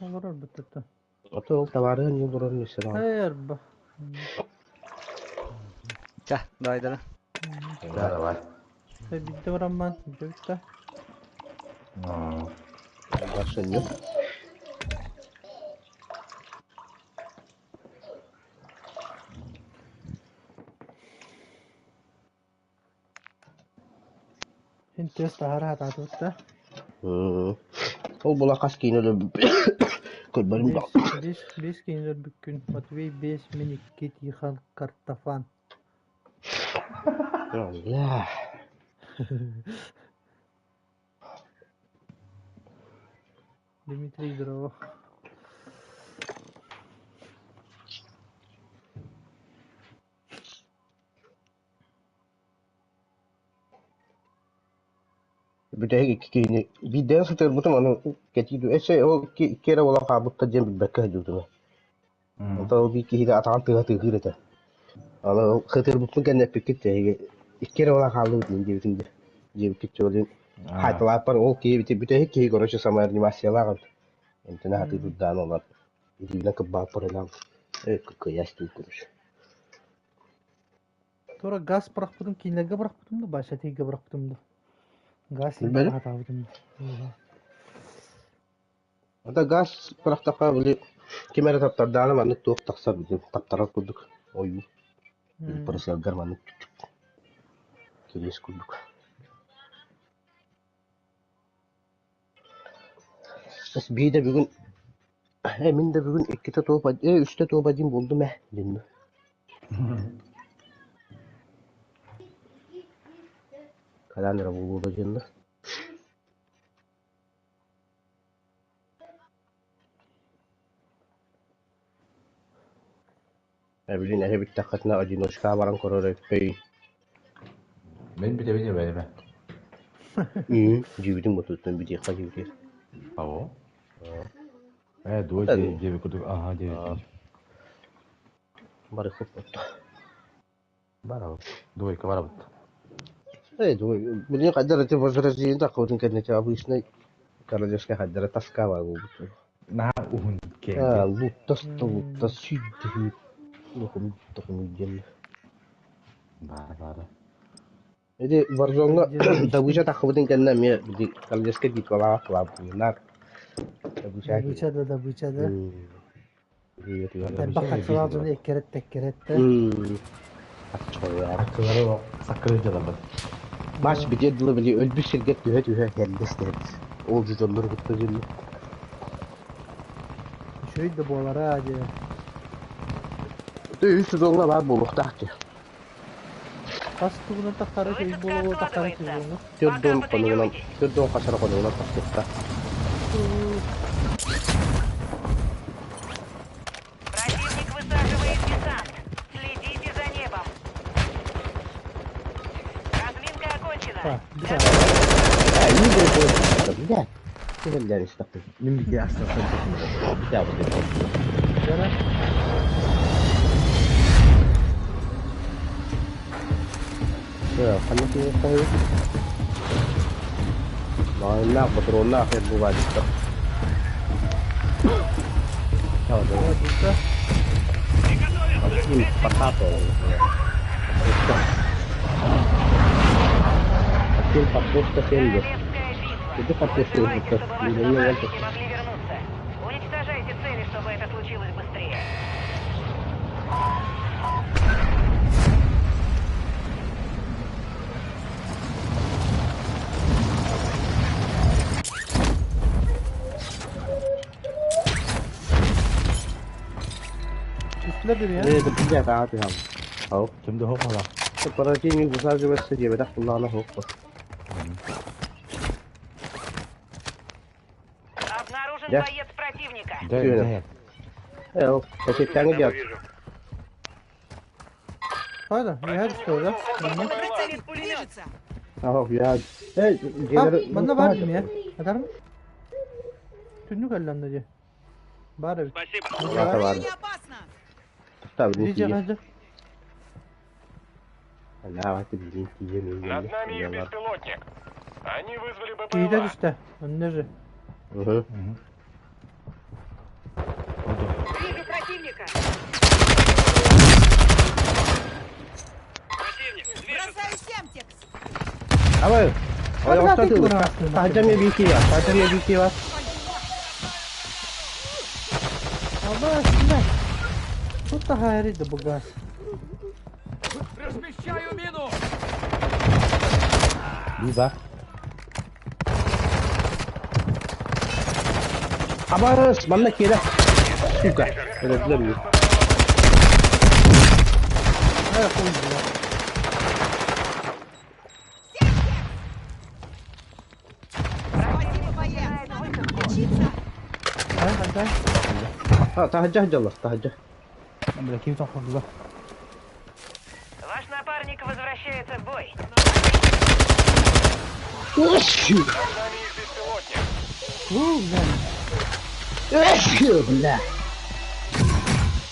Олар битти. Ото ол товары не бурар не сыра. Хайыр ба. Ча, давай дала. Давай. Битти барамман. Битти. Башы не. Син тыас таһара сатаатыбыт да. Ол була хас киинэ көрбөрүм Бес, бес, бес киинэ өлбүккүн. Матвей бес, мин икки, Тихон Картофан. Бля. Дмитрий здорово. Бүтэһик икки киһини биирдээн сытыарбытым аны кэтии дуу эссе ол икки икки эрэ буолан хаалбыттар диэн билбэккэ сылдьыбытым. Онтон ол биир киһитэ атаҕын тыаһа тыаһыыр этэ. Аны ол сытыарбыппын кэннэ эппиккит эһиги икки эрэ буолан хааллыбыт диэн диэбитим дии. Диэбиккит чуолуйун хаайталааппар ол киһи бүтэһик киһи короче самореанимациялаах эбит. Эмтэнэ сатыы турдаан олор илиинэн кырбааппар ылан кыйаас дуу короче. Тура газ бырахпытым, кинилэргэ бырахпытым да, Баша тиийгэ бырахпытым да. Газ Билбэтим. хатаабытым да. Ата газ бырахтахха били ким эрэ таптардаана маннык туох тахсар билим таптарар курдук ойуу просыалгар маннык кириэс курдук. Биир да бүгүн мин да бүгүн иккитэ туоп үстэ туоп один булдум ээ динни. Хадан эрэ буолуо дьонно. Эбилин эһэ бүттэххитинэ одиночкаҕа баран көрөр өй Мин бүтэбин эбэримэ. Дьүүбүтүн ботуттан бүтүөххэ дьүүтүөр. Аҕо. Ээ, дуо диэби курдук аһаа диэбит. Бары хоппотто. Барабыт. Двойка барабыт. Эй, думаю, билин хайдар эти возрождение такой кэнники обычный королевская хайдара тоска буолбут. Наһаа уһун киэҥ. Аа, луттас да луттас сүйдүһү лухум тохум диэн. Баара баара. Ити Warzone-ҥа добыча таххыбытын кэннэ эмиэ били королевская битвалаах кылаабыннар. Добыча Добыча да добыча да. Элбэх харчылаах дьону эккирэт-тэккирэт да. Аччыгыйар. Аччылары саккыры дьалабыт. Маш битиэр дылы били өлбүт сиргэ түһэ-түһэ кэллэс Ол дьоннору кытта дьыллы. Үчүгэй да буолара дии. Үс сезоҥҥа баар буолуохтаах дии. Хас тугунан тахсары үс Высадка буола тахсары откладывается. сезоҥҥа. Төрт Пока дон хонугунан, потренируйтесь. төрт дон хасара хонугунан тахсыахтаах. Противник высаживает десант. Следите за небом. Разминка окончена. А, Э, не бля. Кэллэр истэхпин. Мин бити астасан Битэ бу. Дьара. Ханна тиийиэххэ Маайнаах, ботуруоннаах эр бубаадыттар. Бука. Максим Потапов. Максим Подпоста 70. Королевская битва. Иди Не подпоста забывайте, чтобы ваши Не соратники могли вернуться. Уничтожайте цели, чтобы это случилось быстрее. Түстүлэр да Э, бэйэ. бля, тааты хам. Ау. Ким да хоқала. Противник высаживается, диэбэтэх буллаҕына суох. Обнаружен Да. боец противника. Да, Күөнэ. да. Э, ол, кэсиэттээҥи диэт. вижу. Хайда, үһэ түстэ да. Манна. Противник движется. Аһок, я. Э, А, дьиэлэр манна бар дии мэ. Атарым. Түннүк алланна дии. Бар эбит. Спасибо. Ата бар. Крайне опасно. Тахта билин Били тиийэ. дьаҕа Ала, билин тиийэ мин. Над нами их беспилотник. Они вызвали Киһитэ БПЛА. түстэ. Онно же. Угу. Вижу противника. Противник движется. Бросаю семтекс. Давай. Ой, Ханна охта ты тыл. бырахтың? Таһырдьа эмиэ биир киһи бар. Таһырдьа эмиэ биир киһи бар. Алла, сюда. Тут тахайры да бугас. Размещаю мину! Биир бар. Абарыс, манна киирэ. Сука, өлөрдүлэр үһү. Спасибо, боец! Надо подлечиться! Таһырдьа сылдьаллар, таһырдьа. Бля, ким тохтоллор? Ваш напарник возвращается в бой. Над нами их беспилотник. Бля.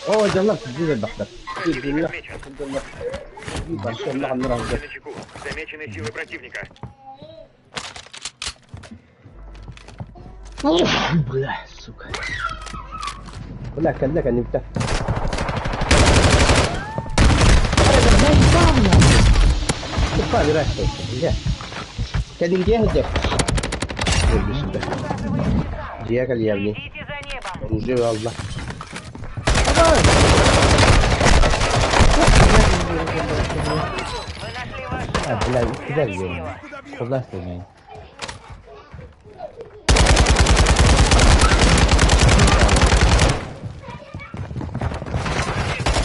О, дьаллар, сидит элбэхтэр. Противник отмечен. Барсыанна Начеку. Замечены силы противника. Бля, сука. Бля, кэллэ кэнниттэн. Бля. Кэлиҥҥэ сылдьар. Дьиэ кэлиэбин. Следите за небом. Оружие ылла. Вы нашли ваш А, жетон. бля, куда Верните я? его. Куда стреляй?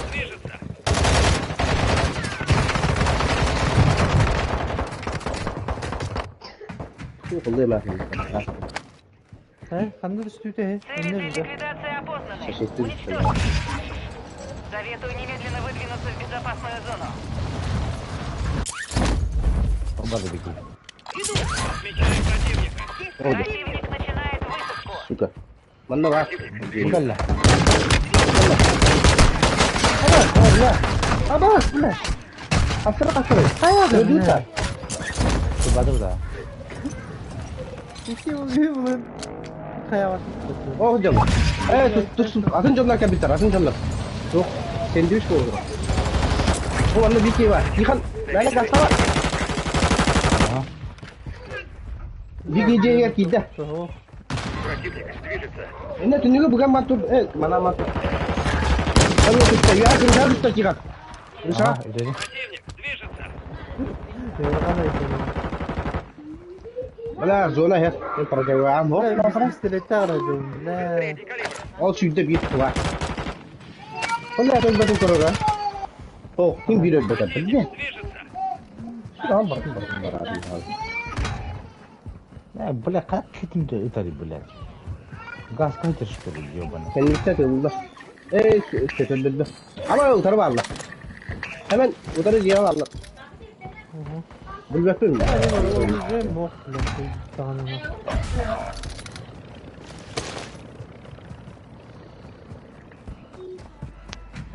Движется. Ханна түстүүтэ Цели инне для бизэ. ликвидации опознаны. Шесть тысяч. Уничтожьте их. Советую немедленно выдвинуться в безопасную зону. Барды беги. Отмечаем противника. Противник начинает высадку. Сука. Манна баар. Куда? Бля. Абаас, бля. Асыра асыра. Өлүүтэ. Куда куда? Ити булан хайават. Оо дьон. Ээ, тус атын дьоннор кэлбиттэр, атын дьоннор. Суох, сэндвич буолуо. Бу манна биир киһи баар. Тихон, мээнэ гастаба. Биир киһи дьиэгэр киирдэ. Противник движется. Иннэ түннүгү быган бан тур. Э, манаа ман тур. Онно тутта, я кырга тутта Тихон. Миша, Противник движется. бля, зона хер. Мен продаваам. Хоп, Средний калибр. Ол сүүрдэ биир тула. Онно атын батын көрөрө. О, күн биир өлбөтө. Бля. Движется. Шуран бартын бартын барады. Э, бля, как ты это, блядь? Газ кайтер, что ли, ёбаный? Кэнниттэн тылла. Э, көтөллөллө. Ама утары баалла. Hemen утары дьиэҕэ баалла. Билбэппин.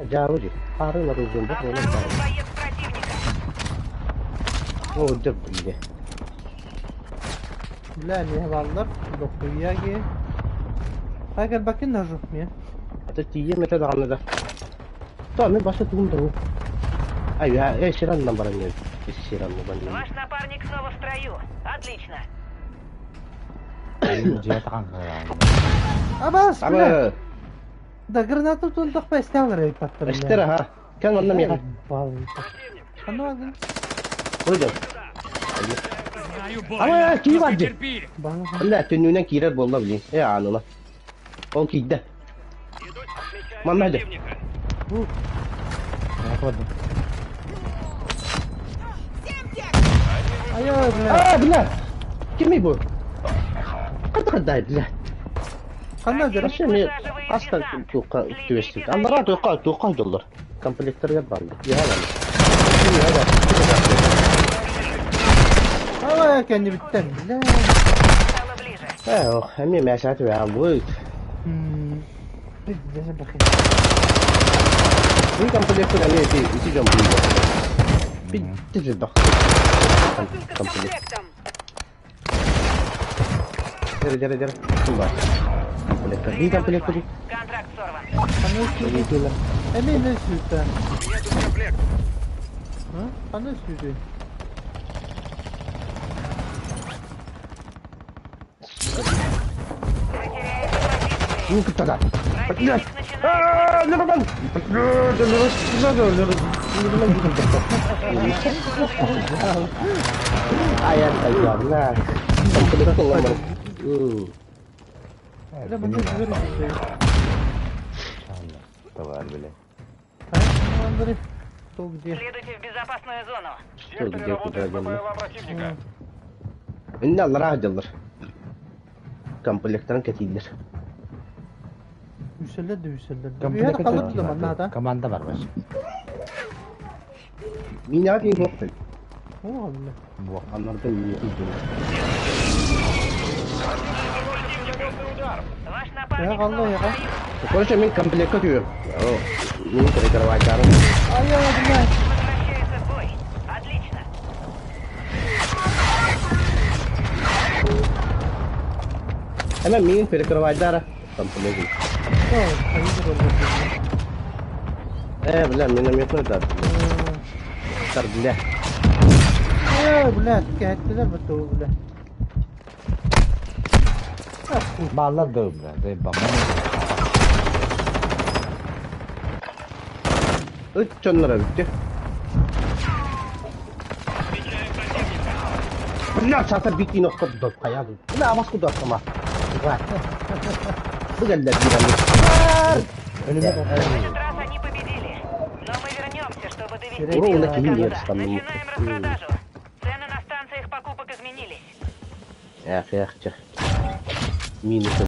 Дьаабы дии. Хаарылар узун бу буолан Обнаружен баар. боец противника. Оо, дьэ бile. Бля, не баллар, дохуяги. Хайгар бакин нажу мне. Ата тиийэ мэтэ даҕаны да. То, мен баша тугум да. Ай, я, э, шираннан баран я. Шираннан баран. Ваш напарник снова в строю. Отлично. Абас, бля. Ама, Да гранату тундах пестялар эй патта, бля. эстер аха. Кэн манна миэхэ. Ханна один. Ой, Знаю Ама, больно, киһи но бар дии. потерпи. Бля, түннүнэн киирэр буолла блин. Э, ааныла. Ол киирдэ. Отмечаем Манна дьэ. противника. Айо, бля. А, бля! Кимий бу? Қайда қайда, бля. Ханна дыр. Вообще мен аста туққа түбестик. Андара туққа туққа жоллар. Комплекторга барды. Я бар. Я бар. Ава, кәнни биттен, бля. Стало ближе. Э, ох, эми мәшәт вә бу. Пиздец, бахи. Бу комплектор эми ити ити жон бу. Бит дох. Посылка с Комплект. комплектом. Дер дер дер. Бар. Комплектор. Би Время комплектор. вышло. Контракт сорван. Ханна сүрдү. Эми не сүрдү. У меня тут комплект. Ханна сүрдү. Вы теряете позиции. Ну кытта. Противник начинает А, Нұрбан! Аян тайгар, на. Бля, манна үчүгэй үчүгэй. Товар, бля. Андрей, кто где? Следуйте в безопасную зону. В секторе где, работает куда, где? БПЛА противника. Инна аллараа дьаллар. Комплектарын кэтииллэр. Үсэллэр да үсэллэр. Комплект Үйэ қалып да манна ата. Команда бар баш. Минаҕа тиийэн суохпун. О, бля. Буох. Аннардан миниэтин Минометный удар. Ваш Я напарник қалла снова в я. строю. Короче, мин комплекка түһүөм. О, мин перекрывайдарым. Ай, я, бля. Возвращается в бой. Отлично. Эмэ мин перекрывайдара. Комплект. О, хайы болды. Э, бля, минометный удар. Тар, бля. Э, бля, кәттеләр бит ул, бля. Баллар да бля. Да бам. Ыт чоннора бүттү. Бля, сата битин охтор хайа. Бля, абас куда сама. Бу кэллэр биир В этот раз они победили. Но мы вернемся, чтобы довести Ура, дело у до нас не конца. отстану. Начинаем распродажу. Цены на станциях покупок изменились. Эх, эх, чэ. Минус.